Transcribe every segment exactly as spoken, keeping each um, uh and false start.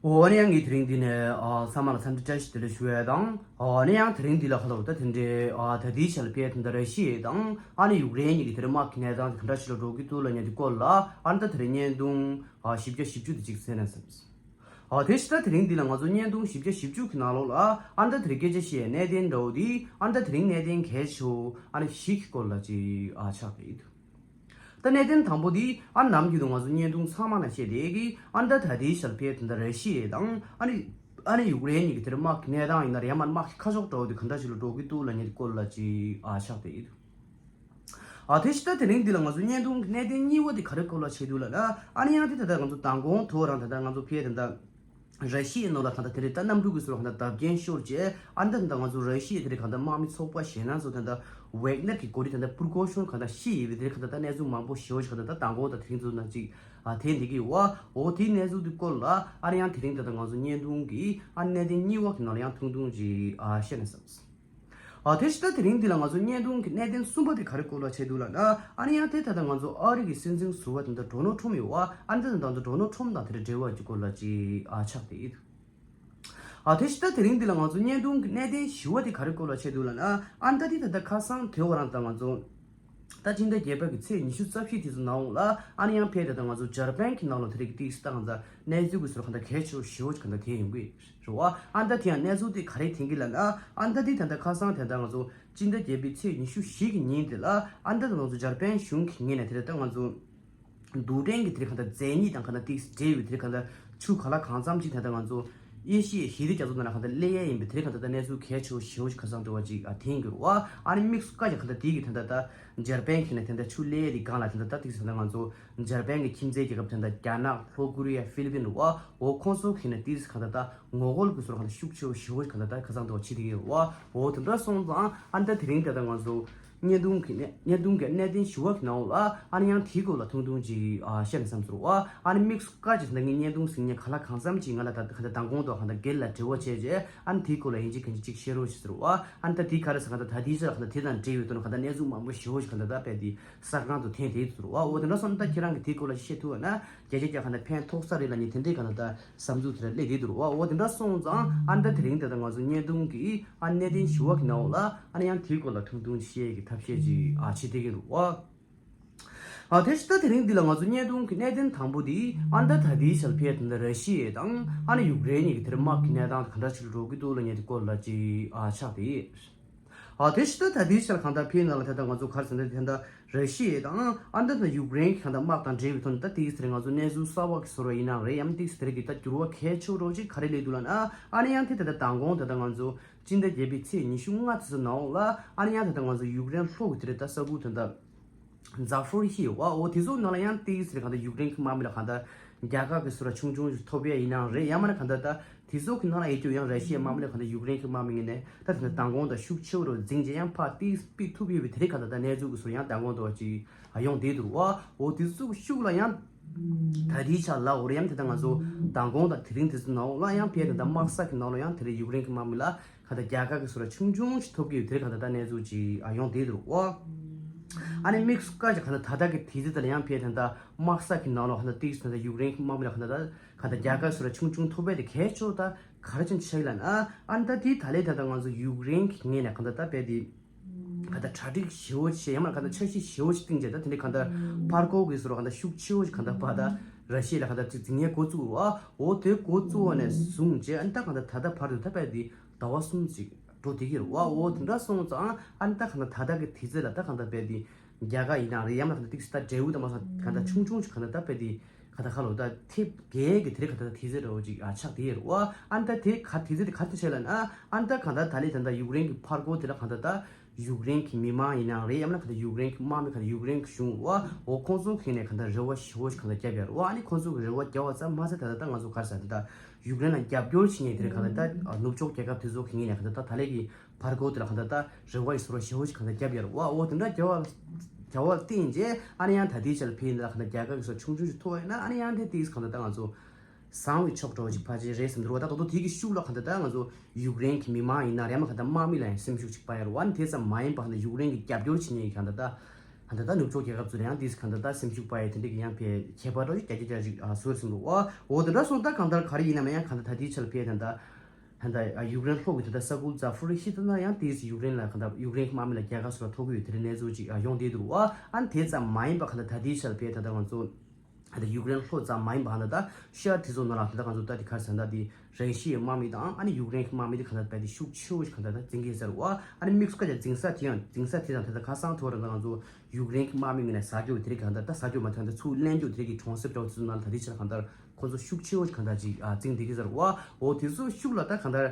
འོ་ཨ་ནི་ཡང་ངས་དེ་རིང་འདི་ནས་ཨ་ཚང་མ་ལ་འཚམས་འདྲི་བཀྲ་ཤིས་བདེ་ལེགས་ཞུ་ཡས་དང་། ཨ་ནི་ཡང་དེ་རིང་འདི་ལ་ཁ་ལོ་ད་དེ་འདྲའི་ཨ་ད་ལྟའི་ཆར་ལ་ཕེ་ད་ལྟ་ར་ཤི་ཡ་དང་ཨ་ནི་ཡུཀ་རེན་གཉིས་ཀྱི་དེ་རིང་དམག་གི་གནས་སྟངས་ག་འདྲ་ཞིག་ལ་འགྲོ་གི་འདུག་ལབ་མཁན་དེ་སྐོར་ལ་ཨ་ནི་ད་དེ་རིང་བརྙན་ཐུང་ཨ་བཞི་བརྒྱ་བཞི་བཅུ་དེ་གཅིག་གསན་ན་བསམ། ཨ་དེ་ཕྱི་ད་དེ་རིང་འདི་ལ་ང་ཚོ་བརྙན་ཐུང་བཞི་བརྒྱ་བཞི་བཅུ་གི་ནང་ལོགས་ལ་ཨ་ནི་ད་དེ་རིང་སྐད་ཆ་བཤད་ཡས་གནད་དོན་འདྲ་བོ་དེ་ཨ་ནི་ད་དེ་རིང་གནད་དོན་གལ་ཆེ་བོ་ཨ་ནི་བཞི་གི་སྐོར་ལ་ཅིག་ཨ་ཆགས་ཀྱི་འདུག་ད་གནད་དོན་དང་པོ་འདི་ཨ་ནམ་རྒྱུན་དུ་ང་ཚོ་བརྙན་ཐུང་ཚང་མ་ནང་བཤད་བསྡད་ཀྱི་ཨ་ད་ད་ལྟའི་ཆར་ཕེ་ད་ལྟ་ར་ཤི་ཡ་དང་ཨ་ནི་ཨ་ནི་ཡུཀ་རེན་གཉིས་ཀྱི་དེར་དམག་གི་གནས་སྟངས་ཡིན་ན་རེད་ཡང་མ་དམག་གི་ཁ་ཕྱོགས་འདྲ་བོ་དེ་ག་འདྲ་ཞིག་ལ་འགྲོ་གི་འདུག་ལབ་མཁན་དེ་སྐོར་ལ་ཅིག་ཨ་ཆགས་བསྡད་ཀྱི་འདུག་ཨ་དེ་ཕྱི་ད་དེ་རིང་འདི་ལ་ང་ཚོ་བརྙན་ཐུང་གི་གནད་དོན་གཉིས་པ་དེ་ག་རེ་སྐོར་ལ་བྱེད་འདུག་ལབ་ན་ཨ་ནི་ཡང་དེ་ད་ལྟ་ང་ཚོ་མདང་དགོང་དུ་རང་ད་ལྟ་ང་ཚོ་ཕེ་ད་ལྟ། ར་ཤི་ཡའི་ནང་ལ་གང་ལྟར་དེ་རིང་ད་གནམ་གྲུ་གི་ཟུར་གང་ལྟར་བརྡབ་སྐྱོན་ཤོར་རྗེས་ཨ་ནི་ད་ད་ང་ཚོ་ར་ཤི་ཡ་དེ་རིང་གང་ལྟར་དམག་མི་ཚོགས་པ་ཞེད་སྣང་ཚོ་ད་ད་ཝེག་ནར་གྱི་འགོ་ཁྲིད་ད་ད་པུར་གོ་ཤོན་གང་ལྟར་ཤི་ཡི་བའི་དེ་རིང་གང་ལྟར་ད་གནས་ཚུལ་མང་པོ་ཞེ་པོ་ཞིག་གང་ལྟར་ད་མདང་དགོང་དང་དེ་རིང་ཚོ་ནང་ཅིག་ཨ་དེ་འདི་གི་ཝ་འོ་དེའི་གནས་ཚུལ་དེ་སྐོར་ལ་ཨ་ནི་ཡང་དེ་རིང་ད་ད་ང་ཚོ་བརྙན་ཐུང་གི་ཨ་གནད་དོན་གཉིས་པ་གི་ནང་ལ་ཡང་ཐུང་ཐུང་ཅིག་ཨ་བཤད་ན་བསམ། ཨ་དེ་ཕྱི་ད་དེ་རིང་འདི་ལ་ང་ཚོ་བརྙན་ཐུང་གི་གནད་དོན་གསུམ་པ་དེ་ག་རེ་སྐོར་ལ་བྱེད་འདུག་ལབ་ན་ཨ་ནི་ཡང་དེ་ད་ལྟ་ང་ཚོ་ཨ་རི་གི་སྲིད་འཛིན་ཟུར་པ་དེ་འདྲ་ཌོ་ནལ་ཊམ་ཡོད་བ་ཨ་ནི་ད་ད་ང་ཚོ་ཌོ་ནལ་ཊམ་དང་དེ་འདྲ་འབྲེལ་བ་གྱི་སྐོར་ལ་ཅིག་ཨ་ཆགས་བསྡད་ཡོད། ཨ་དེ་ཕྱི་ད་དེ་རིང་འདི་ལ་ང་ཚོ་བརྙན་ཐུང་གི་གནད་དོན་བཞི་པ་དེ་ག་རེ་སྐོར་ལ་བྱེད་འདུག་ལབ་ན་ཨ་ནི་ད་དེ་ད་ལྟ་ཁ་སང་དེ་བ་རང་ད་ང་ཚོ་ད་སྤྱི་ཟླ་བརྒྱད་པ་གི་ཚེས་ཉི་ཤུ་རྩ་བཞི་དེ་ཚོ་ནང་ལ་ཨ་ནི་ཡང་ཕེ་ད་ད་ང་ཚོ་འཇར་པན་གྱི་ནང་ལ་དེ་རིང་གི་ཏིག་སི་ད་ང་ཚོ་གནས་ཚུལ་གྱི་ཟུར་གང་ལྟར་གལ་ཆེ་བོ་ཞེ་པོ་ཅིག་གང་ལྟར་དེ་ཡོང་གི་རེད་བ། ཨ་ནི་ད་དེ་ཡང་གནས་ཚུལ་དེ་ག་རེ་ཐོན་གི་ལབ་ན་ཨ་ནི་ད་དེ་ད་ལྟ་ཁ་སང་དེ་ད་ང་ཚོ་སྤྱི་ཟླ་བརྒྱད་པའི་ཚེས་ཉི་ཤུ་བཞི་གི་ཉིན་དེ་ལ་ཨ་ནི་ད་ང་ཚོ་འཇར་པན་གཞུང་གི་ངོས་ནས་དེ་ལ་ད་ང་ཚོ་རྡུལ་ཕྲན་གྱི་དེ་གང་ལྟར་མཛེས་ཉིད་དང་གང་ལྟར་ཏིག་སི་འབྲེལ་བའི་དེ་གང་ལྟར་ཆུ་ག་ལ་གང་འཚམ་ཅིག་དེ་ལྟ་ང་ཚོ་ཨེ་ཤི་ཡའི་ཞི་བདེ་རྒྱ་མཚོ་ནང་ལ་གང་ལྟར་སླེབས་ཡས་ཡིན་པའི་དེ་གང་ལྟར་གནས་ཚུལ་གལ་ཆེ་བོ་ཞེ་པོ་ཞིག་ཁ་སང་དུ་བ་ཅིག་ཨ་ཐོན་གྱི་རེད་བ། ཨ་ནི་དམིགས་སུ་བཀར་གྱི་གང་ལྟར་དེ་གི་དེ་ལྟ་ད་འཇར་པན་གྱི་ནས་དེ་ལྟ་ཆུ་སླེབས་ཡས་དེ་སྒང་ལ་དེ་ལྟ་ད་ཏིག་སི་དེ་ལྟ་ང་ཚོ་འཇར་པན་གྱི་ཁྱིམ་མཚེས་རྒྱལ་ཁབ་དེ་ལྟ་རྒྱ་ནག་ལྷོ་ཀོ་རི་ཡ་ཧྥི་ལི་པིན་རེད་བ། འོ་ཁོང་ཚོ་གི་ནས་ཏིག་སི་གང་ལྟ་ད་ངོ་རྒོལ་གྱི་ཟུར་གང་ལྟར་ཤུགས་ཆེ་བོ་ཞེ་པོ་ཞིག་གང་ལྟ་ད་ཁ་སང་དུ་བ་བྱེད་དེ་གི་རེད་བ། འོ་དེ་འདྲ་སོང་ཙང་ཨ་ནི་ད་དེ་རིང་དེ་ལྟ་ང་ཚོ་བརྙན་ཐུང་གི་གནད་བརྙན་ཐུང་གི་གནད་དོན་བཞི་པ་གི་ནང་ལ་ཨ་ནི་ཡང་དེའི་སྐོར་ལ་ཐུང་ཐུང་ཅིག་ཨ་བཤད་ན་བསམ་ཟེར་བ། ཨ་ནི་དམིགས་སུ་བཀར་ཅིག་ད་ངས་བརྙན་ཐུང་གཟིགས་མཁན་ག་ལ་གང་འཚམ་ཅིག་ང་ལ་ད་ག་ད་མདང་དགོང་དུ་གང་ལྟར་སྒེར་ལ་འབྲེལ་བ་བྱས་རྗེས་ཨ་ནི་དེའི་སྐོར་ལ་ཡིན་གཅིག་མིན་གཅིག་བཤད་རོགས་ཞེས་ཟེར་བ། ཨ་ནི་ད་དེའི་ག་རེ་ཟེར་ག་ད་ད་དེའི་ཆར་ག་ད་དེ་དང་འབྲེལ་བའི་དོན་ག་ད་གནས་ཚུལ་མང་པོ་ཞེ་པོ་ཞིག་ག་ད་ད་དཔེ་དེ་གསར་ཁང་དུ་ཐོན་དེ་ཟེར་བ། འོ་དེ་འདྲ་སོང་ད་ཁྱེད་རང་གིས་དེའི་སྐོར་ལ་བཤད་ཐུབ་པ་ན་བརྒྱ་ཆ་བརྒྱ་ག་ད་ཕན་ཐོགས་ས་རེད་ལབ་ནས་དེ་འདྲའི་ག་ད་ད་བསམ་ཚུལ་དེ་འདྲ་སླེབས་བསྡད་འདུག་རེད་བ། འོ་དེ་འདྲ་སོང་ཙང་ཨ་ནི་ད་དེ་རིང་དེ་ད་ང་ཚོ་བརྙན་ཐུང་གི་ཨ་གནད་དོན་བཞི་པ་གི་ནང་ལ་ཨ་ནི་ཡང་དེའི་སྐོར་ལ་ཐུང་ཐུང་བཤད་ཀྱི་ཐབས་ཤེས་ཅིག་ཨ་བྱེད་བསྡད་ཀྱི་རེད་བ། ཨ་དེ་ཕྱི་ད་དེ་རིང་འདི་ལ་ང་ཚོ་བརྙན་ཐུང་གི་གནད་དོན་དང་པོ་འདི་ཨ་ནི་ད་ད་ལྟའི་ཆར་ཕེ་ད་ལྟ་ར་ཤི་ཡ་དང་ཨ་ནི་ཡུཀ་རེན་གཉིས་ཀྱི་དེར་དམག་གི་གནས་སྟངས་ག་འདྲ་ཞིག་འགྲོ་གི་འདུག་ལབ་མཁན་དེ་སྐོར་ལ་ཅིག་ཨ་ཆགས་ཏེ། ཨ་དེ་ཕྱི་ད་ད་ལྟའི་ཆར་གང་ལྟར་ཕེ་ནང་ལ་ད་ལྟ་ང་ཚོ་ག་རེ་ཟེར་ན་ད་ལྟ་ར་ཤི་ཡ་དང་ཨ་ནི་ད་ཡུཀ་རེན་གྱི་གང་ལྟར་དམག་དང་འབྲེལ་བའི་ཐོག་ནས་ད་ཏིག་སི་དེར་ང་ཚོ་གནས་ཚུལ་གསར་པ་གི་ཟུར་བ་ཡིན་ནའང་རེད་ཡང་ཏིག་སི་དེ་རིང་གི་ད་འགྱུར་བ་གལ་ཆེ་རུ་ཅིག་ག་རེ་སླེབས་འདུག་ལབ་ན་ཨ་ནི་ཡང་དེ་ད་ལྟ་མདང་དགོང་ད་ལྟ་ང་ཚོ་སྤྱི་ཟླ་བརྒྱད་པའི་ཚེས་ཉི་ཤུ་ལྔ་དེ་ཚོ་ནང་ལ་ཨ་ནི་ཡང་ད་ལྟ་ང་ཚོ་ཡུཀ་རེན་ལྷོ་གི་དེ་རིང་ད་ས་ཁུལ་དེ་ད། ཛ་ཧྥོ་རི་ཧི་ཡོད་བ། འོ་དེ་ཚོ་ནང་ལ་ཡང་ཏིག་སི་རེད་གང་ལྟར་ཡུཀ་རེན་གྱི་དམག་མི་ལ་གང་ལྟར་རྒྱལ་ཁ་གི་ཟུར་ལ་ཆུང་ཆུང་ཞིག་ཐོབ་ཡ་ཡིན་ནའང་རེད། ཡང་མིན་ན་གང་ལྟར་ད་དེ་ཚོ་གི་ནང་ལ་ཡོད་རྒྱུ་ཡང་ར་ཤི་ཡའི་དམག་མི་ལ་གང་ལྟར་ཡུཀ་རེན་གྱི་དམག་མི་ངོས་ནས་ད་དེ་འདྲ་མདང་དགོང་དང་ཤུགས་ཆེ་བོ་རུ་འཛིང་རྗེས་ཡང་ཕར་ཏིག་སྤིད་ཐུབ་ཡོད་པའི་དེ་རིང་གང་ལྟར་ད་གནས་ཚུལ་གྱི་ཟུར་ཡང་མདང་དགོང་དུ་ཅིག་ཡོང་བསྡད་འདུག་བ། འོ་དེ་ཚོ་གི་ཤུགས་ལ་ཡང་ད་ལྟའི་ཆར་ལ་འོ་རེད་ཡང་དེ་ལྟར་ང་ཚོ་མདང་དགོང་དང་དེ་རིང་དེ་ཚོ་ནང་ལ་ཡང་ཕེ་ད་ལྟ་དམག་ས་གི་ནང་ལ་ཡང་དེ་རིང་ཡུཀ་རེན་གྱི་དམག་མི་ལ། ག་ད་རྒྱལ་ཁ་གི་ཟུར་ལ་ཆུང་ཆུང་ཞིག་ཐོབ་ཀྱི་ཡོད་དེ་ག་ད་ད་གནས་ཚུལ་ཅིག་ཨ་ཡོང་བསྡད་འདུག་ཨོ། ཨ་ནི་དམིགས་སུ་བཀར་ཅིག་ག་ད་ད་ལྟ་གི་དུས་ཚོད་དེ་ལ་ཡང་ཕེ་ད་ད་དམག་ས་གི་ནང་ལོགས་ག་ད་ཏིག་ད་ད་ཡུཀ་རེན་གྱི་དམག་མི་ལ་ག་ད་ད་ག་ད་རྒྱལ་ཁ་ཟུར་ལ་ཆུང་ཆུང་ཐོབ་པ་དེ་གལ་ཆེ་ད་ག་རེ་ཅན་ཆགས་ལ་ན་ཨ་ནི་ད་དེ་ད་ལས་ད་ད་ང་ཚོ་ཡུཀ་རེན་གྱི་ངོས་ནས་ག་ད་ད་ཕེ་དེ་ག་ད་གྲ་སྒྲིག་ཞེ་པོ་ཞིག་ཡང་མ་ག་ད་འཆར་གཞི་ཞེ་པོ་ཞིག་བཏིང་རྗེས་ད་དེ་འདྲའི་ག་ད་ཕར་སྐོར་གི་ཟུར་ག་ད་ཤུགས་ཆེ་བོ་ཞིག་ག་ད་ཕ་ད་ར་ཤི་ཡ་ལ་ག་ད་ཅིག་འཛིང་ཡས་འགོ་བཙུགས་རོགས་ཨོ་དེ་འགོ་བཙུགས་པ་ནས་བཟུང་རྗེས་ཨ་ནི་ད་ག་ད་ད་ད་ཕར་དུ་ད་ཕེ་དེ། ཟླ་བ་གསུམ་ཅིག་འགྲོ་བསྡད་ཀྱི་རེད་བ། འོ་དེ་འདྲ་སོང་ཙང་ཨ་ནི་ད་ག་ན་ད་ལྟ་གི་དུས་ཚོད་ལ་ད་གང་ལྟར་དཔེ་དེ་རྒྱལ་ཁ་ཡིན་ནའང་རེད་ཡང་ན་ག་ད་ཏིག་སི་ད་འབྲས་བུ་ད་མ་སོང་གང་ལྟར་ཆུང་ཆུང་ཅིག་གང་ལྟར་ད་དཔེ་དེ་ག་ད་ཁ་ལོ་ད་ཐེབས་རྒྱལ་གི་དེ་རིང་ག་ད་དུས་ཚོད་འདྲ་བོ་ཅིག་ཨ་ཆགས་བསྡད་ཡོད་རེད་བ། ཨ་ནི་ད་དེ་ག་དུས་ཚོད་དེ་ག་དུས་བྱས་ལ་ན་ཨ་ནི་ད་གང་ལྟར་ད་ལས་ད་ད་ཡུཀ་རེན་གི་ཕར་སྐོར་དེ་ལ་གང་ལྟར་ད་ཡུཀ་རེན་གི་མི་མང་ཡིན་ནའང་རེད་ཡང་ན་ག་ད་ཡུཀ་རེན་གི་དམག་མི་ག་ད་ཡུཀ་རེན་གི་གཞུང་བ་འོ་ཁོང་ཚོ་གི་ནས་གང་ལྟར་རེ་བ་ཞེ་པོ་ཅིག་གང་ལྟར་བརྒྱབ་ཡོད་རེད་བ། ཨ་ནི་ཁོང་ཚོ་གི་རེ་བ་བརྒྱབ་པ་ཙམ་མ་ཟད་ད་ད་ད་ང་ཚོ་ག་རེ་ཟེར་ད་ད། ཡུཀ་རེན་ལ་རྒྱབ་སྐྱོར་བྱེད་མཁན་དེ་རིང་གང་ལྟར་ད་ནུབ་ཕྱོགས་རྒྱལ་ཁབ་དེ་ཚོ་གི་ངོས་ནས་གང་ལྟར་ད་ད་ལས་ཀྱི་ཕར་སྐོར་དེ་ལ་གང་ལྟར་ད་རེ་བ་ཡི་ཟུར་བ་ཞེ་པོ་ཞིག་གང་ལྟར་བརྒྱབ་ཡོད་རེད་བ། འོ་དེ་འདྲ་རྒྱབ་པ་རྒྱབ་པ་བཏིང་རྗེས་ཨ་ནི་ཡང་ད་ལྟའི་ཆར་ཕེ་ཡིན་ད་གང་ལྟར་རྒྱལ་ཁ་གི་ཟུར་ཆུང་ཆུང་ཞིག་ཐོབ་ཡོད་ན་ཨ་ནི་ཡང་དེ་དེས་གང་ལྟར་ད་ང་ཚོ་བཟང་བའི་ཕྱོགས་འགྲོ་བ་ཞིག་ཕལ་ཆེར་རེད་བསམ་འདུག་བ། ད་ད་དུང་དེ་གི་ཤུགས་ལ་གང་ལྟར་ད་ང་ཚོ་ཡུཀ་རེན་གི་མི་མང་ཡིན་ན་རེད་མ་གང་ལྟར་དམག་མི་ལ་ཡང་སེམས་ཤུགས་ཅིག་སྤར་ཡོད་རེད་བ། ཨ་ནི་དེ་ཙམ་མ་ཡིན་པ་གང་ལྟར་ཡུཀ་རེན་གི་རྒྱབ་སྐྱོར་བྱེད་མཁན་གི་གང་ལྟར་ད། གང་ལྟར་ད་ནུབ་ཕྱོགས་རྒྱལ་ཁབ་ཚོ་ལ་ཡང་དེས་གང་ལྟར་ད་སེམས་ཤུགས་སྤར་ཡས་དེ་འདྲ་གི་ཡང་ཕའི་ཁྱད་པར་རོ་རྒྱ་སྐྱེད་རྒྱ་ཅིག་བཟོས་ཟིན་འདུག་ཨ། འོ་དེ་འདྲ་སོང་ད་གང་ལྟར་ག་རེ་ཡིན་ནམ་ཡང་གང་ལྟར་ད་དེའི་ཆ་ལ་ཕའི་ད་ལྟ་ད་ལྟ་ཡུཀ་རེན་ལྷོ་གི་ད་ལྟ་ས་ཁུལ་ཛ་ཕོ་རི་ཤི་ད་ན་ཡང་དེས་ཡུཀ་རེན་ལ་གང་ལྟར་ཡུཀ་རེན་གྱི་དམག་མི་ལ་རྒྱལ་ཁ་སོགས་ལ་ཐོགས་ཀྱི་ཡོད་དེ་འདྲའི་གནས་ཚུལ་ཅིག་ཡོང་བསྡད་འདུག་ཨ། ཨ་ནི་དེ་ཙམ་མ་ཡིན་པ་གང་ལྟར་ད་དེའི་ཆ་ལ་ཕའི་ད་ལྟ་ང་ཚོ་ད་ལྟ་ཡུཀ་རེན་ལྷོ་ཙམ་མ་ཡིན་པ་གང་ལྟར་ད་ཤར་དེ་ཚོ་ནང་ལ་གང་ལྟར་ང་ཚོ་ད་དེ་ག་རེ་ཟེར་ན་ད་དེ་ར་ཤི་ཡའི་དམག་མི་དང་ཨ་ནི་ཡུཀ་རེན་གྱི་དམག་མི་དེ་གང་ལྟར་རྦད་དེ་ཤུགས་ཆེ་བོ་ཞིག་གང་ལྟར་ད་འཛིང་གི་ཟེར་བ། ཨ་ནི་དམིགས་སུ་བཀར་ཀྱང་འཛིང་ས་དེ་ཡང་འཛིང་ས་དེ་དང་དེ་དང་ཁ་སང་ཐོག་རེ་ད་ང་ཚོ་ཡུཀ་རེན་གྱི་དམག་མི་ངོས་ནས་ཟ་རྒྱུ་དེ་རིགས་གང་ལྟར་ད་ཟ་རྒྱུ་མ་ཐོན་ད་ཚུར་ལེན་རྒྱུ་དེ་རིགས་ཀྱི་གྲོང་གསེབ་འདྲ་བོ་དེ་ཚོ་ནང་ལ་ད་ལྟའི་ཆར་གང་ལྟར་ཁོ་ཚོ་ཤུགས་ཆེ་བོ་ཞིག་གང་ལྟར་ཅིག་འཛིང་བསྡད་ཀྱི་ཟེར་བ། འོ་དེ་ཚོ་ཤུགས་ལ་ད་གང་ལྟར་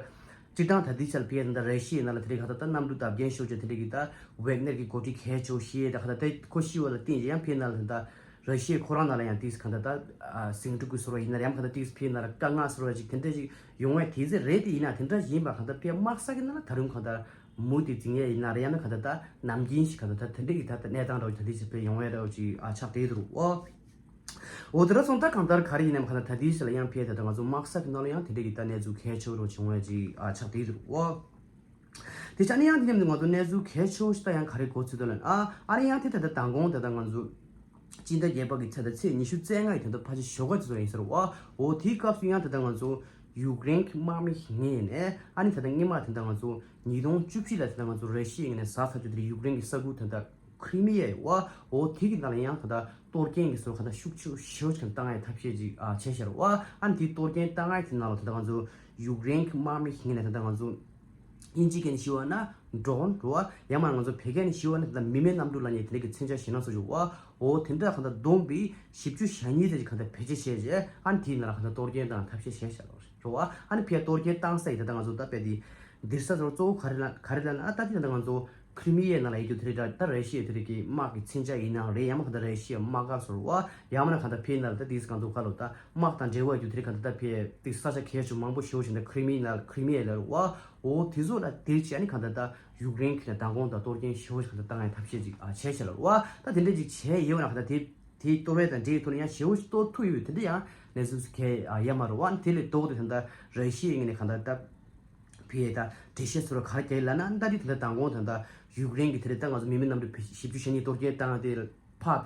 སྤྱིར་བཏང་ད་ལྟའི་ཆར་ཕེ་ད་ལྟ་ར་ཤི་ཡའི་ནང་ལ་དེ་རིགས་གང་ལྟར་ད་གནམ་གྲུ་བརྡབ་སྐྱོན་ཤོར་བྱས་དེ་རིགས་ཀྱི་ད་ཝེག་ནེར་གྱི་འགོ་ཁྲིད་གལ་ཆེ་བོ་ཞིག་ད་གང་ལྟར་ད་ཁོ་ཤི་བ་ལ་བརྟེན་ཅིག་ཡང་ཕེ་ནང་ལ་ད་ར་ཤི་ཡའི་ཁོ་རང་ནང་ལ་ཡང་དེས་གང་ལྟར་ད་ཟིང་འཁྲུག་གི་བཟོ་འདྲ་ཡིན་ན་ཡང་གང་ལྟར་དེས་ཕེ་ནང་ལ་དཀའ་ངལ་བཟོ་འདྲ་ཅིག་དེ་འདྲ་ཞིག་ཡོང་བས་དེ་ཚེ་རེད་དེ་ཡིན་ན་དེ་འདྲ་ཡིན་པ་གང་ལྟར་ཕེ་དམག་ས་གི་ནང་ལ་ད་རུང་གང་ལྟར་མུ་མཐུད་འཛིང་ཡས་ཡིན་ན་རེད་ཡང་ན་གང་ལྟར་ད་ནམ་རྒྱུན་ཞིག་གང་ལྟར་ད་དེ་འདྲ་གི་ད་ལྟ་གནས་སྟངས་འདྲ་བོ་ད་དེ་ཅིག་ཕེ་ཡོང་བས་འདྲ་བོ་ཅིག་ཨ་ཆགས་བསྡད་འདུག་ཨོ། འོ་དེ་འདྲ་སོང་ད་གང་ལྟར་ག་རེ་ཡིན་ནའང་གང་ལྟར་ད་ལྟའི་ཆ་ལ་ཡང་ཕེ་ད་ལྟ་ང་ཚོ་དམག་ས་གི་ནང་ལ་ཡང་དེ་འདྲ་གི་ད་གནས་ཚུལ་གལ་ཆེ་བོ་འདྲ་བོ་བྱུང་བས་ཅིག་ཨ་ཆགས་བསྡད་འདུག་ཨོ། དེ་ཆ་ནས་ཡང་དེ་མཉམ་དུ་ང་ཚོ་གནས་ཚུལ་གལ་ཆེ་བོ་ཞིག་ད་ཡང་ག་རེ་གོ་ཚུལ་འདུག་ལབ་ན། ཨ་ཨ་ནི་ཡང་དེ་ད་ལྟ་མདང་དགོང་ད་ལྟ་ང་ཚོ་སྤྱི་ཟླ་བརྒྱད་པ་གི་ཚེས་ད་ཚེས་ཉི་ཤུ་རྩ་ལྔ་ཡི་ད་ལྟ་ཕལ་ཆེར་ཞོགས་ཀ་ཅིག་ཙམ་ཡིན་ཟེར་བ། འོ་དེའི་སྐབས་སུ་ཡང་ད་ལྟ་ང་ཚོ་ཡུཀ་རེན་གྱི་དམག་མི་ངོས་ནས་ཨ་ནི་ད་ལྟ་སྔོན་མ་ད་ལྟ་ང་ཚོ་ཉིས་སྟོང་བཅུ་བཞི་ལ་ད་ལྟ་ང་ཚོ་ར་ཤི་ཡའི་ངོས་ནས་ཟ་ཚར་རྒྱུ་དེ་ཡུཀ་རེན་གྱི་ས་ཁུལ་ད་ལྟ་ཁྲི་མི་ཡའི་བ། འོ་དེ་གི་ནང་ལ་ཡང་ད་ལྟ་གཏོར་སྐྱོན་གྱི་བཟོ་གང་ལྟར་ཤུགས་ཆེ་ཤོས་ཅིག་བཏང་ཡའི་ཐབས་ཤེས་ཅིག་ཨ་བྱས་ཤར་བ། ཨ་ནི་དེའི་གཏོར་སྐྱོན་བཏང་ཡའི་དེ་ནང་ལ་ད་ལྟ་ང་ཚོ་ཡུཀ་རེན་གྱི་དམག་མི་ངོས་ནས་ད་ལྟ་ང་ཚོ་དབྱིན་ཇི་སྐད་ནས་ཞུ་བ་ན་ཌོ་རོན་རེད་བ། ཡང་མིན་ང་ཚོ་བོད་སྐད་ནས་ཞུ་བ་ན་ད་ལྟ་མི་མེད་གནམ་གྲུ་ལབ་མཁན་དེ་འདྲ་གི་མཚོན་ཆ་ཞེད་སྣང་བཟོ་རྒྱུ་བ། འོ་དེ་འདྲ་གང་ལྟར་བསྡོམས་པས་བཞི་བཅུ་ཞེ་གཉིས་དེ་ཅིག་གང་ལྟར་བེད་སྤྱོད་བྱས་རྗེས་ཨ་ནི་དེའི་ནང་ལ་གང་ལྟར་གཏོར་སྐྱོན་བཏང་ཐབས་ཤེས་བྱས་ཤར་བ་རེད་བ། ཨ་ནི་ཕར་གཏོར་སྐྱོན་བཏང་ས་ཡི་ད་ལྟ་ང་ཚོ་ད་དཔེ་དེ་འདིར་ས་ཚོར་གཙོ་བོ་ག་རེ་ལ་ག་རེ་ལབ་ན། ཨ་ད་དེ་ད་ལྟ་ང་ཚོ་ཁྲི་མི་ཡའི་ནང་ལ་ཡོད་རྒྱུ་དེ་རིགས་ད་ར་ཤི་ཡའི་དེ་རིགས་ཀྱི་དམག་གི་མཚོན་ཆ་ཡིན་ནའང་རེད། ཡང་མིན་གང་ལྟར་ར་ཤི་ཡའི་དམག་སྒར་ཚོ་རེད་བ། ཡང་མིན་ན་གང་ལྟར་ཕར་ནང་ལ་ད་དེ་གང་ཚོ་ག་ལོ་ད་དམག་དང་འབྲེལ་བ་ཡོད་རྒྱུ་དེ་རིགས་གང་ལྟར་ད་ཕར་དེ་ས་ཆ་གལ་ཆེ་མང་པོ་ཞེ་པོ་ཞིག་ད་ཁྲི་མི་ནང་ཁྲི་མི་ཡ་ལ་རེད་བ། འོ་དེ་ཚོ་ལ་དེར་བྱས་ནས་གང་ལྟར་ད་ཡུཀ་རེན་གྱི་ནས་མདང་དགོང་ད་གཏོར་སྐྱོན་ཞེ་པོ་ཞིག་གང་ལྟར་བཏང་ཡའི་ཐབས་ཤེས་ཅིག་ཨ་བྱས་ཤག་ལ་རེད་བ། ད་དེ་འདྲ་ཅིག་བྱས་ཡོད་ན་གང་ལྟར་དེ་དེའི་གཏོར་བ་དང་འབྲེལ་ཐོག་ནས་ཡང་ཞེ་པོ་ཞིག་གཏོར་ཐུབ་ཡོད་དེ་འདྲ་ཡང་གནས་ཚུལ་གལ་ཡ་མ་རེད་བ། དེ་ལས་ལྡོག་སྟེ་ད་ལྟ་ར་ཤི་ཡའི་ངོས་ནས་གང་ལྟར་ད། ཕར་ད་འགྲེལ་བཤད་ཚོར་ག་རེ་རྒྱག་ལབ་ན། ད་དེ་ད་ལྟ་མདང་དགོང་ད་ལྟ་ཡུཀ་རེན་གྱི་དེ་རེད་ད་ང་ཚོ་མི་མེད་གནམ་གྲུ་བཞི་བཅུ་ཞེ་གཉིས་གཏོར་སྐྱོན་བཏང་དེ་ཕར་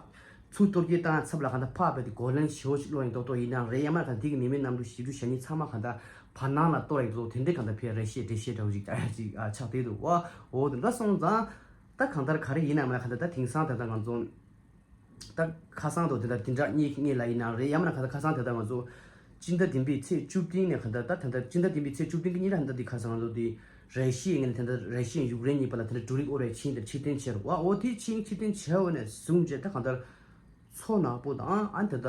ཚུར་གཏོར་སྐྱོན་བཏང་ཚབ་ལ་གང་ལྟར་ཕར་བས་དེ་གོ་ལན་ཞེ་པོ་ཞིག་སློག་ཡིན་མདོག་མདོག་ཡིན་ནའང་རེད། ཡང་མིན་ན་གང་ལྟར་དེ་གི་མི་མེད་གནམ་གྲུ་བཞི་བཅུ་ཞེ་གཉིས་ཚང་མ་གང་ལྟར་བར་སྣང་ལ་གཏོར་ཡིན་མདོག་དེ་འདྲའི་གང་ལྟར་ཕར་ར་ཤི་ཡས་འགྲེལ་བཤད་འདྲ་བོ་ཞིག་རྒྱག་ཡ་ཅིག་ཨ་ཆགས་བསྡད་འདུག་བ། འོ་དེ་འདྲ་སོང་ཙང་ད་གང་ལྟར་ག་རེ་ཡིན་ནའང་མིན་ན་གང་ལྟར་ད་དེང་སང་ད་ལྟ་ང་ཚོ། ད་ཁ་སང་དུ་དེ་འདྲ་དེ་འདྲ་གཉིས་གཉིས་ལ་ཡིན་ནའང་རེད། ཡང་མིན་ན་གང་ལྟར་ཁ་སང་དེ་ལྟར་ང་ཚོ་སྤྱི་ཟླ་བདུན་པའི་ཚེས་བཅུ་བདུན་ནས་གང་ལྟར་ད་ད་ལྟ་སྤྱི་ཟླ་བདུན་པའི་ཚེས་བཅུ་བདུན་གྱི་ཉིན་ལ་ད་ལྟ་དེ་ཁ་སང་ང་ཚོ་དེ་ར་ཤི་ཡའི་ངོས་ནས་ད་ལྟ་ར་ཤི་ཡའི་ཡུཀ་རེན་གཉིས་བར་ལ་དེ་འདྲ་འབྲུ་རིགས་དབོར་བའི་ཆིངས་དེ་ཕྱིར་འཐེན་བྱས་རེད་བ། འོ་དེ་ཆིངས་ཕྱིར་འཐེན་བྱས་པ་ནས་བཟུང་བྱས་ད་གང་ལྟར་མཚོ་ནག་པོ་དང་ཨ་ད་ལྟ་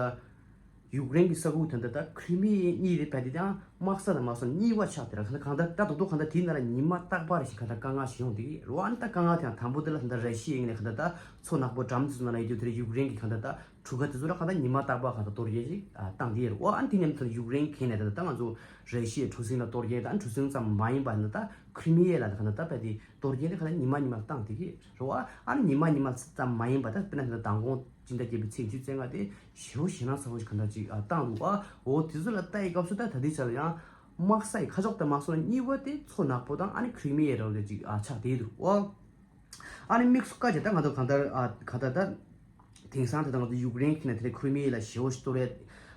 ཡུཀ་རེན་གྱི་ས་ཁུལ་དེ་འདྲ་ད་ཁྲི་མི་ཡ་གཉིས་རེད་པ། དེ་དང་དམག་ས་དང་དམག་ས་གཉིས་པ་ཆགས་དེ་ར་གང་ལྟར་ད་རྡོག་རྡོག་གང་ལྟར་དེའི་ནང་ལ་ཉི་མ་རྟག་པར་ཞིག་གང་ལྟར་དཀའ་ངལ་ཞིག་ཡོང་དེ་རེད་བ། ཨ་ནི་ད་དཀའ་ངལ་དེ་ཡང་དང་པོ་དེ་ལ་གང་ལྟར་ར་ཤི་ཡའི་ངོས་ནས་གང་ལྟར་ད་མཚོ་ནག་པོ་འགྲམ་དེ་ཚོ་ནང་ལ་ཡོད་རྒྱུ་དེ་རེད། ཡུཀ་རེན་གྱི་གང་ལྟར་ད་གྲུ་ཁ་དེ་ཚོ་ལ་གང་ལྟར་ཉི་མ་རྟག་པར་གང་ལྟར་གཏོར་སྐྱོན་ཞིག་བཏང་དེ་རེད་བ། ཨ་ནི་དེ་མཉམ་དུ་ཡུཀ་རེན་གྱི་ངོས་ནས་ད་ལྟ་ང་ཚོ་ར་ཤི་ཡའི་གྲུ་གཟིངས་ལ་གཏོར་སྐྱོན་དང་གྲུ་གཟིངས་ཙམ་མ་ཡིན་པ་ནི་ད་ཁྲི་མི་ཡ་ལ་གང་ལྟར་ད་བས་དེ་གཏོར་སྐྱོན་དེ་གང་ལྟར་ཉི་མ་ཉི་མ་བཏང་དེ་གི་རེད་བ། ཨ་ནི་ཉི་མ་ཉི་མ་ཙམ་མ་ཡིན་པ་ད་དཔེར་ན་ད་ལྟ་མདང་དགོང་སྤྱི་ཟླ་བརྒྱད་པའི་ཚེས་བཅུ་རྩ་ལྔ་དེ་ཞེ་པོ་ཞེད་སྣང་ཚ་པོ་ཞིག་གང་འདྲ་ཅིག་ཨ་བཏང་འདུག་ཨ། འོ་དེ་ཚོ་ལ་ལྟ་ཡི་སྐབས་སུ་ད་ད་ལྟའི་ཆ་ལ་ཡང་དམག་ས་ཡི་ཁ་ཕྱོགས་དང་དམག་ས་གཉིས་པ་དེ་མཚོ་ནག་པོ་དང་ཨ་ནི་ཁྲི་མི་ཡ་རེད་ཅིག་ཨ་ཆགས་བསྡད་འདུག་ཨོ། ཨ་ནི་དམིགས་སུ་བཀར་བྱས་ད་ང་ཚོ་གང་ལྟར་ཨ་གང་ལྟར་ད་དེང་སང་ད་ད་ང་ཚོ་ཡུཀ་རེན་གྱི་ནང་དེ་ཁྲི་མི་ཡ་ལ་ཞེ་པོ་ཞིག་གཏོར་ཡ་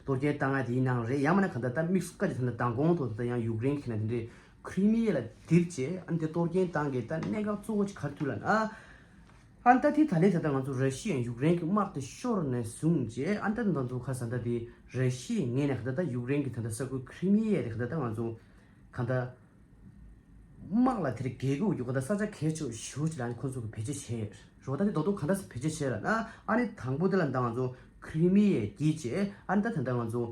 གཏོར་སྐྱོན་བཏང་ཡ་དེ་ཡིན་ནའང་རེད། ཡང་མིན་ན་གང་ལྟར་ད་དམིགས་སུ་བཀར་བྱས་ད་ད་མདང་དགོང་དུ་ད་ཡང་ཡུཀ་རེན་གྱི་ནང་དེ་འདྲའི་ཁྲི་མི་ཡ་ལ་དེར་བྱས་ཨ་ནི་དེ་གཏོར་སྐྱོན་བཏང་གི་ད་གནད་འགག་གཙོ་བོ་ཅིག་ག་རེ་ཐུག་ལབ་ན། ཨ་ནི་ད་དེ་ད་ལས་ད་ལྟ་ང་ཚོ་ར་ཤི་ཡའི་ཡུཀ་རེན་གྱི་དམག་དེ་ཤོར་ནས་བཟུང་རྗེས་ཨ་ནི་ད་ང་ཚོ་ཁ་སང་ད་དེ་ར་ཤི་ཡའི་ངོས་ནས་ག་ད་ད་ཡུཀ་རེན་གྱི་ད་ལྟ་ས་ཁུལ་ཁྲི་མི་ཡ་དེ་ག་ད་ད་ང་ཚོ་ག་ད་དམག་ལ་དེར་རྒྱལ་ཁ་ཡོད་ག་ད་ས་ཆ་གལ་ཆེ་ཤོས་ཅིག་ལ་ཨ་ནི་ཁོ་ཚོ་གི་བེད་སྤྱོད་བྱས་རོ། ད་དེ་རྡོག་རྡོག་ག་ད་ས་བེད་སྤྱོད་བྱས་ལབ་ན་ཨ་ནི་དང་པོ་དེ་ལ་ད་ང་ཚོ་ཁྲི་མི་ཡ་བརྒྱུད་བྱས་ཨ་ནི་ད་ད་ད་ང་ཚོ།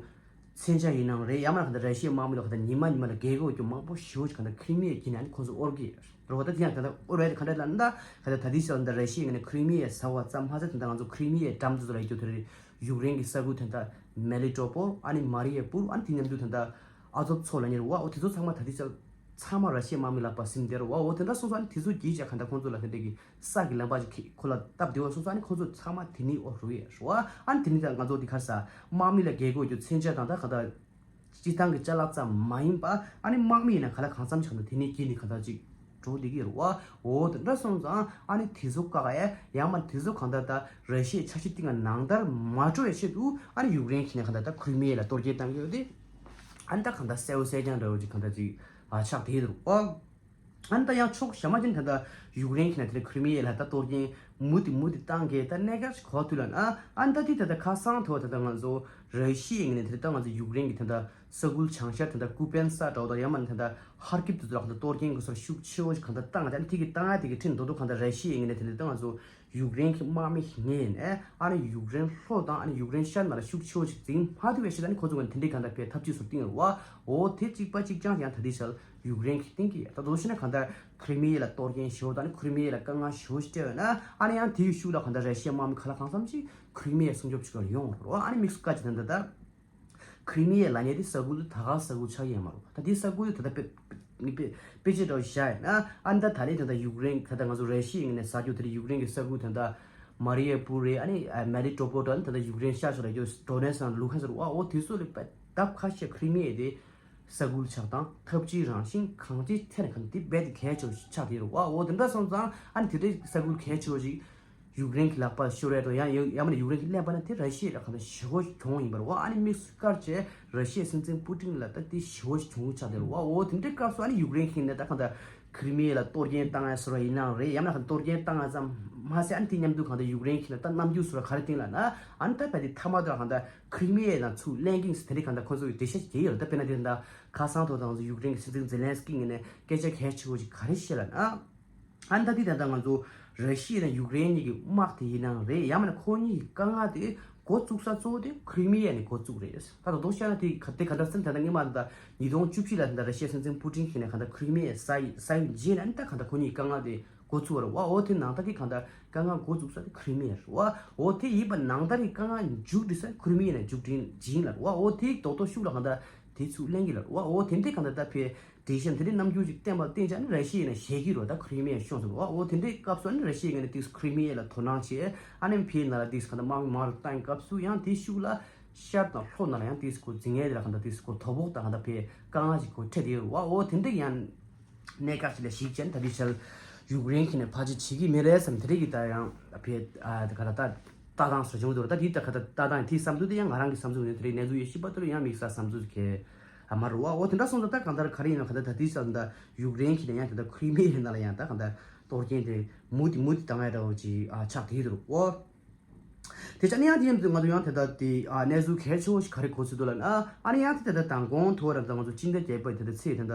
མཚོན་ཆ་ཡིན་ནའང་རེད། ཡང་མིན་ན་ག་ད་ར་ཤི་ཡའི་དམག་མི་ལ་ག་ད་ཉི་མ་ཉི་མ་ལ་རྒྱལ་ཁ་ཡོད་རྒྱུ་མང་པོ་ཞེ་པོ་ཅིག་ག་ད་ཁྲི་མི་ཡ་བརྒྱུད་ནས་ཨ་ནི་ཁོ་ཚོ་དབོར་གི་རེད་བ། ད་དེ་ཡང་ག་ད་དབོར་བ་དེ་ག་འདྲ་ལབ་ན་ད་ག་ད་ད་དེ་ཤ་ད་ར་ཤི་ཡའི་ངོས་ནས་ཁྲི་མི་ཡ་ཟ་བ་ཙམ་མ་ཟད་ད་ད་ང་ཚོ་ཁྲི་མི་ཡའི་འགྲམ་དེ་ཚོ་ལ་ཡོད་རྒྱུ་དེ་རེད། ཡུཀ་རེན་གྱི་ས་ཁུལ་དེ་ད་མེ་ལི་ཏོ་པོལ་ཨ་ནི་མ་རི་ཡ་པུལ་ཨ་ནི་དེ་མཉམ་དུ་ད་ད་ཨ་ཛོབ་མཚོ་ལབ་མཁན་རེད་བ། འོ་དེ་ཚོ་ཚང་མ་ད་དེ་ཤ་ཚང་མ་ར་ཤི་ཡའི་དམག་མི་ལག་པ་ཟིན་བསྡད་རེད་བ། འོ་དེ་འདྲ་སོང་ཙང་ཨ་ནི་དེ་ཚོ་བརྒྱུད་བྱས་ག་ད་ཁོང་ཚོ་ལ་དེ་འདྲ་གི་ས་གི་ལམ་པ་ཅིག་ཁོ་ལ་སྟབས་བདེ་བ་སོང་ཙང་ཨ་ནི་ཁོ་ཚོ་ཚང་མ་དེ་ནས་དབོར་རུ་ཡས་རེད་བ། ཨ་ནི་དེ་ནས་ད་ང་ཚོ་འདི་ག་རེ་ཟ་དམག་མི་ལ་རྒྱལ་ཁ་ཡོད་རྒྱུ་མཚོན་ཆ་དང་ད་ག་ད་སྤྱིར་བཏང་གི་ཅ་ལག་ཙམ་མ་ཡིན་པ་ཨ་ནི་དམག་མི་ཡིན་ན་ག་ལ་གང་འཚམ་ཞིག་ག་ད་དེ་ནས་བརྒྱུད་ནས་ག་ད་ཅིག་ འགྲོ་བསྡད་ཀྱི་ཡོད་རེད་བ། འོ་དེ་འདྲ་སོང་ཙང་ཨ་ནི་དེ་ཚོ་བཀག་ཡ་ཡང་མ་དེ་ཚོ་གང་ལྟར་ད་ར་ཤི་ཡའི་འཆར་གཞི་སྟེང་ལ་ནང་ལྟར་མ་འགྲོ་བའི་ཆེད་དུ་ཨ་ནི་ཡུཀ་རེན་གྱིས་ནས་གང་ལྟར་ད་ཁྲི་མི་ཡ་ལ་གཏོར་སྐྱོན་བཏང་གི་ཡོད་དེ། ཨ་ནི་ད་གང་ལྟར་གསལ་བོ་གསལ་རྐྱང་འདྲ་བོ་ཅིག་གང་ལྟར་ཅིག་ཨ་ཆགས་བསྡད་ཡོད་རེད་བ། ཨ་ནི་ད་ཡང་ཕྱོགས་གཞན་མ་ཅིག་ད་ལྟ་ཡུཀ་རེན་གྱིས་ནས་དེ་ཁྲི་མི་ཡ་ལ་ད་གཏོར་སྐྱོན་མུ་མཐུད་མུ་མཐུད་བཏང་གི་ད་གནད་འགག་ཅིག་གོ་ཐུབ་ལ་ན། ཨ་ནི་ད་དེ་ད་ལྟ་ཁ་སང་ཐོག་ད་ལྟ་ང་ཚོ་ར་ཤི་ཡའི་ངོས་ནས་དེ་ད་ང་ཚོ་ཡུཀ་རེན་གྱི་ད་ལྟ་ས་ཁུལ་བྱང་ཤར་དེ་འདྲ་ཀུ་པན་ས་འདྲ་བོ་དང་ཡང་མིན་དེ་འདྲ་ཧར་ཀིབ་དེ་ཚོ་ལ་གཏོར་སྐྱོན་གྱི་སོར་ཤུགས་ཆེ་བོ་ཞིག་གང་ལྟར་བཏང་སྟེ། ཨ་ནི་དེ་གི་བཏང་ཡ་དེ་གི་ཁྲིམས་རྡོག་རྡོག་གང་ལྟར་ར་ཤི་ཡའི་ངོས་ནས་དེ་འདྲ་ད་ང་ཚོ་ཡུཀ་རེན་གྱི་དམག་མི་ངོས་ནས་ཨ་ནི་ཡུཀ་རེན་ལྷོ་དང་ཨ་ནི་ཡུཀ་རེན་ཤར་ནང་ལ་ཤུགས་ཆེ་བོ་ཞིག་འཛིང་མ་ཐུབ་པའི་ཕྱིར། ཨ་ནི་ཁོ་ཚོ་གི་དེ་འདྲའི་གང་ལྟར་བའི་འཐབ་ཇུས་སུ་བཏིང་ཡོད་རེད་བ། འོ་དེ་གཅིག་པ་གཅིག་རྐྱང་ཡང་ད་ལྟའི་ཆར་ཡུཀ་རེན་གྱིས་བཏིང་གི་ཡོད། ད་དུང་ཞུས་ན་གང་ལྟར་ཁྲི་མི་ཡ་ལ་གཏོར་སྐྱོན་ཞེ་བོ་དང་ཨ་ནི་ཁྲི་མི་ཡ་ལ་དཀའ་ངལ་ཞེ་བོ་ཞིག་སྤྲད་ཡོད་ན། ཨ་ནི་ཡང་དེའི་ཤུགས་ལ་གང་ལྟར་ར་ཤི་ཡའི་དམག་མི་ག་ལ་གང་འཚམ་ཞིག་ཁྲི་མི་ཡ་སྲུང་སྐྱོབ་བྱེད་གར་ཡོང་རོགས། ཨ་ནི་དམིགས་སུ་བཀར་གྱི་ད་ལྟ་ད། ཁྲི་མི་ཡ་ལབ་མཁན་དེ་ས་ཁུལ་དེ་ད་ག་ས་ཁུལ་ཆགས་ཀྱི་ཡོད་མ་རེད། ད་དེ་ས་ཁུལ་དེ་ད་ལྟ་དཔེ་དཔེ་དཔེ་ཆ་འདྲ་བོ་བཞག་ཡིན་ན། ཨ་ནི་ད་ད་ལན་ད་ལྟ་ཡུཀ་རེན་ད་ལྟ་ང་ཚོ་ར་ཤི་ཡའི་ངོས་ནས་ཟ་རྒྱུ་དེ་རེད། ཡུཀ་རེན་གྱི་ས་ཁུལ་ད་ལྟ་མ་རི་ཡ་པུར་རེད། ཨ་ནི་མེ་ལི་ཏོ་པོལ་དང་ད་ལྟ་ཡུཀ་རེན་ཤར་ཕྱོགས་ལ་ཡོད་ཌོ་ནེ་སི་དང་ལུ་ཧན་སི་རེད་བ། འོ་དེ་ཚོ་ལ་དཔེ་ལྡབ་ཁ་ཤས་ཁྲི་མི་ཡ་དེ་ས་ཁུལ་ཆགས་སྟངས་འཐབ་ཇུས་རང་བཞིན་གང་ཅིའི་ཐད་ནས་གང་དེ་རྦད་དེ་གལ་ཆེ་བོ་ཞིག་ཆགས་བསྡད་ཡོད་རེད་བ། འོ་དེ་འདྲ་སོང་ཙང་ཨ་ནི་དེ་འདྲའི་ས་ཁུལ་གལ་ཆེ་བོ་ཞིག་ཡུཀ་རེན་གྱི་ལག་པར་ཤོར་ཡ་དང་ཡང་ཡང་ཡང་མིན་ན་ཡུཀ་རེན་གྱིས་ལེན་པ་ན་དེ་ར་ཤི་ཡ་ལ་གང་ལྟར་ཞེ་པོ་ཞིག་གྱོང་ཡིན་པ་རེད་བ། ཨ་ནི་དམིགས་སུ་བཀར་བྱས་ར་ཤི་ཡའི་སྲིད་འཛིན་པུ་ཏིན་ལ་ད་དེ་ཞེ་པོ་ཞིག་གྱོང་ཆགས་བསྡད་རེད་བ། འོ་དེ་འདྲའི་སྐབས་སུ་ཨ་ནི་ཡུཀ་རེན་གྱིས་ནས་ད་གང་ལྟར་ཁྲི་མི་ཡ་ལ་གཏོར་སྐྱོན་བཏང་ཡ་ཟེར་བ་ཡིན་ནའང་རེད། ཡང་ན་གང་གཏོར་སྐྱོན་བཏང་ཡ་ཙམ་མ་ཟད་ཨ་ནི་དེ་མཉམ་དུ་གང་ལྟར་ཡུཀ་རེན་གྱིས་ནས་ད་རྣམ་འགྱུར་ཟེར་བ་ག་རེ་བསྟན་ལབ་ན། ཨ་ནི་ད་ཕལ་ཆེར་མཐའ་མ་དེ་ལ་གང་ལྟར་ཁྲི་མི་ཡ་ནང་ཚུར་ལེན་གྱི་ཡིན་ཟེར་དེ་འདྲའི་གང་ལྟར་ཁོ་ཚོ་གིས་འགྲེལ་བཤད་བྱེད་ཀྱི་ཡོད་རེད། ད་དཔེར་ན་དེ་ད་ཁ་སང་ཐོག་ད་ང་ཚོ་ཡུཀ་རེན་གྱི་སྲིད་འཛིན་ཛེ་ལན་སི་ཀི་ངོས་ནས་སྐད་ཆ་གལ་ཆེ་བོ་ཞིག་ག་རེ་བཤད་ལབ་ན། ཨ་ནི་ད་ལྟའི་ད་ལྟ་ང་ཚོ་ར་ཤི་ཡ་དང་ཡུཀ་རེན་གཉིས་ཀྱི་དམག་དེ་ཡིན་ནའང་རེད། ཡང་མིན་ན་ཁོ་གཉིས་ཀྱི་དཀའ་ངལ་དེ་འགོ་བཙུགས་ས་གཙོ་བོ་དེ་ཁྲི་མི་ཡ་ནས་འགོ་བཙུགས་རེད། ད་ད་དུང་བཤད་ན་དེ་ག་དེ་ག་འདྲ་སེམས་ད་ལྟ་སྔོན་མ་ད་ལྟ་ཉིས་སྟོང་བཅུ་བཞི་ལ་ད་ལྟ་ར་ཤི་ཡའི་སྲིད་འཛིན་པུ་ཏིན་གྱིས་ནས་ག་ད་ཁྲི་མི་ཡ་ཟ་ཡི་ཟ་ཡི་རྗེས་ནས་ཨ་ནི་ད་ག་ད་ཁོ་གཉིས་ཀྱི་དཀའ་ངལ་དེ་འགོ་བཙུགས་པ་རེད་བ། འོ་དེ་ནང་ལྟར་གྱི་ག་ད་དཀའ་ངལ་འགོ་བཙུགས་ས་དེ་ཁྲི་མི་ཡ་རེད་བ། འོ་དེ་ཡིན་པ་ནང་ལྟར་གྱི་དཀའ་ངལ་མཇུག་སྒྲིལ་ས་ཁྲི་མི་ཡ་ནས་མཇུག་སྒྲིལ་སྒྲིལ་ཡིན་ལབ་རེད་བ། འོ་དེ་རྡོག་རྡོག་ཤུགས་ལ་ག་ད་དེ་ཚུར་ལེན་གྱི་ལབ་རེད་བ། འོ་དེ་འདྲའི་ག་ད་ད་ཕེ་དེ་བཞིན་དེ་འདྲའི་རྣམ་འགྱུར་ཅིག་བསྟན་པ་བསྟན་ཅིག་ཨ་ནི་ར་ཤི་ཡ་ནས་ཞེད་ཀྱི་རེད། ད་ཁྲི་མི་ཡ་ཤོར་སོང་རེད་བ། འོ་དེ་འདྲའི་སྐབས་སུ་ཨ་ནི་ར་ཤི་ཡའི་ངོས་ནས་དེ་ཁྲི་མི་ཡ་ལ་དོ་སྣང་བྱས། ཨ་ནི་ཕེའི་ནང་ལ་དེ་ག་ད་དམག་མི་མང་རུ་བཏང་སྐབས་སུ་ཡང་དེའི་ཤུགས་ལ་ཤར་དང་ལྷོ་ནང་ལ་ཡང་དེ་ཁོ་འཛིང་ཡས་དེ་ལ་ག་ད་དེ་ཁོ་དོ་ཕོག་དང་ག་ད་ཕེ་དཀའ་ངལ་ཞིག་ཁོ་འཕྲད་དེ་ཡོད་རེད་བ། འོ་དེ་འདྲའི་ཡང་གནད་འགག་ཅིག་ལ་གཞིགས་བྱས་ནས་ད་དེ་ཆར་ཡུཀ་རེན་གྱིས་ནས་ཕལ་ཆེར་བྱེད་ཀྱི་མེད་རེད་བསམ་དེ་རིགས་ཀྱི་ད་ཡང་ཕེ་ཨ་དེ་ག་ད་ད་ལྟ་སྟངས་སུ་བྱུང་འདུག་ད་དེའི་ད་ག་ད་ལྟ་སྟངས་དེའི་བསམ་ཚུལ་དེ་ཡང་ང་རང་གི་བསམ་ཚུལ་ཡིན། དེ་རིང་གནས་ཚུལ་ཡོད་ཤེས་པ་དེ་ལ་ཡང་དམིགས་བསལ་བསམ་ཚུལ་གལ་ཨ་མ་རུ་བ། འོ་དེ་འདྲ་སོང་ཙང་ད་གང་ལྟར་ག་རེ་ཡིན་ན་གང་ལྟར་ད་དེའི་ས་ད་ཡུཀ་རེན་གྱི་ནས་ཡང་དེ་ད་ཁྲི་མི་ཡའི་ནང་ལ་ཡང་ད་གང་ལྟར་གཏོར་སྐྱོན་དེ་མུ་མཐུད་མུ་མཐུད་བཏང་ཡ་འདྲ་བོ་ཅིག་ཨ་ཆགས་བསྡད་འདུག་འོ་དེ་ཆ་ནི་ཡང་དེ་ཡིན་དུས་ང་ཚོ་ཡང་དེ་ད་དེ་ཨ་གནས་ཚུལ་གལ་ཆེ་བོ་ཞིག་ག་རེ་གོ་ཚུལ་འདུག་ལབ་ན། ཨ་ནི་ཡང་དེ་ད་ད་མདང་དགོང་ཐོག་ར་ད་ང་ཚོ་སྤྱི་ཟླ་བརྒྱད་པའི་དེ་ད་ཚེས་དེ་ད་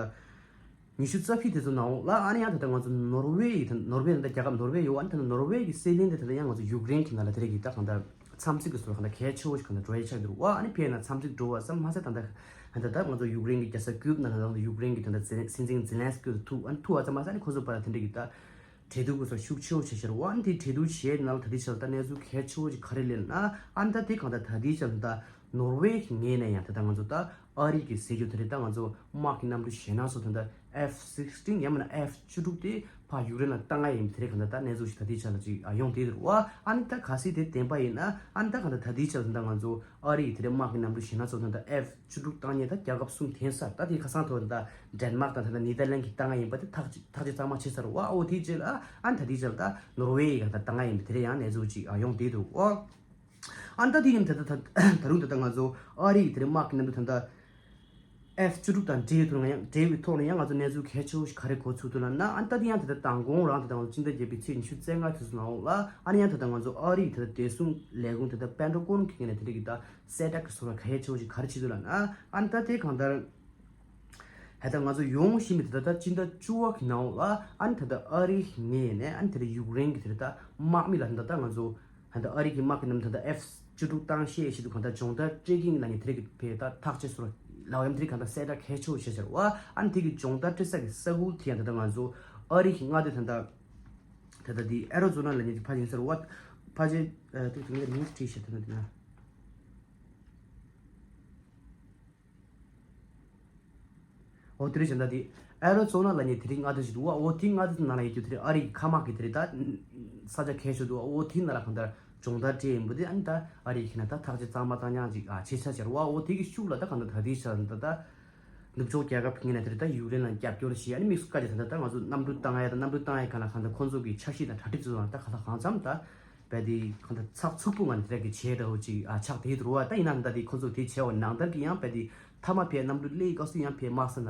ཉི་ཤུ་རྩ་བཞི་དེ་ཚོ་ནང་ལ། ཨ་ནི་ཡང་ད་ལྟ་ང་ཚོ་ནོར་ཝེ་ཡི་ད་ནོར་ཝེ་ད་ལྟ་རྒྱལ་ཁབ་ནོར་ཝེ་ཡོད། ཨ་ནི་ད་ལྟ་ནོར་ཝེ་གི་སྲིད་བློན་དེ་ད་ལྟ་ཡང་ང་ཚོ་ཡུཀ་རེན་གྱི་ནང་ལ་དེ་རིགས་ཀྱི་ད་གང་ལྟར་འཚམས་གཟིགས་ཀྱི་སོ་གང་ལྟར་གལ་ཆེ་བོ་ཞིག་གང་ལྟར་འགྲོ་ཡ་ཆགས་འདུག་བ། ཨ་ནི་ཕེ་ན་འཚམས་གཟིགས་འགྲོ་བ་ཙམ་མ་ཟད་ད་ལྟ་ད་ལྟ་ང་ཚོ་ཡུཀ་རེན་གྱི་རྒྱལ་ས་ཀིབ་ནང་ལ་ད་ལྟ་ཡུཀ་རེན་གྱི་ད་ལྟ་སྲིད་འཛིན་ཛེ་ལན་སི་ཀི་ཐུག་ཨ་ནི་ཐུག་བ་ཙམ་མ་ཟད་ཨ་ནི་ཁོ་ཚོ་བར་དེ་འདྲ་གི་ད་འབྲེལ་གཏུག་སྐོར་སོགས་ཤུགས་ཆེ་བོ་བྱེད་བཞིན་རེད་བ། ཨ་ནི་དེ་འབྲེལ་གཏུག་བྱས་ནང་ལ་ད་ལྟའི་ཆར་ད་གནས་ཚུལ་གལ་ཆེ་བོ་ཅིག་ག་རེ་སླེབས་ན། ཨ་ནི་ད་དེ་གང་ལྟར་ད་ལྟའི་ཆར་ད་ནོར་ཝེ་གི་ངོས་ནས་ཡང་ད་ལྟ་ང་ཚོ་ད་ཨ་རི་གི་ཟེར་རྒྱུ་དེ་རེད། ད་ང་ཚོ་དམག་གི་གནམ་གྲུ་གཞན་སྣ་ཚོགས་ད་ལྟ་ཨེཕ་སིགས་ཊིན་ཡང་མིན་ན་ཨེཕ་བཅུ་དྲུག་དེ་ཕར་ཡུཀ་རེན་ལ་བཏང་ཡ་ཡིན་དེ་རེད། གང་ལྟར་ད་གནས་ཚུལ་ཞིག་ད་ལྟའི་ཆར་ལ་ཅིག་ཡོང་བསྡད་འདུག་བ། ཨ་ནི་ད་གལ་སྲིད་དེ་བདེན་པ་ཡིན་ན། ཨ་ནི་ད་གང་ལྟར་ད་ལྟའི་ཆར་ད་ང་ཚོ་ཨ་རི་གི་དེ་རེད་དམག་གི་གནམ་གྲུ་གཞན་སྣ་ཚོགས་ད་ལྟ་ཨེཕ་བཅུ་དྲུག་བཏང་མཁན་ད་རྒྱལ་ཁབ་གསུམ་འཐེན་ཚར། ད་དེ་ཁ་སང་ཐོག་ད་ལྟ་ཌེན་མཱག་དང་ད་ལྟ་ནེ་དར་ལན་གྱིས་བཏང་ཡ་ཡིན་པ་དེ་ཐག་ཐག་གཅོད་གཙང་མ་བྱས་ཚར་བ། འོ་དེའི་རྗེས་ལ་ཨ་ནི་ད་དེའི་རྗེས་ལ་ད་ནོར་ཝེ་ཡིས་ད་བཏང་ཡ་ཡིན་པ་དེ་རེད། ཡང་གནས་ཚུལ་ཅིག་ཨ་ཡོང་བསྡད་འདུག་འོ་ཨ་ནི་ད་དེ་ཡིན་ད་ད་ད་ད་རུང་ད་ལྟ་ང་ཚོ་ཨ་རི་ཡི་དེ་རེད་དམག་གི་གནམ་གྲུ་ད་ལྟ་ཨེཕ་བཅུ་དྲུག་དང་འབྲེལ་ཡོད་ཐོག་ནས་ཡང་འབྲེལ་བའི་ཐོག་ནས་ཡང་ང་ཚོ་གནས་ཚུལ་གལ་ཆེ་བོ་ཞིག་ག་རེ་གོ་ཚུལ་འདུག་ལབ་ན། ཨ་ནི་ད་དེ་ཡང་ད་ལྟ་མདང་དགོང་རང་ད་ལྟ་ང་ཚོ་སྤྱི་ཟླ་བརྒྱད་པའི་ཚེས་ཉི་ཤུ་རྩ་ལྔ་དེ་ཚོ་ནང་ལ་ཨ་ནི་ཡང་ད་ལྟ་ང་ཚོ་ཨ་རི་ཡི་ད་ལྟ་བདེ་སྲུང་ལས་ཁུངས་ད་ལྟ་པེན་ཊ་གོན་གི་ངོས་ནས་དེ་རིགས་ཀྱི་ད་གསལ་བསྒྲགས་ཀྱི་བཟོ་འདྲ་གལ་ཆེ་བོ་ཞིག་ག་རེ་བྱེད་འདུག་ལབ་ན། ཨ་ནི་ད་དེ་གང་ལྟར་ད་ལྟ་ང་ཚོ་ཡོང་བཞིན་པའི་ད་ལྟ་ད་སྤྱི་ཟླ་བཅུ་པ་གི་ནང་ལ་ཨ་ནི་ད་ལྟ་ཨ་རིའི་ངོས་ནས་ཨ་ནི་ད་ལྟ་ཡུཀ་རེན་གྱི་དེ་རིགས་ད་དམག་མི་ལ་ད་ལྟ་ང་ཚོ་ད་ལྟ་ཨ་རི་གི་དམག་གི་གནམ་ད་ལྟ་ཨེཕ་བཅུ་དྲུག་བཏང་ཤེས་ཞེས་དུས་གང་ལྟར་སྦྱོང་བརྡར་སྤྲད་ཀྱིན་ལ་ཉེ་དེ་རིགས་ཀྱི་བེད་ད་ཐག་གཅོད་སོར་ལའོ་ཡམ་དེ་རིགས་གང་ལྟར་གསལ་བསྒྲགས་གལ་ཆེ་བོ་བྱས་ཟེར་བ། ཨ་ནི་དེ་གི་སྦྱོང་བརྡར་སྤྲད་ས་གི་ས་ཁུལ་དེ་ཡང་ད་ལྟ་ང་ཚོ་ཨ་རི་གི་མངའ་སྡེ་ད་ལྟ་ད་ལྟ་དེ་ཨེ་རོ་ཛོ་ན་ལ་ཉེ་དེ་ཕ་ཆེན་ཟེར་བ་ཕ་ཆེ་དེ་དེ་ངས་མིང་བྲིས་ཤག་ད་ལྟ་དེ་ན། འོ་དེ་རིང་བྱས་ན་དེ་ཨེ་རོ་ཛོ་ན་ལབ་མཁན་དེ་རིང་མངའ་སྡེ་ཞིག་འདུག་བ། འོ་དེའི་མངའ་སྡེ་དེ་ནང་ལ་ཡོད་རྒྱུ་དེ་རིང་ཨ་རི་གི་མཁའ་དམག་གི་དེ་རིང་ད་ས་ཆ་གལ་ཆེ་འདུག་བ། འོ་དེའི་ནང་ལ་གང་ལྟར་སྦྱོང་བརྡར་སྤྲད་ཡིན་པ་དེ་ཨ་ནི་ད་ཨ་རི་གི་ན་ད་ཐག་གཅོད་གཙང་མ་གཙང་རྐྱང་ཅིག་ཨ་བྱེད་ས་ཆེར་བ། འོ་དེ་གི་ཤུགས་ལ་ད་གང་ལྟར་ད་དེའི་ཆ་ད་ད་ ནུབ་ཕྱོགས་རྒྱལ་ཁབ་ཕིང་ནས་དེར་ད་ཡུཀ་རེན་ལ་རྒྱབ་སྐྱོར་བྱེད། ཨ་ནི་དམིགས་སུ་བཀར་ཏེ་ད་ལྟ་ང་ཚོ་གནམ་གྲུ་བཏང་ཡ་དང་གནམ་གྲུ་བཏང་ཡ་ག་ལ་གང་ལྟར་ཁོང་ཚོ་གི་འཆར་གཞི་དང་གྲ་སྒྲིག་ཚོ་དང་ད་ག་ལ་གང་འཚམ་ད་བས་དེ་གང་ལྟར་ཚགས་ཚུད་པོ་ང་ནས་དེ་ར་གི་བྱས་འདྲ་བོ་ཅིག་ཨ་ཆགས་བསྡད་འདུག་བ། ད་ཡིན་ན་ད་དེ་ཁོང་ཚོ་དེ་བྱས་བ་ནང་ལྟར་གི་ཡང་བས་དེ་མཐའ་མ་བས་གནམ་གྲུ་སླེབས་སྐབས་སུ་ཡང་བས་དམག་ས་ན་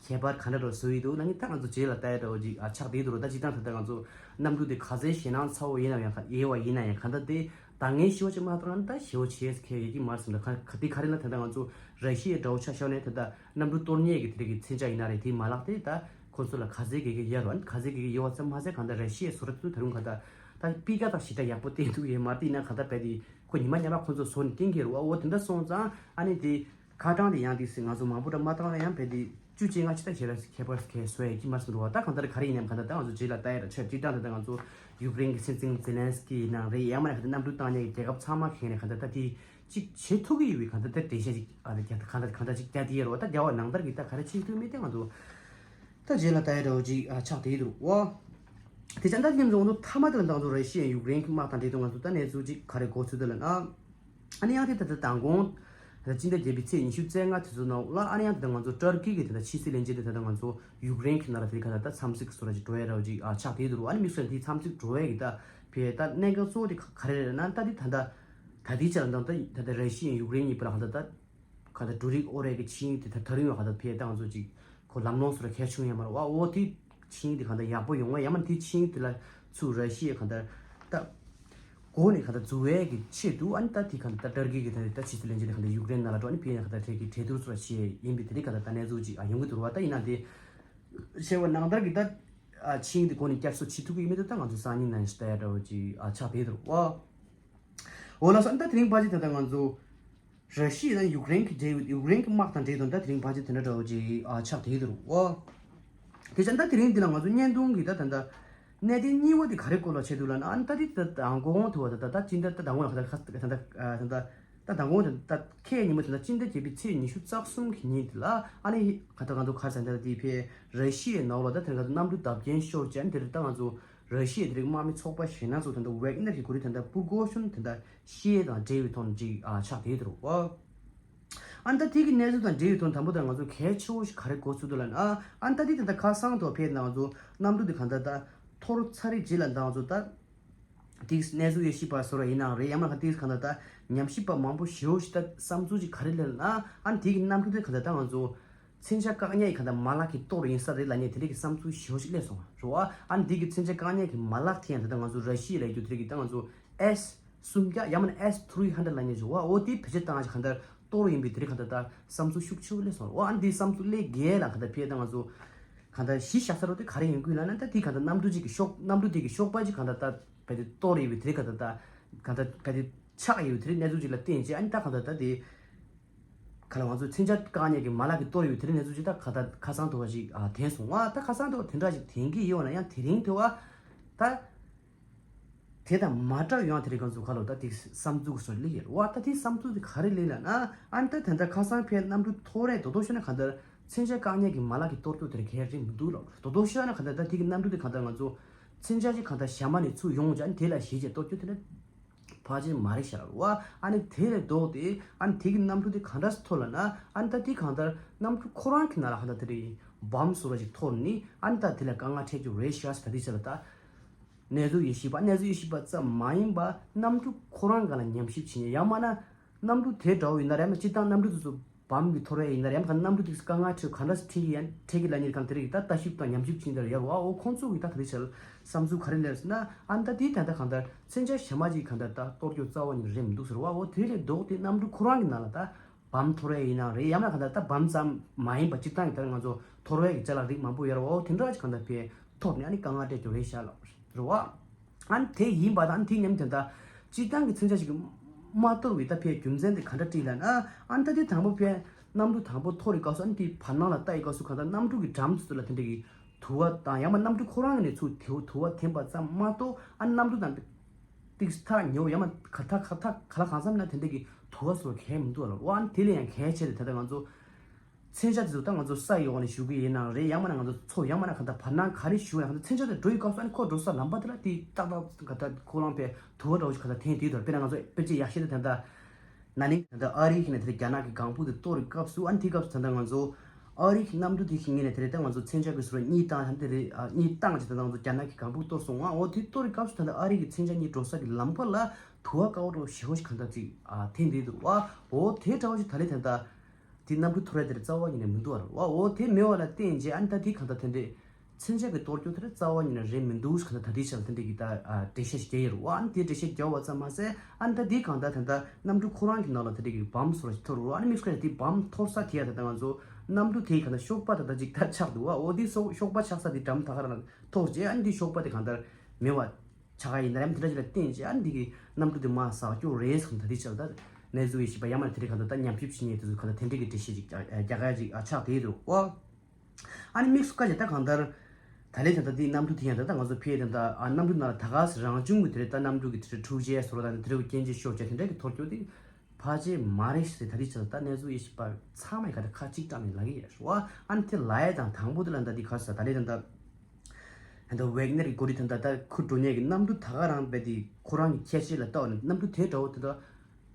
ཁྱད་པར་ག་འདྲ་འདྲ་བཟོ་ཡི་འདུག་ན་ངས་ད་ང་ཚོ་རྗེས་ལ་ལྟ་ཡ་འདྲ་བོ་ཅིག་ཨ་ཆགས་བསྡད་འདུག་ར། ད་སྤྱིར་བཏང་ད་ལྟ་ང་ཚོ་གནམ་གྲུ་དེ་ག་ཚད་ཞེད་སྣང་ཚ་བོ་ཡིན་ནམ་ཡང་ག་ཡལ་བ་ཡིན་ན་ཡང་ག་ད་དེ། ད་ངས་ཞེ་པོ་ཅིག་མ་བཏང་ན་ད་ཞེ་པོ་བྱས་ཁེལ་ཡོད་ཀྱི་མ་རེད་བསམ། ད་ག་ག་དེ་ག་རེ་ན་ད་ལྟ་ང་ཚོ་ར་ཤི་ཡའི་དགྲ་བོ་ཆ་བཞག་ནས་ད་ལྟ་གནམ་གྲུ་གཏོར་མཁན་གྱི་དེ་རིགས་ཀྱི་མཚོན་ཆ་ཡིན་ན་རེད། དེའི་མ་ལག་དེ་ད་ཁོ་ཚོ་ལ་ག་ཚད་གེ་གེ་ཡོད་རེད། ག་ཚད་གེ་གེ་ཡོད་པ་ཙམ་མ་ཟད་གང་ལྟར་ར་ཤི་ཡའི་བཟོ་གྲྭ་དེ་ཚོ་ད་རུང་གང་ལྟར་ད་སྤུས་ཀ་དང་ཞེ་དྲག་ཡག་པོ་བསྟན་ཐུབ་ཡོད་མ་རེད། དེ་ཡིན་ན་གང་ལྟར་བས་དེ་ཁོ་ཉི་མ་ཉི་མ་ཁོ་ཚོ་བཟོ་ནས་བསྟན་གྱི་རེད་བ། འོ་དེ་འདྲ་སོང་ཙང་ཨ་ནི་དེ། ཁ་གྲངས་དེ་ཡང་དེ་སྲིད་ང་ཚོ་མང་པོ་འདྲ་མ་བཏང་ན་ཡང་བས་དེ་བཅུ་གཅིག་ལྔ་ཅི་ལྟར་ཞེ་དྲག་ཁྱད་པར་ཁྱད་བཟོ་ཡ་ཀྱི་མ་རེད་བསམ་འདུག་བ། ད་གང་ལྟར་ག་རེ་ཡིན་ནའང་གང་ལྟར་ད་ང་ཚོ་རྗེས་ལ་ལྟ་ཡ་ར་ཆ་སྤྱིར་བཏང་ད་ལྟ་ང་ཚོ་ཡུཀ་རེན་གྱི་སྲིད་འཛིན་ཛེ་ལན་སི་ཀི་ཡིན་ནའང་རེད། ཡང་མིན་ན་གང་ལྟར་གནམ་གྲུ་བཏང་མཁན་གྱི་རྒྱལ་ཁབ་ཚང་མ་གིས་ནས་གང་ལྟར་ད་དེ་གཅིག་བྱེད་ཐུབ་ཀྱི་ཡོད་པའི་གང་ལྟར་ད་འགྲེལ་བཤད་ཅིག་ཨ་ད་གང་ལྟར་གང་ལྟར་ཅིག་བརྒྱབ་དེ་ཡོད་རེད་བ། ད་རྒྱལ་བ་ནང་ལྟར་གྱི་ད་ག་རེ་བྱེད་ཐུབ་མེད་དེ་ང་ཚོ་ད་རྗེས་ལ་ལྟ་ཡ་འདྲ་བོ་ཅིག་ཨ་ཆགས་བསྡད་འདུག་བ། དེ་ཙང་ད་མཉམ་དུ་ང་ཚོ་མཐའ་མ་དེ་ལ་ད་ང་ཚོ་ར་ཤི་ཡ་ཡུཀ་རེན་གྱི་དམག་དང་འབྲེལ་དུ་ང་ཚོ་ད་གནས་ཚུལ་ཅིག་ག་རེ་གོ་ཚུལ་དེ་ལ་ན། ཨ་ནི་ཡང་དེ་ད་ལྟ་མདང་དགོང་ད་ལྟ་སྤྱི་ཟླ་བརྒྱད་པའི་ཚེས་ཉི་ཤུ་རྩ་ལྔ་དེ་ཚོ་ནང་ལ་ཨ་ནི་ཡང་དེ་ད་ང་ཚོ་ཏུར་ཀི་གི་དེ་ད་ཕྱི་སྲིད་བློན་ཆེན་དེ་ད་ལྟ་ང་ཚོ་ཡུཀ་རེན་གྱི་ནང་ལ་དེ་ག་ད་ད་འཚམས་གཟིགས་སུ་ར་ཅིག་འགྲོ་ཡ་ར་ཅིག་ཨ་ཆགས་བསྡད་འདུག་ར། ཨ་ནི་དམིགས་བསལ་དེ་འཚམས་གཟིགས་འགྲོ་ཡ་གི་ད་བས་ད་གནད་འགག་གཙོ་བོ་དེ་ག་རེ་རེད་ན། ད་དེ་ད་ད་ད་དེའི་ཆ་ལ་ད་ད་ད་ད་ར་ཤི་ཡ་ཡུཀ་རེན་གཉིས་བར་ལ་ག་ད་ད་ག་ད་འབྲུ་རིགས་ཨོ་རེད་གི་ཆིངས་ཡིག་དེ་ད་ད་རིང་བ་ག་ད་བས་ད་ང་ཚོ་ཅིག་ཁོ་ལམ་ལྷོང་སུ་ར་ཁྱེར་བྱུང་ཡོད་མ་རེད་བ། འོ་དེ་ཆིངས་ཡིག་དེ་གང་ལྟར་ཡག་པོ་ཡོང་བ་ཡང་མིན་དེ་ཆིངས་ཡིག་དེ་ལ་ཚུར་ར་ཤི་ཡའི་གང་ལྟར་ད་སྒོ་ནས་གང་ལྟར་འཛུལ་བའི་གི་ཆེད་དུ་ཨ་ནི་ད་དེ་གང་ལྟར་ད་ཏུར་ཀི་གི་ད་ད་ཕྱི་སྲིད་བློན་ཆེན་དེ་གང་ལྟར་ཡུཀ་རེན་ནང་ལ་འགྲོ་ཨ་ནི་ཕི་ཡ་གང་ལྟར་དེ་གི་གྲོས་བསྡུར་ཚུར་བྱས་ཡིན་པའི་དེ་རིགས་གང་ལྟར་ད་གནས་ཚུལ་ཅིག་ཨ་ཡོང་གི་འདུག་བ། ད་ཡིན་ན་དེ་བྱས་པ་ནང་ལྟར་གི་ད་ཨ་ཆིངས་ཡིག་དེ་སྒོ་ནས་བསྐྱར་གསོ་བྱེད་ཐུབ་ཀྱི་མེད་དུ་ད་ང་ཚོ་སང་ཉིན་ནང་ཞིག་ལྟ་ཡ་འདྲ་བོ་ཅིག་ཨ་ཆགས་བསྡད་འདུག་བ། འོ་ལགས་སོ། ཨ་ནི་ད་དེ་རིང་ཕལ་ཆེར་ད་ལྟ་ང་ཚོ་ར་ཤི་ཡ་དང་ཡུཀ་རེན་གྱི་འབྲེལ་ཡོད་ཡུཀ་རེན་གྱི་དམག་དང་འབྲེལ་དོན་ད་དེ་རིང་ཕལ་ཆེར་དེ་འདྲ་འདྲ་བོ་ཅིག་ཨ་ཆགས་བསྡད་འདུག་བ། དེ་ཙང་ད་དེ་རིང་འདི་ལ་ང་ཚོ་བརྙན་ཐུང་གི་ད་ད་ལྟ་གནད་དོན་གཉིས་པ་དེ་ག་རེ་སྐོར་ལ་བྱེད་འདུག་ལབ་ན། ཨ་ནི་ད་དེ་ད་ད་གོང་དུ་བ་ད་ད་ད་ཅི་འདྲ་ད་ད་གོང་ལ་ད་ད་ད་ད་ད་ད་གོང་ད་ད་ཁའི་ཉིན་མོ་ད་ད་སྤྱི་ཟླ་བརྒྱད་པའི་ཚེས་ཉི་ཤུ་རྩ་གསུམ་གི་ཉིན་དེ་ལ་ཨ་ནི་ག་ད་ང་ཚོ་ག་རེ་ཟེར་ད་དེ་ཕའི་ར་ཤི་ཡའི་ནང་ལ་ད་དེ་ག་ད་གནམ་གྲུ་བརྡབ་སྐྱོན་ཤོར་བྱས། ཨ་ནི་དེ་རིང་ད་ང་ཚོ་ར་ཤི་ཡའི་དེ་རིང་དམག་མི་ཚོགས་པ་གཞན་སྣ་ཚོགས་ད་ད་ཝེག་ནར་གྱི་འགོ་ཁྲིད་ད་ད་པུ་གོ་ཤུན་ད་ད་ཤི་ཡས་དང་འབྲེལ་བའི་ཐོག་ནས་ཅིག་ཨ་ཆགས་བསྡད་འདུག་བ། ཨ་ནི་ད་དེ་གི་གནས་ཚུལ་དང་འབྲེལ་བའི་ཐོག་དང་པོ་དང་ང་ཚོ་གལ་ཆེ་བོ་ཞིག་ག་རེ་གོ་ཚུལ་འདུག་ལབ་ན། ཨ་ཨ་ནི་ད་དེ་ད་ད་ཁ་སང་དུ་ཕེབས་ན་ང་ཚོ་གནམ་གྲུ་དེ་གང་ལྟར་ད་འཐོར་ཚར་རེད་རྗེས་ལ་ད་ང་ཚོ་ད་དེ་གནས་ཚུལ་ཡོད་ཤེས་པ་བཟོ་ར་ཡིན་ནའང་རེད། ཡང་མིན་ན་གང་དེ་གང་ལྟར་ད་ཉམས་ཞིབ་པ་མང་པོ་ཞེ་བོ་ཞིག་ད་བསམ་ཚུལ་ཅིག་ག་རེ་སླེབས་ལབ་ན། ཨ་ནི་དེ་གི་གནམ་གྲུ་དེ་གང་ལྟར་ད་ང་ཚོ་མཚོན་ཆ་བཀག་ཉར་གྱི་གང་ལྟར་མ་ལག་གི་གཏོར་ཡིན་ས་རེད་ལབ་མཁན་དེ་འདྲ་གི་བསམ་ཚུལ་ཞེ་བོ་ཞིག་སླེབས་སོང་བ་རེད་བ། ཨ་ནི་དེ་གི་མཚོན་ཆ་བཀག་ཉར་གྱི་མ་ལག་དེ་ཡང་ད་ལྟ་ང་ཚོ་ར་ཤི་ཡ་ལབ་རྒྱུ་དེ་རིགས་ཀྱི་ད་ང་ཚོ་S་སུམ་བརྒྱ་ཡང་མིན་ན་S three hundred ལབ་མཁན་ཞིག་བ། འོ་དེ་བེད་སྤྱོད་བཏང་ཞིག་གང་ལྟར་གཏོར་ཡིན་པའི་དེ་རིགས་གང་ལྟར་ད་བསམ་ཚུལ་ཤུགས་ཆེ་བོ་སླེབས་སོང་བ། ཨ་ནི་དེ་བསམ་ཚུལ་སླེབས་རྒྱལ་ལ་གང་ལྟར་ཕེབས་ད་ང་ཚོ་གང་ལྟར་གཞི་བཞག་ས་རོ་དེ་ག་རེ་ཡིན་དགོས་ལབ་ན། ད་དེ་གང་ལྟར་གནམ་གྲུ་གཅིག་གི་གཤོག་གནམ་གྲུ་དེ་གི་གཤོག་པ་ཅིག་གང་ལྟར་ད་བེད་སྤྱོད་གཏོར་ཡིན་པའི་དེ་རིགས་གང་ལྟར་ད་གང་ལྟར་ག་དེ་ཆགས་ཡོད་པའི་དེ་རིགས་གནས་ཚུལ་ཅིག་ལ་བརྟེན་བྱས། ཨ་ནི་ད་གང་ལྟར་ད་དེ་ག་ལ་ང་ཚོ་མཚོན་ཆ་བཀག་ཉར་གྱི་མ་ལག་གི་གཏོར་ཡོད་དེ་རིང་གནས་ཚུལ་ཅིག་ད་ཁ་ད་ཁ་སང་དུ་བ་ཞིག་ཨ་ཐོན་སོང་བ། ད་ཁ་སང་དུ་བ་དེ་འདྲ་ཞིག་ཐོན་གྱི་ཡོད་ན་ཡང་དེ་རིང་དུ་བ་ད་དེ་དང་མ་འདྲ་ཡོང་དེ་རིང་ང་ཚོ་ཁ་ལོ་ད་དེ་བསམ་ཚུལ་གི་སོ་སླེབས་ཡོད་བ། ད་དེ་བསམ་ཚུལ་དེ་ག་རེ་སླེབས་ལབ་ན། ཨ་ནི་ད་དེ་འདྲ་ཁ་སང་ཕའི་གནམ་གྲུ་འཐོར་རེད། དོ་དོ་ཤོད་ན་གང་ལྟར་མཚོན་ཆ་བཀག་ཉར་གྱི་མ་ལག་གི་གཏོར་སྐྱོན་དེ་རིང་གལ་རིགས་མི་འདུག་ལབ། དོ་དོ་ཤོད་ན་གང་ལྟར་ད་དེ་གི་གནམ་གྲུ་དེ་གང་ལྟར་ང་ཚོ་མཚོན་ཆ་ཅིག་གང་ལྟར་ཞྭ་མ་ནས་ཚུར་ཡོང་བྱས། ཨ་ནི་དེ་ལ་ཞེད་བྱས་གཏོར་སྐྱོན་དེ་འདྲ་ཕལ་ཆེར་མ་རེད་ཤག་ལབ་བ། ཨ་ནི་དེ་ལས་ལྡོག་སྟེ་ཨ་ནི་དེ་གི་གནམ་གྲུ་དེ་ག་འདྲ་སེ་འཐོར་ལབ་ན། ཨ་ནི་ད་དེ་གང་ལྟར་གནམ་གྲུ་ཁོ་རང་གི་ནང་ལ་གང་ལྟར་དེ་རིང་བམ་བཟོ་འདྲ་ཞིག་འཐོར་ནས། ཨ་ནི་ད་དེ་ལ་དཀའ་ངལ་འཕྲད་རྒྱུ་རེད་ཤག་ཟེར། ད་དེ་ཆ་ལ་ད་གནས་ཚུལ་ཡོད་ཤེས་པ་གནས་ཚུལ་ཡོད་ཤེས་པ་ཙམ་མ་ཡིན་པ་གནམ་གྲུ་ཁོ་རང་སྒང་ལ་ཉམས་ཞིབ་བྱེད་མཁན། ཡང་མིན་ན་གནམ་གྲུ་དེ་འདྲ་བོ་ཡིན་ན་རེད། མ་སྤྱིར་བཏང་གནམ་གྲུ་དེ་ཚོ་བམ་གྱིས་འཐོར་བ་ཡིན་ན་རེད། ཡང་མིན་ན་གནམ་གྲུ་དེ་དཀའ་ངལ་འཕྲད་ག་འདྲ་སེ་འཕྲད་ཀྱི་ཡིན་འཕྲད་ཀྱི་ལབ་མཁན་གང་དེ་རིགས་ད་ལྟ་ཞིབ་དང་ཉམས་ཞིབ་བྱེད་མཁན་ཡོད་རེད་བ། འོ་ཁོང་ཚོ་གིས་ད་ད་རེས་ཆར་བསམ་ཚུལ་ག་རེ་སླེབས་ཟེར་ན། ཨ་ནི་ད་དེ་ད་ལྟ་གང་ལྟར་མཚོན་ཆ་ཞྭ་མོ་ཅིག་གང་ལྟར་ད་གཏོར་རྒྱུ་རྩ་བ་ཉིད་རེད་མི་འདུག་ཟེར་བ། འོ་དེ་ལས་ལྡོག་སྟེ་གནམ་གྲུ་ཁོ་རང་གི་ནང་ལ་ད་བམ་འཐོར་བ་ཡིན་ན་རེད། ཡང་ན་གང་ལྟར་ད་བམ་ཙམ་མ་ཡིན་པ་སྤྱིར་བཏང་གི་ད་ང་ཚོ་འཐོར་བའི་གི་ཅ་ལག་རིགས་མང་པོ་ཡོད་རེད་བ། འོ་དེ་འདྲ་ཅིག་གང་ལྟར་ཕར་འཐོར་ནས་ཨ་ནི་དཀའ་ངལ་འཕྲད་རྒྱུ་རེད་ཤག་ལབ་རེད་བ། ཨ་ནི་དེ་ཡིན་པ་དང་ཨ་ནི་དེ་མཉམ་དུ་ད་སྤྱིར་བཏང་གི་མཚོན་ཆ་ཞིག་མ་གཏོར་བའི་ད་ཕའི་རྒྱུ་མཚན་དེ་ག་འདྲ་བྲིས་ལབ་ན། ཨ་ནི་ད་དེ་དང་པོ་ཕའི་གནམ་གྲུ་དང་པོ་འཐོར་རེ་སྐབས་སུ་ཨ་ནི་དེའི་བར་སྣང་ལ་ལྟ་ཡི་སྐབས་སུ་གང་ལྟར་གནམ་གྲུ་གི་འགྲམ་དེ་ཚོ་ལ་དེ་འདྲ་གི་དུ་བ་དང་། ཡང་མིན་གནམ་གྲུ་ཁོ་རང་གི་ནས་ཚུར་དུ་དུ་བ་འཐེན་པ་ཙམ་མ་གཏོགས་ཨ་ནི་གནམ་གྲུ་དང་ཏིག་ཏིག་ཐག་ཉེ་བོ་ཡང་མིན་ག་ཐག་ག་ཐག་ག་ལ་གང་འཚམ་ན་དེ་འདྲ་གི་དུ་བ་སོགས་གང་ཡང་མི་འདུག་ལབ། ཨ་ནི་དེ་ལས་ཡང་གལ་ཆེ་དེ་ད་ལྟ་ང་ཚོ་མཚོན་ཆ་དེ་ཚོ་ད་ང་ཚོ་ས་ཡི་འོག་ནས་ཞུ་གི་ཡིན་ནའང་རེད། ཡང་མིན་ན་ང་ཚོ་མཚོ་ཡང་མིན་ན་གང་ལྟར་བར་སྣང་ག་རེ་ཞུ་ཡང་གང་ལྟར་མཚོན་ཆ་དེ་འགྲོ་ཡི་སྐབས་སུ་ཨ་ནི་ཁོ་འགྲོ་ས་ལམ་པ་དེ་ལ་དེ་ཏག་ཏག་ག་ད་ཁོ་རང་ཕའི་དུ་བ་འདྲ་བོ་ཞིག་ག་ད་འཐེན་དེ་དོར། དཔེར་ན་ང་ཚོ་དཔེ་ཆ་ཡག་ཤོས་དེ་ད་ལྟ་ན་ནིང་ད་ལྟ་ཨ་རི་གི་ནས་དེ་རྒྱ་ནག་གི་ལྒང་བུ་དེ་གཏོར་བའི་སྐབས་སུ་ཨ་ནི་དེའི་སྐབས་སུ་ད་ལྟ་ང་ཚོ་ ཨ་རི་གི་གནམ་གྲུ་དེ་ཞིག་ངེས་ནས་དེ་རེད། ད་ང་ཚོ་མཚོན་ཆ་གི་ཟུར་གཉིས་བཏང་ཐམ་དེ་རེད། ཨ་གཉིས་བཏང་བྱས་ད་ང་ཚོ་རྒྱ་ནག་གི་གང་ཕུག་གཏོར་སོང་ང་། འོ་དེ་གཏོར་གི་སྐབས་སུ་ད་ལྟ་ཨ་རི་གི་མཚོན་ཆ་གཉིས་འགྲོ་ས་གི་ལམ་ཁ་ལ་དུ་བ་དཀའ་བ་འགྲོ་ཞེ་པོ་ཞིག་གང་ལྟར་ཅིག་ཨ་ཐེངས་འདི་འདུག་བ། འོ་དེ་འདྲ་བ་ཞིག་ད་ལེ་ད་ལྟ་དེ་གནམ་གྲུ་གཏོར་ཡ་དེ་རེད་རྩ་བ་ཉིད་ནས་མི་འདུག་བ། འོ་དེ་མེད་བ་ལ་བརྟེན་རྗེས་ཨ་ནི་ད་དེ་གང་ལྟར་དེ་འདྲས། མཚོན་ཆ་གི་གཏོར་སྐྱོན་དེ་རྩ་བ་ཉིད་ནས་རེད་མི་འདུག་ཟེར་ད་དེ་ཆ་ལ་དེ་འདྲ་གི་ད་ཨ་འགྲེལ་བཤད་ཞིག་རྒྱག་ཡོད་རེད་བ། ཨ་ནི་དེ་འགྲེལ་བཤད་རྒྱག་པ་ཙམ་མ་ཟད་ཨ་ནི་ད་དེ་གང་ལྟར་ད་ལྟ་གནམ་གྲུ་ཁོ་རང་གི་ནང་ལ་དེ་འདྲ་གི་བམ་བཟོ་འདྲ་ཞིག་འཐོར་རེད་བ། ཨ་ནི་དམིགས་བསལ་དེ་བམ་འཐོར་ས་དེ་ཡ་ད་ལྟ་ང་ཚོ་གནམ་གྲུ་དེ་གང་ལྟར་གཤོག་པ་ད་ལྟ་ཅིག་ད་ཆགས་འདུག་བ། འོ་དེ་སོ་གཤོག་པ་ཆགས་ས་དེ་འགྲམ་ད་ག་རང་འཐོར་རྗེས་ཨ་ནི་དེ་གཤོག་པ་དེ་གང་ལྟར་མེད་བ་ཆགས་ཡིན་ན་རེད། དེ་འདྲ་ཞིག་ལ་བརྟེན་རྗེས་ཨ་ནི་དེ་གི་གནམ་གྲུ་དེ་མར་ཟག་སྐྱོ་རེད་ཟེར་ད་དེ་ཆ་ལ་ད་གནས་ཚུལ་ཡིན་ཞིག་པ་ཡ་མ་དེ་འདྲ་གང་ལྟར་ད་ཉམས་ཞིབ་བྱེད་མཁན་དེ་ཚོ་གང་ལྟར་དེ་འདྲ་གི་འགྲེལ་བཤད་ཅིག་རྒྱག་ཡ་ཅིག་ཆགས་བསྡད་འདུག་བ། ཨ་ནི་དམིགས་སུ་བཀར་བྱས་ད་གང་ལྟར། ད་ལན་ད་ལྟ་དེའི་གནམ་གྲུ་དེ་ཡང་ད་ལྟ་ང་ཚོ་ཕེ་ད་ལྟ་ཨ་གནམ་གྲུ་ནང་ལ་ད་ག་སེ་རང་བྱུང་གི་དེ་རེད། ད་གནམ་གྲུ་གི་དེ་རེད་འཁྲུག་ཆའི་བཟོ་འདྲ་དང་དེ་རེད་སྐྱོན་ཅན་ཤོར་བྱས་དེ་འདྲ་གི་འཐོར་སྐྱོད་དེ་ཕལ་ཆེར་མ་རེད་ཟེར་ད་རེས་ཆ་ད་གནས་ཚུལ་ཡེ་ཤེས་པ་ཚང་མས་ག་ད་ཁ་གཅིག་གྲགས་ནས་ལབ་ཀྱི་ཡོད་རེད་བ། ཨ་ནི་དེ་ལབ་ཡས་དང་དང་པོ་དེ་ལ་ད་འདི་ག་ཟེར་ད་ལན་ད་ལྟ་ད་ལྟ་ཝེག་ནེར་གི་འགོ་ཁྲིད་ད་ལྟ་ད་ཁུར་འགྲོ་མཁན་གི་གནམ་གྲུ་ད་ག་རང་བས་དེ་ཁོ་རང་གི་ཁྱད་ཆོས་ལ་ལྟ་བ་ནི་གནམ་གྲུ་དེ་འདྲ་བོ་དེ་ད།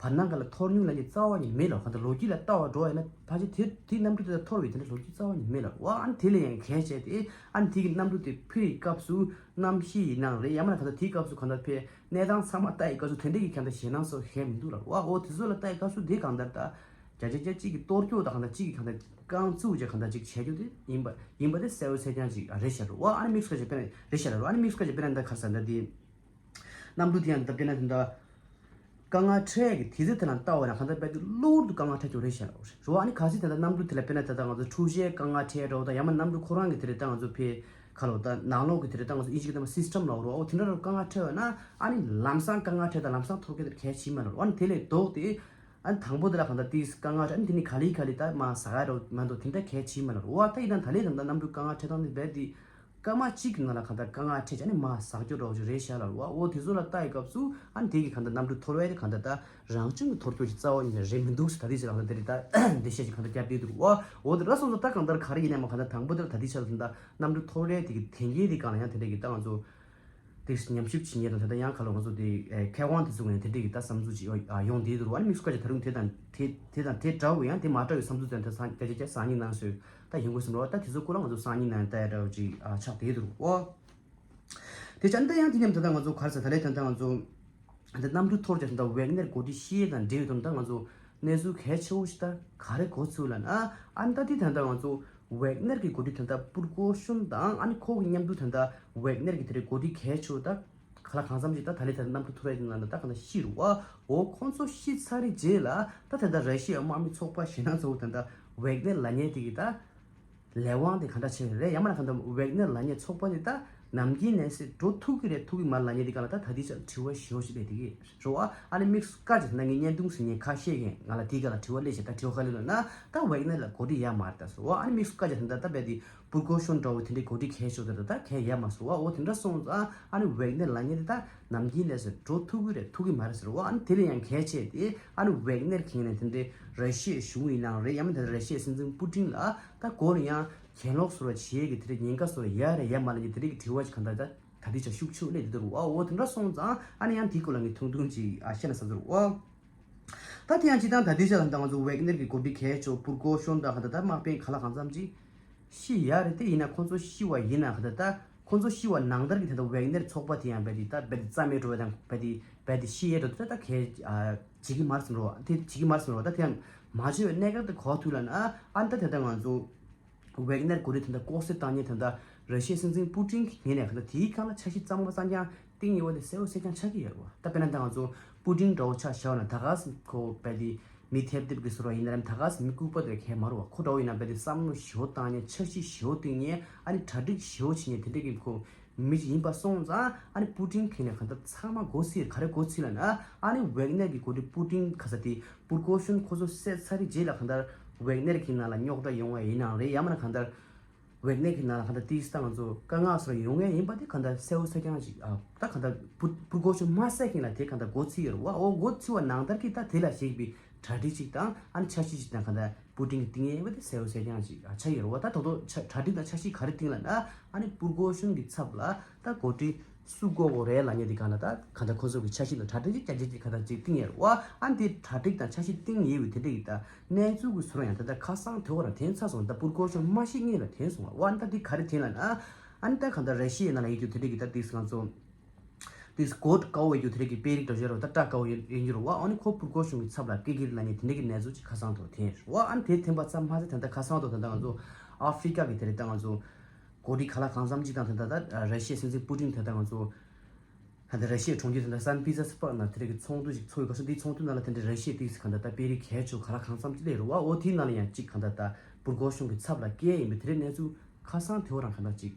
བར་སྣང་ག་ལ་འཐོར་མྱོང་ལབ་ཀྱི་རྩ་བ་ཉིད་མེད་ལ། གང་ལྟར་ལོ་རྒྱུས་ལ་ལྟ་བ་འགྲོ་བ་ཡིན་ན་ཕལ་ཆེར་དེ་དེའི་གནམ་གྲུ་དེ་ལ་འཐོར་བའི་དེ་འདྲ་ལོ་རྒྱུས་རྩ་བ་ཉིད་མེད་ལ། འོ་ཨ་ནི་དེ་ལས་ཡང་གལ་ཆེ་དེ་ཨ་ནི་དེ་གི་གནམ་གྲུ་དེ་འཕུར་བའི་སྐབས་སུ་གནམ་གཤིས་ཡིན་ནའང་རེད། ཡང་མིན་ན་གང་ལྟར་དེའི་སྐབས་སུ་གང་ལྟར་ཕེ་གནས་སྟངས་ཚང་མ་ལྟ་ཡི་སྐབས་སུ་དེ་འདྲ་གི་གང་ལྟར་ཞེད་སྣང་སོགས་གང་ཡང་མི་འདུག་ལ། འོ་འོ་དེ་ཚོ་ལ་ལྟ་ཡི་སྐབས་སུ་དེ་གང་ལྟར་ད་བརྒྱ་ཆ་བརྒྱ་གཅིག་གི་གཏོར་སྐྱོན་དང་གང་ལྟར་གཅིག་གི་གང་ལྟར་རྐང་བཙུགས་བྱས་གང་ལྟར་གཅིག་བྱས་རྒྱུ་དེ་ཡིན་པ་ཡིན་པ་དེ་གསལ་བོ་གསལ་རྐྱང་གཅིག་རེད་ཤག་རེད། འོ་ཨ་ནི་དམིགས་སུ་བཀར་བྱས་དཔེར་ན་རེད་ཤག་རེད། འོ་ཨ་ནི་དམིགས་སུ་བཀར་བྱས་དཔེར་ན་ད་ག་རེ་ཟེར་ན་ད་དེ། གནམ་གྲུ་དེ་ཡང་ད་དཔེར་ན་དེ་འདྲ་དཀའ་ངལ་འཕྲད་ཀྱི་དུས་ཚོད་དེ་ལ་ལྟ་བ་ན་གང་ལྟར་རྦད་དེ་གློ་བུར་དུ་དཀའ་ངལ་འཕྲད་ཀྱི་རེད་ཤག་རེད་བ། ཨ་ནི་གལ་སྲིད་ད་ལྟ་གནམ་གྲུ་དེ་ལ་དཔེར་ན་ད་ལྟ་ང་ཚོ་འཁྲུག་ཆའི་དཀའ་ངལ་འཕྲད་འགྲོ་དང་ཡང་མིན་གནམ་གྲུ་ཁོ་རང་གི་དེ་རེད་ད་ང་ཚོ་ཕེ་ག་ལོ་ད་ནང་ལོགས་ཀྱི་དེ་རེད་ད་ང་ཚོ་ཨིན་ཇི་གི་ད་སི་སི་ཊམ་ལབ་རེད་བ། འོ་དེ་འདྲ་རུ་དཀའ་ངལ་འཕྲད་པ་ན་ཨ་ནི་ལམ་སང་དཀའ་ངལ་འཕྲད་དང་ལམ་སང་འཐོར་གི་དེ་གལ་ཆེ་མ་རེད་བ། ཨ་ནི་དེ་ལས་ལྡོག་སྟེ་ཨ་ནི་དང་པོ་དེ་ལ་གང་ལྟར་དེ་དཀའ་ངལ་འཕྲད་ཨ་ནི་དེ་ནི་ག་ལེ་ག་ལེ་ད་མ་ཟ་ག་རོ་མ་གཏོགས་དེ་འདྲ་གལ་ཆེ་མ་རེད་བ། ད་ཡིན་ད་ད་ལས་ད་ལྟ་གནམ་གྲུ་དཀའ་ངལ་འཕྲད་སྟངས་དེ་རྦད་དེ། སྐར་མ་གཅིག་གི་ནང་ལ་གང་ལྟར་དཀའ་ངལ་འཕྲད་ཀྱང་ནི་མར་ཟག་སྐྱོ་འདྲ་བོ་ཅིག་རེད་ཤག་ལབ་རེད་བ། འོ་དེ་ཚོ་ལ་ལྟ་ཡི་སྐབས་སུ་ཨ་ནི་དེ་གི་གང་ལྟར་གནམ་གྲུ་འཐོར་བའི་དེ་གང་ལྟར་ད་རང་བྱུང་གི་འཐོར་སྐྱོད་ཅིག་རྩ་བ་ཉིད་ནས་རེད་མི་འདུག་ཟེར་ད་དེ་ཅིག་ལ་གང་ལྟར་དེ་རེད་ད་འགྲེལ་བཤད་ཅིག་གང་ལྟར་བརྒྱབ་བསྡད་འདུག་རེད་བ། འོ་དེ་ར་སོང་ཙང་ད་གང་ལྟར་ག་རེ་ཡིན་ནའི་མ་གང་ལྟར་དང་པོ་དེ་ལ་ད་དེ་ཆ་ལ་ད་གནམ་གྲུ་འཐོར་བའི་དེ་གི་དེ་གའི་དེ་གང་ལ་ཡང་དེ་འདྲ་གི་ད་ང་ཚོ་དེ་ཉམས་ཞིབ་བྱེད་མཁན་དང་དེ་ལྟར་ཡང་ག་ལ་ང་ཚོ་དེ་མཁས་དབང་དེ་ཚོ་ངོས་ནས་དེ་འདྲ་གི་ད་བསམ་ཚུལ་ཅིག་ཡོང་བསྡད་འདུག་རེད་བ། ཨ་ནི་དམིགས་སུ་བཀར་ཅིག་ད་རུང་དེ་དང་དེ་དེ་དང་དེ་འདྲ་བོ་ཡང་དེ་མ་འདྲ་བའི་བསམ་ཚུལ་དེ་ད་སང་སྐད་ཆ་བཤད་སང་ཉིན་གནང་སོང་། ད་ཡོང་དགོས་བསམ་རོགས། ད་དེ་ཚོ་སྐོར་ལ་ང་ཚོ་སང་ཉིན་ནང་ལྟ་ཡ་འདྲ་བོ་ཅིག་ཨ་ཆགས་བསྡད་འདུག་ཨོ། དེ་ཅང་ད་ཡང་དེ་མཉམ་ད་ལྟ་ང་ཚོ་ག་རེ་ཟེར་ད་ལས་ད་ལྟ་ང་ཚོ་ད་གནམ་གྲུ་འཐོར་རྒྱག་ད་ལྟ་ཝེག་ནེར་འགོ་ཁྲིད་ཤེས་དང་འབྲེལ་བའི་དོན་ད་ང་ཚོ་གནས་ཚུལ་གལ་ཆེ་བོ་ཞིག་ད་ག་རེ་གོ་ཚུལ་ལ་ན་ཨ་ནི་ད་དེ་ད་ལྟ་ང་ཚོ་ཝེག་ནེར་གྱི་འགོ་ཁྲིད་ད་ལྟ་པུར་གོ་ཤོན་དང་ཨ་ནི་ཁོ་གི་མཉམ་དུ་ད་ལྟ་ཝེག་ནེར་གྱི་དེ་རེད་འགོ་ཁྲིད་གལ་ཆེ་བོ་ད་ག་ལ་གང་འཚམ་ཅིག་ད་ད་ལས་ད་ལྟ་གནམ་གྲུ་འཐོར་ཡ་དེ་ནང་ད་ད་གང་ད་ཤི་རུ་བ་འོ་ཁོང་ཚོ་ཤི་ཚར་རེད་རྗེས་ལ་ད་ད་ལྟ་ར་ཤི་ཡའི་དམག་མི་ཚོགས་པ་ཞེ་ན་ཚོ་ད་ལྟ་ཝེག་ནེར་ལབ་མཁན་དེ་གི་ད། ལས་དབང་དེ་ག་འདྲ་བྱས་རེད། ཡང་མིན་ན་གང་ལྟར་ཝེག་ནེར་ལབ་མཁན་ཚོགས་པ་དེ་ད་ནམ་རྒྱུན་ནས་སེ་འགྲོ་ཐུབ་ཀྱི་རེད་ཐུབ་ཀྱི་མ་རེད་ལབ་མཁན་དེ་ག་ལ་ད་ད་ལྟའི་ཆར་དྲི་བ་ཞེ་པོ་ཞིག་སླེབས་བསྡད་ཀྱི་རེད་བ། ཨ་ནི་དམིགས་སུ་བཀར་བྱས་ད་ངས་བརྙན་ཐུང་ཟིན་མཁན་ཁ་ཤས་ཀྱིས་ང་ལ་དེའི་སྒང་ལ་དྲི་བ་སླེབས་ཤག་ད་དྲི་བ་ག་རེ་ལབ་ན་ད་ཝེག་ནེར་ལ་འགོ་ཁྲིད་ཡོད་མ་རེད་ད་ཟེར་བ། ཨ་ནི་དམིགས་སུ་བཀར་བྱས་ད་ད་ད་རྦད་དེ་པུར་གོ་ཤོན་འདྲ་བོ་དེ་འདྲའི་འགོ་ཁྲིད་གལ་ཆེ་བོ་དེ་ད་ད་གལ་ཡོད་མ་རེད་ཟེར་བ། འོ་དེ་འདྲ་སོང་ཙང་ཨ་ནི་ཝེག་ནེར་ལབ་མཁན་དེ་ད་ནམ་རྒྱུན་ནས་སེ་འགྲོ་ཐུབ་ཀྱི་རེད་ཐུབ་ཀྱི་མ་རེད་ཟེར་བ། ཨ་ནི་དེ་ལས་ཡང་གལ་ཆེ་དེ་ཨ་ནི་ཝེག་ནེར་གྱི་ངོས་ནས་དེ་འདྲའི་ར་ཤི་ཡའི་གཞུང་ཡིན་ནའང་རེད། ཡང་མིན་ད་ར་ཤི་ཡའི་སྲིད་འཛིན་པུ་ཏིན་ལ་ད་མགོ་ནས་ཡང་གྱེན་ལོག་བཟོ་འདྲ་བྱེད་ཀྱི་དེ་འདྲའི་ཉེན་ཁ་བཟོ་འདྲ་ཡོད་རེད་ཡོད་མ་རེད་ཀྱི་དེ་འདྲའི་གི་དྲི་བ་ཞིག་གང་ལྟར་ད་ད་ལྟའི་ཆར་ཤུགས་ཆེ་བོ་སླེབས་བསྡད་འདུག་རེད་བ། འོ་དེ་འདྲ་སོང་ཙང་ཨ་ནི་ཡང་དེའི་སྐོར་ལ་ངས་ཐུང་ཐུང་ཅིག་ཨ་བཤད་ན་བསམ་སོང་རེད་བ། ད་དེ་ཡང་སྤྱིར་བཏང་ད་ལྟའི་ཆར་ད་ལྟ་ང་ཚོ་ཝེག་ནེར་གྱི་འགོ་ཁྲིད་གལ་ཆེ་བོ་པུར་གོ་ཤོན་དང་ག་ད་ད་དམག་དཔོན་ག་ལ་གང་འཚམ་ཅིག་ཤི་ཡོད་རེད་དེ། ཡིན་ན་ཁོང་ཚོ་ཤི་བ་ཡིན་ན་ག་ད་ད་ཁོང་ཚོ་ཤི་བ་ནང་ལྟར་གྱི་ད་ལྟ་ཝེག་ནེར་ཚོགས་པ་དེ་ཡང་རྦད་དེ་ད་རྦད་དེ་རྩ་མེད་འགྲོ་བ་དང་རྦད་དེ་རྦད་དེ་ཤི་ཡས་འགྲོ་དེ་ད་གལ་ཨ་བྱེད་ཀྱི་མ་རེད་བསམ་རོ། དེ་བྱེད་ཀྱི་མ་རེད་བསམ་རོ། ད་དེ་ཡང་མ་བྱས་པའི་གནད་འགག་དེ་གོ་ཐུབ་ལ་ན་ཨ་ད་དེ་ད་ང་ཚོ་ཝེག་ནེར་འགོ་ཁྲིད་དེ་འདྲ་ལྐོག་གསོད་བཏང་མཁན་དེ་འདྲ་ར་ཤི་ཡའི་སྲིད་འཛིན་པུ་ཏིན་གྱི་ངོས་ནས་གང་ལྟར་དེའི་སྒང་ལ་འཆར་གཞི་གཙང་མ་གཙང་རྐྱང་བཏིང་ཡོད་པ་དེ་གསལ་པོ་གསལ་རྐྱང་ཆགས་ཀྱི་ཡོད་རེད་བ། ད་དཔེར་ན་ད་ང་ཚོ་པུ་ཏིན་འདྲ་བོ་ཆ་བཞག་ན་ད་ག་སེ་ཁོ་རྦད་དེ་མི་ཐེབས་ཐེབས་ཀྱི་བཟོ་འདྲ་ཡིན་ན་རམ་ད་ག་སེ་མི་ལྐུགས་པ་དེ་གས་མ་རེད་བ། ཁོ་འདྲ་བོ་ཡིན་ན་རྦད་དེ་བསམ་བློ་ཞེ་པོ་བཏང་མཁན་འཆར་གཞི་ཞེ་པོ་བཏིང་མཁན་ཨ་ནི་གྲ་སྒྲིག་ཞེ་པོ་བྱེད་མཁན་དེ་འདྲ་གི་ཁོ་མི་ཞིག་ཡིན་པ་སོང་ཙང་ཨ་ནི་པུ་ཏིན་གྱི་ངོས་ནས་གང་ལྟར་ཚང་མ་མགོ་ཚོས་ག་རེ་མགོ་ཚོས་ལབ་ན་ཨ་ནི་ཝེག་ནེར་གྱི་འགོ་ཁྲིད་པུ་ཏིན་ག་ས་དེ་པུར་གོ་ཤོན་ཁོ་ཚོ་བསད་ཚར་རྗེས་ལ་གང་ལྟར་ཝེག་ནེར་གྱི་ནང་ལ་རྙོག་དྲ་ཡོང་བ་ཡིན་ནའང་རེད། ཡང་མིན་ན་གང་ལྟར་ཝེག་ནེར་གྱི་ནང་ལ་གང་ལྟར་ཏིས་ད་ང་ཚོ་དཀའ་ངལ་སོགས་ཡོང་ངེས་ཡིན་པ་དེ་གང་ལྟར་གསལ་པོ་གསལ་རྐྱང་ཅིག་ཨ་ད་གང་ལྟར་པུར་པུར་གོ་ཤོན་མ་བསད་མཁན་ལ་དེ་གང་ལྟར་མགོ་ཚོས་ཡོད་རེད་བ། འོ་མགོ་ཚོས་པ་ནང་ལྟར་གྱི་ད་དེ་ལ་གཞིགས་པའི་གྲ་སྒྲིག་ཅིག་དང་ཨ་ནི་འཆར་གཞི་ཅིག་དང་གང་ལྟར་པུ་ཏིན་གྱིས་བཏིང་ཡས་པ་དེ་གསལ་པོ་གསལ་རྐྱང་ཅིག་ཨ་ཆགས་ཡོད་རེད་བ། ད་དོ་དོ་ཆ་གྲ་སྒྲིག་དང་འཆར་གཞི་ག་རེ་བཏིང་ལབ་ན་ཨ་ནི་པུར་གོ་ཤོན་གྱི་ཚབ་ལ་ད་འགོ་ཁྲིད་ སུ་དགོས་དགོས་རེད་ལབ་མཁན་དེ་ག་ན་ད་ག་ད་ཁོ་ཚོ་གི་འཆར་གཞི་དང་གྲ་སྒྲིག་ཅིག་རྒྱ་ཆེ་ཅིག་ག་ད་ཅིག་བཏིང་ཡོད་རེད་བ། ཨ་ནི་དེ་གྲ་སྒྲིག་དང་འཆར་གཞི་བཏིང་ཡོད་པའི་དེ་འདྲ་ཡིན་ད་གནས་ཚུལ་གི་ཟུར་ཡང་ད་ད་ཁ་སང་དེ་བ་རང་དེང་ཚ་སོང་ད་པུར་གོ་ཤོང་མ་ཤེས་ངེས་ལ་དེང་སོང་བ། ཨ་ནི་ད་དེ་ག་རེ་དེང་ལ་ན་ཨ་ནི་ད་ག་ད་ར་ཤི་ཡའི་ནང་ལ་ཡོད་རྒྱུ་དེ་འདྲ་གི་ད་དེ་ང་ཚོ་དེ་སྐོར་དཀའ་བོ་ཡོད་རྒྱུ་དེ་འདྲ་གི་དཔེ་རིགས་འདྲ་བཞག་རོགས་ད་སྐྲག་དཀའ་བོ་ཡོད་ཡོད་རྒྱུ་རོ་བ། ཨ་ནི་ཁོ་པུར་གོ་ཤོང་གི་ཚབ་ལ་སྐད་སྒྱིར་ལ་ནི་དེ་འདྲ་གི་གནས་ཚུལ་ཅིག་ཁ་སང་དུ་དེང་རེད་བ། ཨ་ནི་དེ་དེང་པ་ཙམ་མ་ཟད་ད་ད་ཁ་སང་དུ་ད་ད་ང་ཚོ་ཨ་ཧྥི་རི་ཀ་གི་དེ་རེད་ད་ང་ཚོ། གོ་སྒྲིག་ག་ལ་གང་འཚམ་ཅིག་དང་དེ་འདྲ་ད་ར་ཤི་ཡའི་སྲིད་འཛིན་པུ་ཏིན་དེ་ད་ང་ཚོ་ད་ལྟ་ར་ཤི་ཡའི་གྲོང་ཁྱེར་དེ་འདྲ་སན་པི་ཏེར་སྦུག་ནང་དེ་འདྲ་གི་ཚོགས་འདུ་ཞིག་ཚོགས་ཡོད་ག་སོ། འདིའི་ཚོགས་འདུ་ནང་ལ་དེ་འདྲ་ར་ཤི་ཡའི་ཏིག་སི་གང་ལྟར་ད་དཔེ་རིགས་གལ་ཆེ་ག་ལ་གང་འཚམ་ཅིག་སླེབས་རེད་བ། འོ་དེའི་ནང་ལ་ཡང་གཅིག་གང་ལྟར་ད་པུར་གོ་ཤོང་གི་ཚབ་ལ་སྐད་ཡིན་པའི་དེ་འདྲའི་གནས་ཚུལ་ཁ་སང་དེ་བ་རང་གང་ལྟར་ཅིག་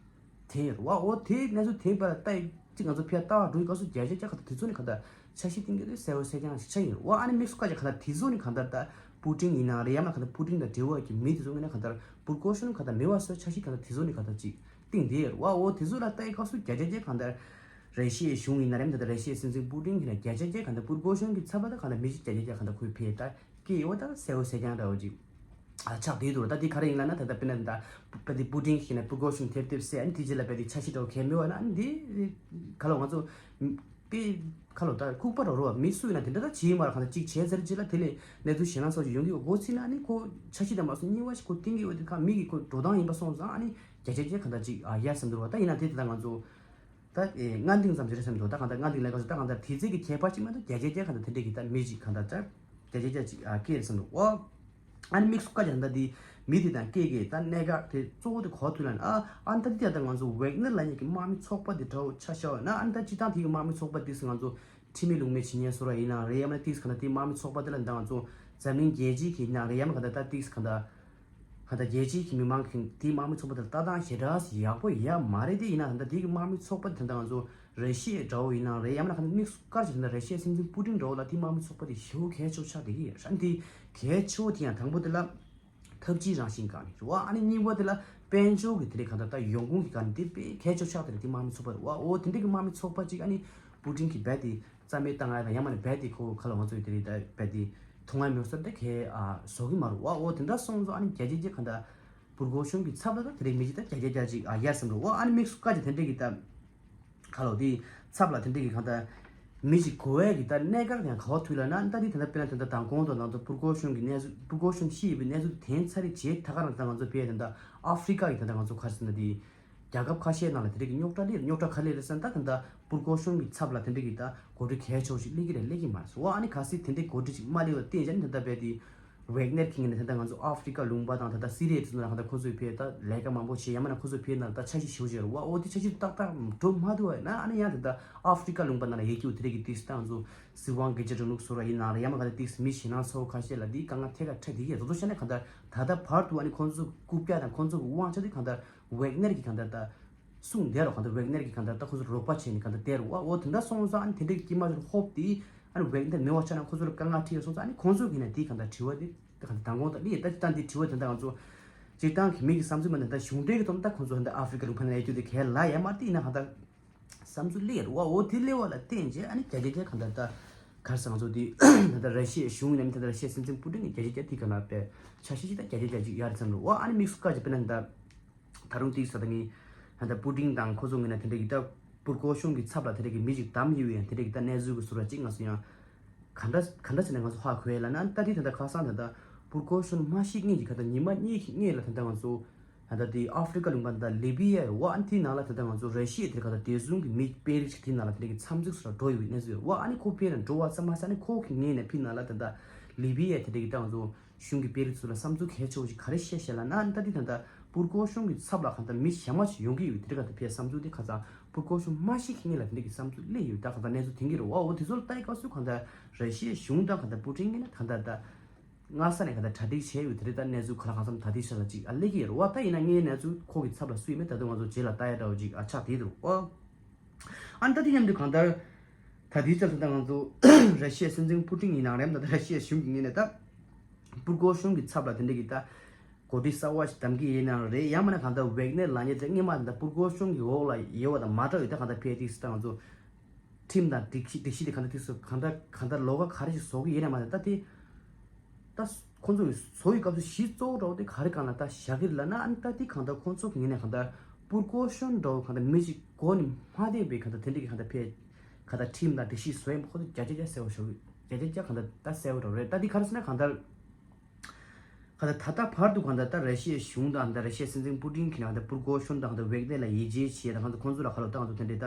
དེ་ཡོད་རེད་བ། འོ་དེའི་གནས་ཚུལ་དེ་བར་ལྟ་ཡི་གཅིག་ང་ཚོ་ཕེ་ལྟ་བ་འགྲོ་ཡི་ག་སོ་རྒྱ་ཆེ་རྒྱ་ག་ད་དེ་ཚོ་ནི་གང་ལྟར་འཆར་གཞི་བཏིང་གི་རེད་གསལ་བོ་གསལ་རྐྱང་ཞིག་ཆགས་ཡིན་རེད་བ། ཨ་ནི་དམིགས་སུ་བཀར་ཅིག་གང་ལྟར་དེ་ཚོ་ནི་གང་ལྟར་ད་པུ་ཏིན་ཡིན་ན་རེད་ཡང་ན་གང་ལྟར་པུ་ཏིན་དང་འབྲེལ་བ་གི་མི་དེ་ཚོ་ངོས་ནས་གང་ལྟར་པུར་གོ་ཤོང་གང་ལྟར་མེད་པ་བཟོ་འཆར་གཞི་གང་ལྟར་དེ་ཚོ་ནི་གང་ལྟར་ཅིག་བཏིང་བསྡད་ཡོད་རེད་བ། འོ་དེ་ཚོ་ལ་ལྟ་ཡི་སྐབས་སུ་རྒྱ་ཆེ་རྒྱ་གང་ལྟར་ར་ཤི་ཡའི་གཞུང་ཡིན་ན་རེད་ད་ལྟ་ར་ཤི་ཡའི་སྲིད་འཛིན་པུ་ཏིན་གྱིས་ན་རྒྱ་ཆེ་རྒྱ་གང་ལྟར་པུར་གོ་ཤོང་གི་ཚབ་ལ་ད་གང་ལྟར་མི་ཞིག་རྒྱ་ཆེ་རྒྱ་གང་ལྟར་ཁོས་ཕེ་ད་སྐད་ཡོད་ད་གསལ་བོ་གསལ་རྐྱང་འདྲ་བོ་ཅིག་ཨ་ཆགས་བསྡད་འདུག་ད་དེ་ག་རེ་ཡིན་ལབ་ན་ད་ལྟ་དཔེར་ན་ད་པ་དེ་པུ་ཏིན་གྱིས་ན་པུར་གོ་ཤོང་ཐེབས་ཐེབས་སེ་ཨ་ནི་དེ་རྗེས་ལ་པ་དེ་འཆར་གཞི་འདྲ་བོ་གལ་མེད་བ་ན་ཨ་ནི་དེ་ག་ལ་ང་ཚོ་པེ་ག་ལ་ད་ཁུག་པ་འདྲ་བོ་རོ་བ་མི་སུ་ཡིན་ན་དེ་འདྲ་ད་བྱེད་མ་ར་གང་ལྟར་ཅིག་བྱས་ཚར་རྗེས་ལ་དེ་ལས་གནས་ཚུལ་གཞན་ལ་སོགས་ཡོང་གི་ཡོད་འགོ་ཚིག་ན་ཨ་ནི་ཁོ་འཆར་གཞི་དང་མ་སོང་གཉིས་པ་ཞིག་ཁོ་བཏིང་གི་ཡོད་དེ་ཁ་མི་གི་ཁོ་འགྲོ་སྟངས་ཡིན་པ་སོང་ཙང་ཨ་ནི་རྒྱ་ཆེ་རྒྱ་གང་ལྟར་ཅིག་ཨ་ཡར་སེམས་འདུག་བ། ད་ཡིན་ན་དེ་དེ་ད་ང་ཚོ། ད་ཨེ་སྔ་འདིང་ཙམ་ཞིག་རེད་བསམ་འདུག་ད་གང་ལྟར་སྔ་འདིང་ལས་ཀ་སོ་ད་གང་ལྟར་དེ་ཚེ་གི་ཁྱད་པར་ཅིག་མ་གཏོགས་རྒྱ་ཆེ་རྒྱ་གང་ལྟར་དེ་འདྲས་ཀྱི་ད་མི་ཅིག་གང་ལྟར་ད་རྒྱ་ཆེ་རྒྱ་ཅིག་ཨ་སྐད་རེད་བསམ་འདུག་ཨོ། ཨ་ནི་དམིགས་སུ་བཀར་ཀྱང་ད་འདི་མི་དེ་དང་སྐད་ཀྱི་ད་གནད་འགག་དེ་གཙོ་བོ་དེ་གོ་ཐུབ་ལ་ཨ་ཨ་ད་འདི་ད་ང་ཚོ་ཝེག་ནར་ལབ་མཁན་གྱི་དམག་མི་ཚོགས་པ་དེ་འདྲ་བོ་ཆ་བཞག་ན་ཨ་ད་སྤྱི་བཏང་དེ་གི་དམག་མི་ཚོགས་པ་དེ་ང་ཚོ་ཁྲིམས་མེད་ལུགས་མེད་བྱེད་མཁན་བཟོ་འདྲ་ཡིན་ན་རེད་ཡང་ན་དེ་གང་ལྟར་དེ་དམག་མི་ཚོགས་པ་དེ་ལ་ད་ང་ཚོ་འཛམ་གླིང་རྒྱལ་སྤྱི་གི་ཡིན་ན་རེད་ཡང་ན་གང་ལྟར་ད་དེ་གང་ལྟར། ད་ལྟ་རྒྱལ་སྤྱིའི་གི་མི་མང་གི་དེའི་དམག་མི་ཚོགས་པ་དེར་ལྟ་སྟངས་ཞེ་དྲག་ཡག་པོ་ཡ་མ་རེད་དེ་ཡིན་ན་ད་ལྟ་དེའི་གི་དམག་མི་ཚོགས་པ་དེ་ད་ལྟ་ང་ཚོ་ར་ཤི་ཡའི་དགྲ་བོ་ཡིན་ན་རེད་ཡང་ན་ཁ་དམིགས་སུ་བཀར་ཞིག་ད་ལྟ་ར་ཤི་ཡའི་སྲིད་འཛིན་པུ་ཏིན་དགྲ་བོ་ལ་དེའི་དམག་མི་ཚོགས་པ་དེ་ཞེ་པོ་གལ་ཆེ་བོ་ཆགས་བསྡད་ཀྱི་ཡོད་རེད། ཨ་ནི་དེ་གལ་ཆེ་བོ་དེ་ཡང་དང་པོ་དེ་ལ་འཐབ་ཇུས་རང་བཞིན་སྒང་ནས་རེད་བ། ཨ་ནི་གཉིས་པ་དེ་ལ་དཔལ་འབྱོར་གི་དེ་རེད་གང་ལྟར་ད་ཡོང་ཁུངས་ཀྱི་སྒང་ནས་དེ་དཔེ་གལ་ཆེ་བོ་ཆགས་དེ་རེད་དེ་དམག་མི་ཚོགས་པ་རེད་བ། འོ་དེ་འདྲ་གི་དམག་མི་ཚོགས་པ་ཅིག་ཨ་ནི་པུ་ཏིན་གྱིས་རྦད་དེ། རྩ་མེད་བཏང་ཡ་དང་ཡང་མ་ནས་རྦད་དེ་ཁོ་ཁ་ལ་ང་ཚོ་དེ་རིང་ད་རྦད་དེ་ཐུང་ང་མེད་སར་ད་ཁའི་ཨ་བཟོ་གི་མ་རུ་བ། འོ་དེ་འདྲ་སོང་ཙང་ཨ་ནི་རྒྱ་རྒྱ་རྒྱ་ག་འདྲ་པུར་གོ་ཤོང་གི་ཚབ་ལ་ད་དེ་རིང་མི་གཅིག་ད་རྒྱ་རྒྱ་རྒྱ་ཅིག་ཨ་ཡར་སེམས་རུ་བ། ཨ་ནི་དམིགས་སུ་བཀར་ཅིག་དེ་འདྲས་ཀྱི་ད་ཁ་ལོ་དེ་ཚབ་ལ་དེ་འདྲས་ཀྱི་ག་འདྲ་མི་གཅིག་གོ་བས་ཀྱི་ད་གནད་འགག་ཡང་ག་བ་ཐུག་ལ་ན་ད་དེ་ད་ལྟ་དཔེར་ན་ད་ལྟ་དང་གོང་དུ་ནང་དུ་པུར་གོ་ཤོང་གི་གནས་ཚུལ་པུར་གོ་ཤོང་ཤི་ཡི་བའི་གནས་ཚུལ་དེ་དེན་ཚར་རེ་བྱས་ད་ག་རང་ད་ང་ཚོ་བས་ད་ལྟ་ཨ་ཧྥི་རི་ཀ་གི་ད་ལྟ་ང་ཚོ་ཁར་སེ་ན་དེ། རྒྱལ་ཁབ་ཁ་ཤས་ནང་ལ་དེ་འདྲ་གི་རྙོག་དྲ་སླེབས་རྙོག་དྲ་ག་སླེབས་རེད་ཟེར་ན་ད་ད་ལྟ་པུར་གོ་ཤོང་གི་ཚབ་ལ་དེ་འདྲ་གི་ད་གོ་སྒྲིག་གལ་ཆེ་བོ་ཞིག་སླེབས་ཀྱི་རེད་སླེབས་ཀྱི་མ་རེད་ཟེར་བ། ཨ་ནི་གལ་སྲིད་དེ་འདྲའི་གོ་སྒྲིག་ཅིག་མ་སླེབས་པ་བརྟེན་བྱས་ནས་ད་ལྟ་བས་དེ་ཝེག་ནེར་གྱི་ངོས་ནས་ད་ལྟ་ང་ཚོ་ཨ་ཧྥི་རི་ཀ་ལུང་པ་དང་ད་ལྟ་སི་རི་ཡའི་དེ་ཚོ་ནང་ད་ལྟ་ཁོ་ཚོས་ཕེ་ད་ལས་ཀ་མང་པོ་བྱས་ཡང་མིན་ན་ཁོ་ཚོས་ཕེ་ནང་ད་འཆར་གཞི་ཞིག་བྱས་རེད་བ། འོ་དེ་འཆར་གཞི་ཏག་ཏག་འགྲོ་མ་ཐུབ་པ་ཡིན་ན་ཨ་ནི་ཡང་ད་ལྟ་ཨ་ཧྥི་རི་ཀ་ལུང་པ་ནང་ལ་ཡོད་ཀྱི་འོ་དེ་འདྲ་གི་དེ་སི་ད་ང་ཚོ་སྲིད་དབང་སྒེར་གཅོད་རིང་ལུགས་བཟོ་ར་ཡིན་ནའང་ཡང་མིན་ན་ག་ད་དེ་སི་མི་ཞེད་སྣང་ཚ་བོ་ཁ་ཤས་ལ་དེའི་དཀའ་ངལ་ཐད་ཀར་འཕྲད་བསྡད་ཀྱི་རེད། དེ་ཚོ་བཤད་ན་ག་ད་ད་ལྟ་བར་དུ་ཨ་ནི་ཁོ་ཚོ་རྐུབ་བཀྱག་དང་ཁོ་ཚོ་གི་དབང་ཆ་དེ་གང་ལྟར་ཝེག་ནེར་གྱི་གང་ལྟར་ད་གསུངས་བསྡད་རོགས་གང་ལྟར་ཝེག་ནེར་གྱི་གང་ལྟར་ད་ཁོ་ཚོར་རོགས་པ་བྱས་ནས་གང་ལྟར་བསྡད་རོགས་བ། འོ་དེ་འདྲ་སོང་ཙང་ཨ་ནི་དེ་འདྲའི་དཀྱིལ་མ་ཚོར་ཧོབ་དེ་ཨ་ནི་ཝེག་ནེར་མེད་པ་ཆགས་ན་ཁོ་ཚོར་དཀའ་ངལ་འཕྲད་ཡོད་སོང་ཙང་ཨ་ནི་ཁོང་ཚོ་གིས་ནས་དེའི་གང་ལྟར་དྲི་བ་དེ་ད་གང་ལྟར་མདང་དགོང་དང་ལི་ཡི་ད་ཅི་ལྟ་འདི་དྲི་བ་དེ་འདྲ་ང་ཚོ་སྤྱིར་བཏང་གི་མི་གི་བསམ་ཚུལ་མ་ནི་ད་གཞུང་འབྲེལ་གྱི་ཐོག་ནས་ད་ཁོང་ཚོ་ད་ཨ་ཧྥི་རི་ཀ་ལུང་པ་ནང་ཡོད་རྒྱུ་དེ་གལ་ལ་ཡ་མ་དེ་ཡིན་ན་གང་ལྟར། བསམ་ཚུལ་སླེབས་ཡོད་རེད་བ། འོ་དེ་སླེབས་པ་ལ་བརྟེན་བྱས་ཨ་ནི་རྒྱ་རྒྱ་རྒྱ་གང་ལྟར་ད་ག་རེ་ཟེར་ང་ཚོ་དེ་ད་ལྟ་ར་ཤི་ཡའི་གཞུང་ཡིན་ནམ་ད་ལྟ་ར་ཤི་ཡའི་སྲིད་འཛིན་པུ་ཏིན་གྱི་རྒྱ་རྒྱ་རྒྱ་དེ་ག་ལ་པའི་འཆར་གཞི་ཞིག་ད་རྒྱ་རྒྱ་རྒྱ་ཅིག་ཡར་ཙམ་རེད་བ། ཨ་ནི་དམིགས་སུ་བཀར་བྱས་དཔེར་ན་ད་ད་རུང་དེ་ས་ད་ངས་ད་ལྟ་པུ་ཏིན་དང་ཁོ་ཚོ་ངོས་ནས་དེ་འདྲ་གི་ད་པུར་གོ་ཤོང་གི་ཚབ་ལ་དེ་འདྲ་གི་མི་ཞིག་བདམས་ཡོད་ཡང་དེ་འདྲ་གི་ད་གནས་ཚུལ་གི་ཟུར་ར་ཅིག་ང་ཚོ་ཡང་ག་འདྲ་ག་འདྲ་ཟེར་ནས་ང་ཚོ་ཧ་གོ་ཡ་ལ་ན་ད་དེ་ད་ལྟ་ཁ་སང་ད་ལྟ་པུར་གོ་ཤོང་མ་ཤི་ངེས་ཀྱི་ག་ད་ཉི་མ་གཉིས་ཀྱི་སྔས་ལ་ད་ལྟ་ང་ཚོ། ད་ལྟ་དེ་ཨ་ཧྥི་རི་ཀ་ལུང་པ་ད་ལི་བི་ཡ་རེད་བ། ཨ་ནི་དེའི་ནང་ལ་ད་ལྟ་ང་ཚོ་ར་ཤི་ཡའི་དེར་ག་ད་བདེ་སྲུང་གི་མི་དཔོན་རིགས་ཤིག་དེའི་ནང་ལ་དེ་འདྲ་གི་འཚམས་གཟིགས་སུ་ལ་འགྲོ་ཡོད་པའི་གནས་ཚུལ་ཡོད་རེད་བ། ཨ་ནི་ཁོ་ཕེ་ལ་འགྲོ་བ་ཙམ་མ་ཟད་ཨ་ནི་ཁོ་གི་ངོས་ནས་ཕི་ནང་ལ་ད་ལྟ་ལི་བི་ཡའི་དེ་འདྲ་གི་ད་ང་ཚོ་གཞུང་གི་དཔོན་རིགས་ཚོ་ལ་བསམ་ཚུལ་གལ་ཆེ་བོ་ཞིག་ག་རེ་བཤད་བཤད་ལ་ན་ཨ་ནི་ད་དེ་ད་ལྟ་པུར་གོ་ཤོང་གི་ཚབ་ལ་ག་ད་མི་གཞན་མ་ཞིག་ཡོང་གི་ཡོད་དེ་འདྲ་ག་ད་ཕེ་བསམ་ཚུལ་དེ་ཁ་ཚང་པུར་གོ་ཤོང་མ་ཤི་གི་ངོས་ལ་དེ་འདྲ་གི་བསམ་ཚུལ་སླེབས་ཡོད་ད་ག་ད་གནས་ཚུལ་དེང་གི་རེད་བ། འོ་དེ་ཚོ་ལ་ལྟ་ཡི་སྐབས་སུ་ག་ད་ར་ཤི་ཡའི་གཞུང་དང་ག་ད་པུ་ཏིན་གི་ནས་ག་ད་ད། སྔ་ས་ནས་ག་ད་གྲ་སྒྲིག་བྱས་ཡོད་དེ་རེད། ད་གནས་ཚུལ་ག་ལ་གང་འཚམ་ད་ལྟའི་ཆ་ལ་ཅིག་ཨ་སླེབས་ཀྱི་ཡོད་རེད་བ། ད་ཡིན་ན་ངའི་གནས་ཚུལ་ཁོ་གི་ཚབ་ལ་སུ་ཡིན་མིན་ད་དུང་ང་ཚོ་རྗེས་ལ་ལྟ་ཡ་འདྲ་བོ་ཅིག་ཨ་ཆགས་བསྡད་འདུག་ཨོ། ཨ་ནི་ད་དེ་མཉམ་དུ་གང་ལྟར་ད་ལྟའི་ཆ་ལ་ད་ང་ཚོ་ར་ཤི་ཡའི་སྲིད་འཛིན་པུ་ཏིན་ཡིན་ནའང་རེད་ད་ད་ར་ཤི་ཡའི་གཞུང་གི་ངོས་ནས་ད་པུར་གོ་ཤོང་གི་ཚབ་ལ་དེ་འདྲ་གི་ད་གོ་སྒྲིག་གསར་བ་ཞིག་གདམ་གི་ཡིན་ནའང་རེད། ཡང་མིན་ན་གང་ལྟར་ཝེག་ནེར་ལབ་མཁན་དེ་སྔོན་མ་ད་པུར་གོ་ཤོང་གི་འོག་ལ་ཡོད་པ་དང་མ་འདྲ་བའི་ད་གང་ལྟར་ཕེ་ཏིག་སི་ད་ང་ཚོ། ཁྲིམས་དང་སྒྲིག་གཞི་སྒྲིག་གཞི་དེ་གང་ལྟར་དུས་སུ་གང་ལྟར་གང་ལྟར་ལོགས་ཀ་ག་རེ་ཞིག་བཟོ་གི་ཡིན་ནའང་མ་ཟད་ད་དེ་ད་ཁོང་ཚོ་གི་བཟོ་ཡི་སྐབས་སུ་གཞི་གཙོ་བོ་འདྲ་བོ་དེ་ག་རེ་སྒང་ལ་ད་བཞག་གི་རེད་ལབ་ན་ཨ་ནི་ད་དེ་གང་ལྟར་ཁོང་ཚོ་གི་ངོས་ནས་གང་ལྟར་པུར་གོ་ཤོང་འདྲ་བོ་གང་ལྟར་མི་ཞིག་ གོ་ནི་མ་བསྡད་པའི་གང་ལྟར་དེ་འདྲ་གི་གང་ལྟར་ཕེ་གང་ལྟར་ཁྲིམས་དང་སྒྲིག་གཞི་བཟོ་ཡ་ཁོ་ཚོ་བརྒྱ་ཆ་བརྒྱ་གསལ་བོ་ཤོར་གི། བརྒྱ་ཆ་བརྒྱ་གང་ལྟར་ད་གསལ་བོ་རེད། ད་འདི་ག་རེ་ཟེར་ན་གང་ལྟར། གང་ལྟར་ད་ལྟ་བར་དུ་གང་ལྟར་ད་ར་ཤི་ཡའི་གཞུང་དང་ད་ར་ཤི་ཡའི་སྲིད་འཛིན་པུ་ཏིན་གྱིས་ནི་གང་ལྟར་པུར་གོ་ཤོན་དང་གང་ལྟར་ཝེག་ནེར་ལ་ཡིད་ཆེས་བྱེད་དང་གང་ལྟར་ཁོང་ཚོ་ལ་ག་ལ་ད་ང་ཚོ་དེ་འདྲའི་ད་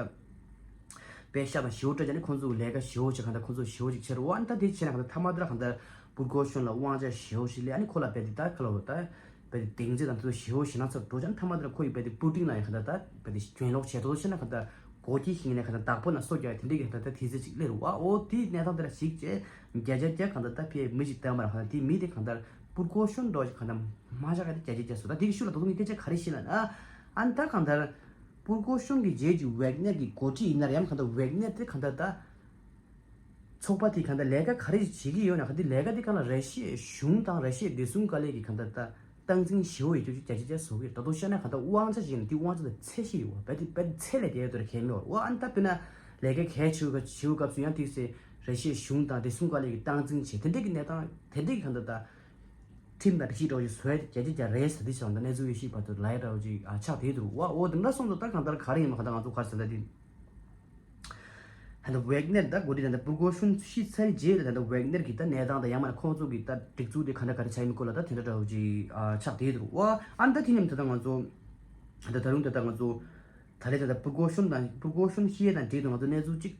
པད་ཤག་དང་ཞེ་པོ་སྤྲད་བྱས་ནས་ཁོང་ཚོ་ལས་ཀ་ཞེ་པོ་བྱེད། གང་ལྟར་ཁོང་ཚོ་ཞེ་པོ་ཅིག་བྱེད་རོགས། ཨ་ནི་ད་དེ་བྱས་ན་གང་ལྟར་ཐ་མ་དེ་ལ་གང་ལྟར་པུར་གོ་ཤོན་ལ་དབང་ཆ་ཞེ་པོ་ཞིག་སླེབས། ཨ་ནི་ཁོ་ལ་རྦད་དེ་ད་ག་ལ་ད་རྦད་དེ་སྡིངས་རྩིས་དང་དེ་ཚོ་ཞེ་པོ་ཞིག་གནང་ཚར་འགྲོ་བྱས་ནས་ཐ་མ་དེ་ལ་ཁོ་ཡིས་རྦད་དེ་པུ་ཏིན་ལ་ཡང་གང་ལྟར་ད་རྦད་དེ་གྱེན་ལོག་བྱེད་དོ་བྱས་ན་གང་ལྟར་སྒོ་ཁྱི་ཞིག་ནས་གང་ལྟར་བདག་པོ་ན་སོ་རྒྱག་དེ་འདྲའི་གི་གང་ལྟར་ད་དེ་ཚེ་ཅིག་སླེབས་རོགས། ཨ་འོ་དེའི་གནས་སྟངས་དེ་ལ་གཞིགས་བྱས་བརྒྱ་ཆ་བརྒྱ་གང་ལྟར་ད་ཕའི་མི་ཞིག་བལྟས་མ་ར་གང་ལྟར་དེ་མི་དེ་གང་ལྟར་པུར་གོ་ཤོན་འགྲོ་ཞིག་གང་ལྟར་མ་བཞག་ག་དེ་བརྒྱ་ཆ་བརྒྱ་སོ། ད་དེ་གི་ཤུགས་ལ་ད་དུང་ངས་སྐད་ཆ་ག་རེ་བཤད་ལབ་ན། ཨ་ནི་ད་གང་ལྟར་པུར་གོ་ཤོན་གྱི་རྗེས་ཀྱི་ཝེག་ནེར་གྱི་འགོ་ཁྲིད་ཡིན་ན་ར་ཡང་གང་ལྟར་ཝེག་ནེར་དེ་གང་ལྟར་ད་ཚོགས་པ་དེ་གང་ལྟར་ལས་ཀ་ག་རེ་བྱེད་ཀྱི་ཡོད་ན་གང་ལྟར་ལས་ཀ་དེ་གང་ལ་ར་ཤི་ཡའི་གཞུང་དང་ར་ཤི་ཡའི་བདེ་སྲུང་བཀའ་བློན་གྱི་གང་ལྟར་ད་སྟངས་འཛིན་ཞེ་པོ་ཡོད་རྒྱུ་ཅིག་བརྒྱ་ཆ་བརྒྱ་བཟོ་གི་རེད། ད་དུང་བཤད་ན་གང་ལྟར་དབང་ཆ་ཞིག་ནི་དེ་དབང་ཆ་དང་ཚད་ཞིག་ཡོད་པ་རྦད་དེ་རྦད་དེ་ཚད་ལས་བརྒལ་དོར་གལ་མེད་པར་འོ་ཨ་ནི་ད་དཔེར་ན་ལས་ཀ་གལ་ཆེ་བོ་ཆེ་བོ་སྐབས་སུ་ཡང་དེ་ཚེ་ར་ཤི་ཡའི་གཞུང་དང་བདེ་སྲུང་བཀའ་བློན་གྱི་སྟངས་འཛིན་བྱེད་དེ་འདྲའི་གི་གནས་སྟངས་དེ་འདྲའི་གི་གང་ལྟར་ད་ཁྲིམས་དང་སྒྲིག་གཞི་འདྲ་བོ་ཞིག་བཟོ་ཡ་དེ་བརྒྱ་ཆ་བརྒྱ་རེད་ཟེར་དེ་བྱས་ཙང་ད་གནས་ཚུལ་ཡོད་ཤེས་བར་དུ་ལ་ཡ་འདྲ་བོ་ཅིག་ཨ་ཆགས་བསྡད་འདུག་འོ་འོ་དེ་འདྲ་སོང་ཙང་ད་གང་ལྟར་ག་རེ་ཡིན་མ་གང་ལྟར་ང་ཚོ་ག་རེ་ཟེར་ད་དེ། ད་ལྟ་ཝེག་ནེར་ད་འགོ་ཁྲིད་ད་ལྟ་པུར་གོ་ཤོན་ཤི་ཚར་རྗེས་ལ་ད་ལྟ་ཝེག་ནེར་གྱི་ད་གནས་སྟངས་དང་ཡང་མིན་ཁོང་ཚོ་གི་ད་སྒྲིག་འཛུགས་དེ་ག་འདྲ་ག་རེ་ཆགས་ཡིན་སྐོར་ལ་ད་དེ་འདྲ་འདྲ་བོ་ཅིག་ཨ་ཆགས་བསྡད་འདུག་འོ་ཨ་ནི་ད་དེ་མཉམ་ད་ལྟ་ང་ཚོ་ད་ལྟ་ད་རུང་ད་ལྟ་ང་ཚོ་ད་ལྟ་ད་ལྟ་པུར་གོ་ཤོན་དང་པུར་གོ་ཤོན་ཤི་ཡས་དང་འབྲེལ་དུ་ང་ཚོ་གནས་ཚུལ་གཅིག་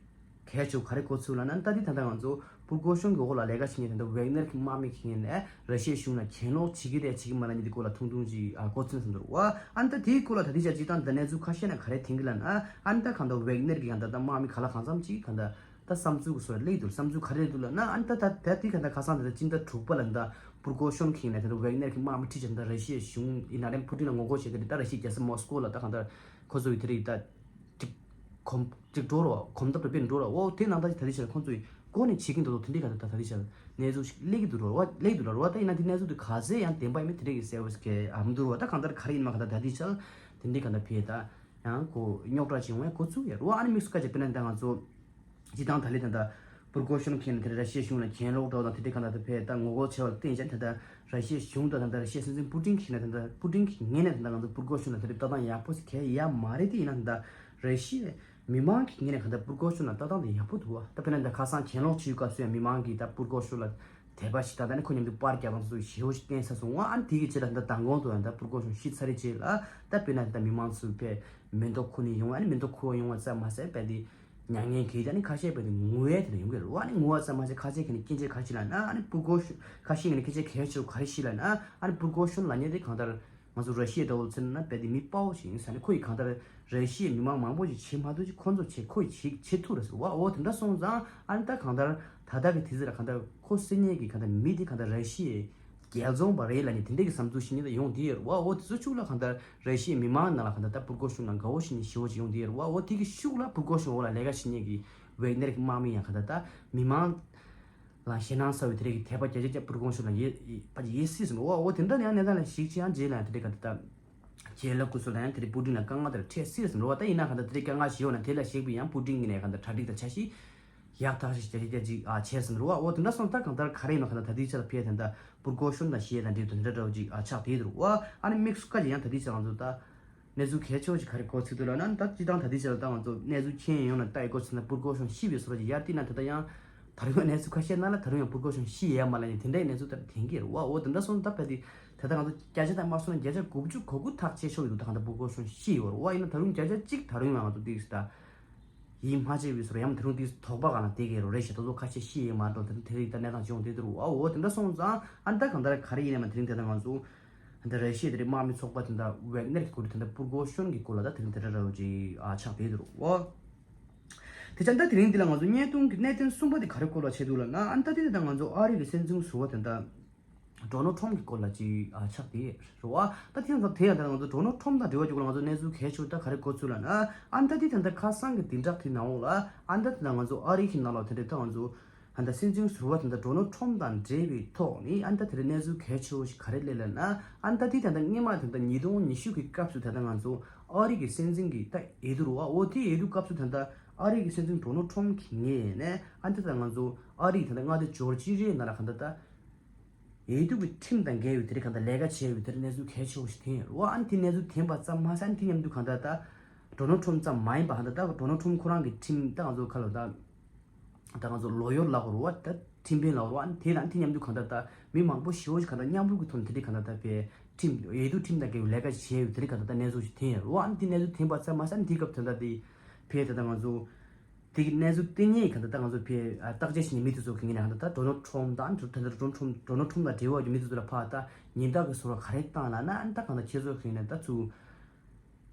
གལ་ཆེ་བོ་ག་རེ་གོ་ཚུལ་ལབ་ན་ད་ལྟ་ད་ལྟ་ང་ཚོ་པུར་གོ་ཤོན་གྱི་འོག་ལ་ལས་ཀ་བྱེད་མཁན་ད་ལྟ་ཝེག་ནེར་གྱི་དམག་མི་ཁེ་ནས་ར་ཤི་ཡའི་གཞུང་ལ་གྱེན་ལོག་བྱེད་ཀྱི་རེད་བྱེད་ཀྱི་མ་རེད་ཉིད་དེ་སྐོར་ལ་ཐུང་ཐུང་ཅིག་ཨ་གོ་ཚུལ་སོང་འདུག་འོ་ཨ་ནི་ད་དེའི་སྐོར་ལ་ད་ལྟ་ཅག་སྤྱི་བཏང་ད་གནས་ཚུལ་ཁ་ཤས་ན་ག་རེ་ཐོན་གྱི་ལབ་ན། ཨ་ནི་ད་གང་ལྟར་ཝེག་ནེར་གྱི་གང་ལྟར་ད་དམག་མི་ག་ལ་གང་འཚམ་ཅིག་གང་ལྟར་ད་བསམ་ཚུལ་གྱི་བཟོ་འདྲ་སླེབས་འདུག་བསམ་ཚུལ་ག་རེ་འདུག་ལབ་ན། ཨ་ནི་ད་ད་ད་དེ་གང་ལྟར་ཁ་སང་ད་ལྟ་སྤྱི་ཟླ་དྲུག་པ་ལ་ད་པུར་གོ་ཤོན་ཁེ་ནས་ད་ལྟ་ཝེག་ནེར་གྱི་དམག་མི་ཁྲིད་བྱས་ད་ར་ཤི་ཡའི་གཞུང་ཡིན་ན་རེད་པུ་ཏིན་ལ་ངོ་རྒོལ་བྱེད་ཀྱི་རེད། ད་ར་ཤི་ཡའི་རྒྱལ་ས་མོ་སི་ཀོ་ལ་ད་གང་ལྟར་ཁོ་ཚོ་གི་དེ་རིགས་ད་ཅིག་གོམ་ཅིག་འགྲོ་རོགས་གོམ་སྟབས་རེ་སྤེལ་འགྲོ་རོགས་འོ་དེ་ནང་ད་ད་ལྟ་ཆར་ཁོ་ཚོ་ཡི་སྒོ་ནས་བྱེད་ཀྱི་འདུག་དེ་འདྲའི་གང་ལྟར་ད་ད་ལྟ་ཆར་གནས་ཚུལ་ཞིག་སླེབས་ཀྱི་འདུག་རོགས་སླེབས་འདུག་ལ་རོགས་ད་ཡིན་ན་དེ་གནས་ཚུལ་དེ་ག་ཚད་ཡང་བདེན་པ་ཡིན་མིན་དེ་འདྲའི་གི་གསལ་བོ་ཞིག་གི་ཨ་མི་འདུག་རོགས་ད་གང་ལྟར་ག་རེ་ཡིན་མ་གང་ལྟར་ད་ལྟའི་ཆར་དེ་འདྲའི་གང་ལྟར་ཕེ་ད་ཡང་གོ་རྙོག་དྲ་ཅིག་ཡོང་བའི་གོ་ཚུགས་ཡ་རོགས་ཨ་ནི་དམིགས་སུ་བཀར་བྱས་དཔེར་ན་ད་ང་ཚོ་སྤྱི་བཏང་ད་ལེ་ད་ད་པུར་གོ་ཤོན་ཁེ་ནས་དེ་རེ་ར་ཤི་ཡའི་གཞུང་ལ་གྱེན་ལོག་འགྲོ་དང་དེ་འདྲའི་གང་ལྟར་ད་ཕེ་ད་ངོ་རྒོལ་བྱས་པ་ལ་བརྟེན་བྱས་ད་ད་ར་ཤི་ཡའི་གཞུང་དང་ད་ད་ར་ཤི་ཡའི་སྲིད་འཛིན་པུ་ཏིན་ཁེ་ནས་ད་ད་པུ་ཏིན་གྱི་ངོས་ནས་ད་ད་ང་ཚོ་པུར་གོ་ཤོན་ལ་དེ་འདྲའི་ལྟ་སྟངས་ཡག་པོ་ཞིག་གལ་ཡ་མ་རེད། དེ་ཡིན་ན་ད་ད་ར་ཤི་ཡའི་མི་མང་གི་ངོས་ནས་གང་ལྟར་པུར་གོ་ཤོན་ལ་ལྟ་སྟངས་དེ་ཡག་པོ་འདུག་བ། ད་དཔེར་ན་ད་ཁ་སང་གྱེན་ལོག་བྱེད་སྐབས་སུ་ཡང་མི་མང་གིས་ད་པུར་གོ་ཤོན་ལ་དད་པ་ཞིག་ད་ད་ནི་ཁོ་མཉམ་དུ་པར་རྒྱག་སྟངས་སུ་ཞེ་པོ་ཞིག་བསྟན་ས་སོང་བ། ཨ་ནི་དེ་གི་ཆེད་ལ་ད་མདང་དགོང་དུ་ཡང་ད་པུར་གོ་ཤོན་ཤི་ཚར་རེ་རྗེས་ལ་ད་དཔེར་ན་ད་མི་མང་ཚོས་དཔེ་མེ་ཏོག་ཁུར་ནས་ཡོང་བ། ཨ་ནི་མེ་ཏོག་ཁུར་བ་ཡོང་བ་ཙམ་མ་ཟད་དཔེ་དེ་མྱ་ངན་གྱིས་ད་ནི་ཁ་ཤས་དཔེ་དེ་ངུ་བའི་དེ་ལ་ཡོང་གི་རེད་བ། ཨ་ནི་ངུ་བ་ཙམ་མ་ཟད་ཁ་ཤས་ཀྱི་ནི་སྐད་ཆ་ག་རེ་བཤད་ལབ་ན། ཨ་ནི་པུར་གོ་ཤོན་ཁ་ཤས་ཀྱི་ནི་སྐད་ཆ་གལ་ཆེ་བོ་ག་རེ་བཤད་ལབ་ན། ཨ་ནི་པུར་གོ་ཤོན་ལབ་མཁན་དེ་གང་ལྟར་ང་ཚོ་ར་ཤི་ཡའི་འདྲ་བོ་ཟེར་ན་དཔེ་དེ་མི་དཔའ་བོ་ཞིག་ཡིན་ས་ནས་ཁོ་ཡིས་གང་ལྟར་ར་ཤི་ཡའི་མི་མང་མང་པོ་ཞིག་བྱེད་མ་ཐུབ་ཅིག་ཁོ་ཚོ་བྱེད་ཁོ་ཡིས་བྱེད་བྱེད་ཐུབ་རེད་ཟེར་བ། འོ་དེ་འདྲ་སོང་ཙང་ཨ་ནི་ད་གང་ལྟར་ད་ལྟ་གི་དུས་ཚོད་ལ་གང་ལྟར་ཁོ་སེམས་ཉིད་ཀྱི་གང་ལྟར་མི་དེ་གང་ལྟར་ར་ཤི་ཡའི་རྒྱལ་འཛོམས་པ་རེད་ལབ་ནས་དེ་འདྲ་གི་བསམ་ཚུལ་ཞིག་ཉིད་ད་ཡོང་བསྡད་ཡོད་རེད་བ། འོ་དེ་ཚོ་ཤུགས་ལ་གང་ལྟར་ར་ཤི་ཡའི་མི་མང་ནང་ལ་གང་ལྟར་ད་པུར་གོ་ཤོན་ལ་དགའ་བོ་ཞིག་ནས་ཞེ་བོ་ཅིག་ཡོང་བསྡད་ཡོད་རེད་བ། འོ་དེ་གི་ཤུགས་ལ་པུར་གོ་ཤོན་འོག་ལ་ལས་ཀ་བྱེད་མཁན་གྱི་ཝེག་ནེར་གྱི་དམག་མི་ཡང་གང་ལྟར་ད་མི་མང་ལ་ཞེད་སྣང་ཟ་བའི་དེ་རིགས་ཀྱི་དད་པ་བརྒྱ་ཆ་བརྒྱ་པུར་གོ་ཤོན་ལ་ཡོད་ཡོད་པ་ཅིག་ཡོད་སྲིད་ཟིན་འགྲོ་བ། འོ་དེ་འདྲ་ཡང་གནས་སྟངས་ལ་གཞིགས་ཅི་ཡང་རྗེས་ལ་ཡང་དེ་རིགས་ག་དེ་ལྟ་རྗེས་ལ་སྐུ་སྲོག་ལ་ཡང་དེ་རིགས་པུ་ཏིན་ལ་དཀའ་ངལ་དེར་འཕྲད་སྲིད་ཟིན་འགྲོ་བ། ད་ཡིན་ན་གང་ལྟར་དེ་རིགས་དཀའ་ངལ་ཞིག་ཡོད་ན་དེ་ལ་གཞིགས་པའི་ཡང་པུ་ཏིན་གྱི་ནས་གང་ལྟར་གྲ་སྒྲིག་དང་འཆར་གཞི་ཡག་ཐག་ཆོད་ཅིག་བརྒྱ་ཆ་བརྒྱ་ཅིག་ཨ་བྱས་ཟིན་འགྲོ་བ། འོ་དེ་འདྲ་སོང་ད་གང་ལྟར་ག་རེ་ཡིན་ན་གང་ལྟར་ད་ལྟའི་ཆར་ལ་ཕེ་ད་ལྟ་པུར་གོ་ཤོན་དང་ཞེས་དང་འབྲེལ་དུ་འདི་འདྲ་འདྲ་བོ་ཅིག་ཨ་ཆགས་བསྡད་འགྲོ་བ། ཨ་ནི་དམིགས་སུ་བཀར་ཅིག་ཡང་ད་ལྟའི་ཆར་ང་ཚོ་ད། གནས་ཚུལ་གལ་ཆེ་བ་ཞིག་ག་རེ་གོ་ཚུལ་འདུག་ལབ་ན། ད་སྤྱི་བཏང་ད་ལྟའི་ཆར་ལ་ད་ང་ཚོ་གནས་ཚུལ་མཁྱེན་ཡོང་ན་ལྟ་ཡི་གོ་ཚུལ་ན་པུར་གོ་ཤོན་ཤི་བའི་བཟོ་འདྲ་ཅིག་ཡར་བལྟས་ན་ད་ལྟ་ཡང་ད་རུང་གནས་ཚུལ་ཁ་ཤས་ནང་ལ་ད་རུང་ཡང་པུར་གོ་ཤོན་ཤི་ཡས་མ་ལབ་ནས་དེ་འདྲའི་གནས་ཚུལ་ལྟར་ཐོན་གྱི་རེད་བ། འོ་དེ་འདྲ་སོང་ད་ཕ་དེ་ད་ལྟ་ང་ཚོ་བརྒྱ་ཆ་དང་མ་སོང་ན་བརྒྱ་ཆ་དགུ་བཅུ་གོ་དགུ་ཐག་བཅད་ཆོག་གི་འདུག་ད་གང་ལྟར་པུར་གོ་ཤོན་ཤི་ཡོད་རེད་བ། ཡིན་ན་ད་རུང་བརྒྱ་ཆ་གཅིག་ད་རུང་ཡང་ང་ཚོ་འདི་ད་ཡིད་མ་ཆེས་པའི་བཟོ་འདྲ་ཡང་ད་རུང་འདི་དོགས་པ་གང་ལ་བསྡད་ཀྱི་རེད་ཤག་ད་ཚོ་ཁ་ཤས་ཤི་ཡས་མ་འགྲོ་ད་དེ་རིགས་ད་གནས་སྟངས་བྱུང་བསྡད་འདུག་རེད་བ། འོ་དེ་འདྲ་སོང་ཙང་ཨ་ད་གང་ལྟར་ག་རེ་ཡིན་ན་མ་དེ་རིང་ད་ལྟ་ང་ཚོ་ད་ར་ཤི་ཡ་དེ་རིང་དམག་མི་ཚོགས་པ་དེ་འདྲ་ཝེག་ནེར་གྱི་སྐོར་དེ་འདྲ་པུར་གོ་ཤོན་གྱི་སྐོར་ལ་ད་དེ་རིང་དེ་འདྲ་འདྲ་བོ་ཅིག་ཨ་ཆགས་བསྡད་འདུག་རོ། དེ་ཙང་ད་དེ་རིང་འདི་ལ་ང་ཚོ་བརྙན་ཐུང་གི་གནད་དོན་གསུམ་པ་དེ་ག་རེ་སྐོར་ལ་བྱས་འདུག་ལབ་ན། ཨ་ནི་ད་དེ་ད་ང་ཚོ་ཨ་རི་གི་སྲིད་འཛིན་ཟུར་པ་དེ་འདྲ་ཌོ་ནལ་ཊམ་གྱི་སྐོར་ལ་ཅིག་ཨ་ཆགས་བསྡད་རོ། ཨ་ད་དེ་ཡང་ད་དེ་ཡང་ད་ང་ཚོ་ཌོ་ནལ་ཊམ་དང་འབྲེལ་བ་ཅིག་སྐོར་ལ་ང་ཚོ་གནས་ཚུལ་གལ་ཆེ་བོ་ད་ག་རེ་གོ་ཚུལ་ལབ་ན། ཨ་ནི་ད་དེ་ད་ད་ཁ་སང་གི་བདུན་ཕྲག་དེ་ནང་ལ་ཨ་ནི་ད་དེ་ད་ང་ཚོ་ཨ་རི་གི་ནང་ལ་དེ་འདྲ་ད་ང་ཚོ། ཨ་ནི་ད་སྲིད་འཛིན་ཟུར་པ་དེ་འདྲ་ཌོ་ནལ་ཊམ་དང་འབྲེལ་བའི་ཐོག་ནས་ཨ་ནི་ད་དེ་རིང་གནས་ཚུལ་གལ་ཆེ་བོ་ཞིག་ག་རེ་སླེབས་ལབ་ན། ཨ་ནི་ད་དེ་ད་ལྟ་སྔོན་མ་དེ་འདྲ་ཉིས་སྟོང་ཉི་ཤུ་གི་སྐབས་སུ་ད་ལྟ་ང་ཚོ་ཨ་རི་གི་སྲིད་འཛིན་གྱི་ད་འོས་བསྡུ་རུ་བ་འོ་དེ་འོས་བསྡུ་སྐབས་སུ་ད་ལྟ་ཨ་རི་གི་སྲིད་འཛིན་ཌོ་ནལ་ཊམ་གྱི་ངོས་ནས་ཨ་ནི་ད་ལྟ་ང་ཚོ་ཨ་རི་ད་ལྟ་མངའ་སྡེ་ཇོར་ཇི་ཡའི་ནང་ལ་གང་ལྟར་ད། འོས་བསྡུ་གི་ཁྲིམས་དང་འགལ་བའི་དེ་རིང་གང་ལྟར་ལས་ཀ་བྱས་པའི་དེ་རིང་གནས་ཚུལ་གལ་ཆེ་བོ་ཞིག་ཐོན་ཡོད་རེད་བ། ཨ་ནི་དེ་གནས་ཚུལ་ཐོན་པ་ཙམ་མ་ཟད་ཨ་ནི་དེ་མཉམ་དུ་གང་ལྟར་ད་ ཌོ་ནལ་ཊམ་ཙམ་མ་ཡིན་པ་གང་ལྟར་ད་ཌོ་ནལ་ཊམ་ཁོ་རང་གི་ཁྲིམས་ད་ང་ཚོ་ཁ་ལོ་ད་ད་ང་ཚོ་ལོ་ཡོར་ལབ་དགོས་རེད་བ། ད་ཁྲིམས་དཔོན་ལབ་དགོས་རེད་བ། ཨ་ནི་དེ་དང་དེ་མཉམ་དུ་གང་ལྟར་ད་མི་མང་པོ་ཞེ་པོ་ཞིག་གང་ལྟར་མཉམ་རུབ་ཀྱི་ཐོག་ནས་དེ་རིང་གང་ལྟར་ད་ཕའི་ཁྲིམས་འོས་བསྡུ་ཁྲིམས་དང་འགལ་བའི་ལས་ཀ་ཞིག་བྱས་ཡོད། དེ་རིང་གང་ལྟར་ད་གནས་ཚུལ་ཞིག་ཐོན་ཡོད་རེད་བ། ཨ་ནི་དེ་གནས་ཚུལ་ཐོན་པ་ཙམ་མ་ཟད་ཨ་ནི་དེ་སྐབས་ད་ལྟ་དེ་ཕའི་ད་ལྟ་ང་ཚོ་དེ་གི་གནས་ཚུལ་དེ་ངས་གང་ལྟར་ད་ང་ཚོ་ཕའི་ཨ་བརྟག་དཔྱད་བྱེད་མཁན་མི་དེ་ཚོ་གི་ངོས་ནས་གང་ལྟར་ད་ཌོ་ནལ་ཊམ་དང་ད་ལྟ་ཌོ་ནལ་ཊམ་ཌོ་ནལ་ཊམ་དང་འབྲེལ་བ་ཡོད་མི་དེ་ཚོ་ལ་ཕར་ད་ཉེན་བརྡ་གི་བཟོ་འདྲ་ག་རེ་བཏང་ལབ་ན། ཨ་ནི་ད་གང་ལྟར་ཁྱེད་ཚོ་གི་ངོས་ནས་ད་ཚུར་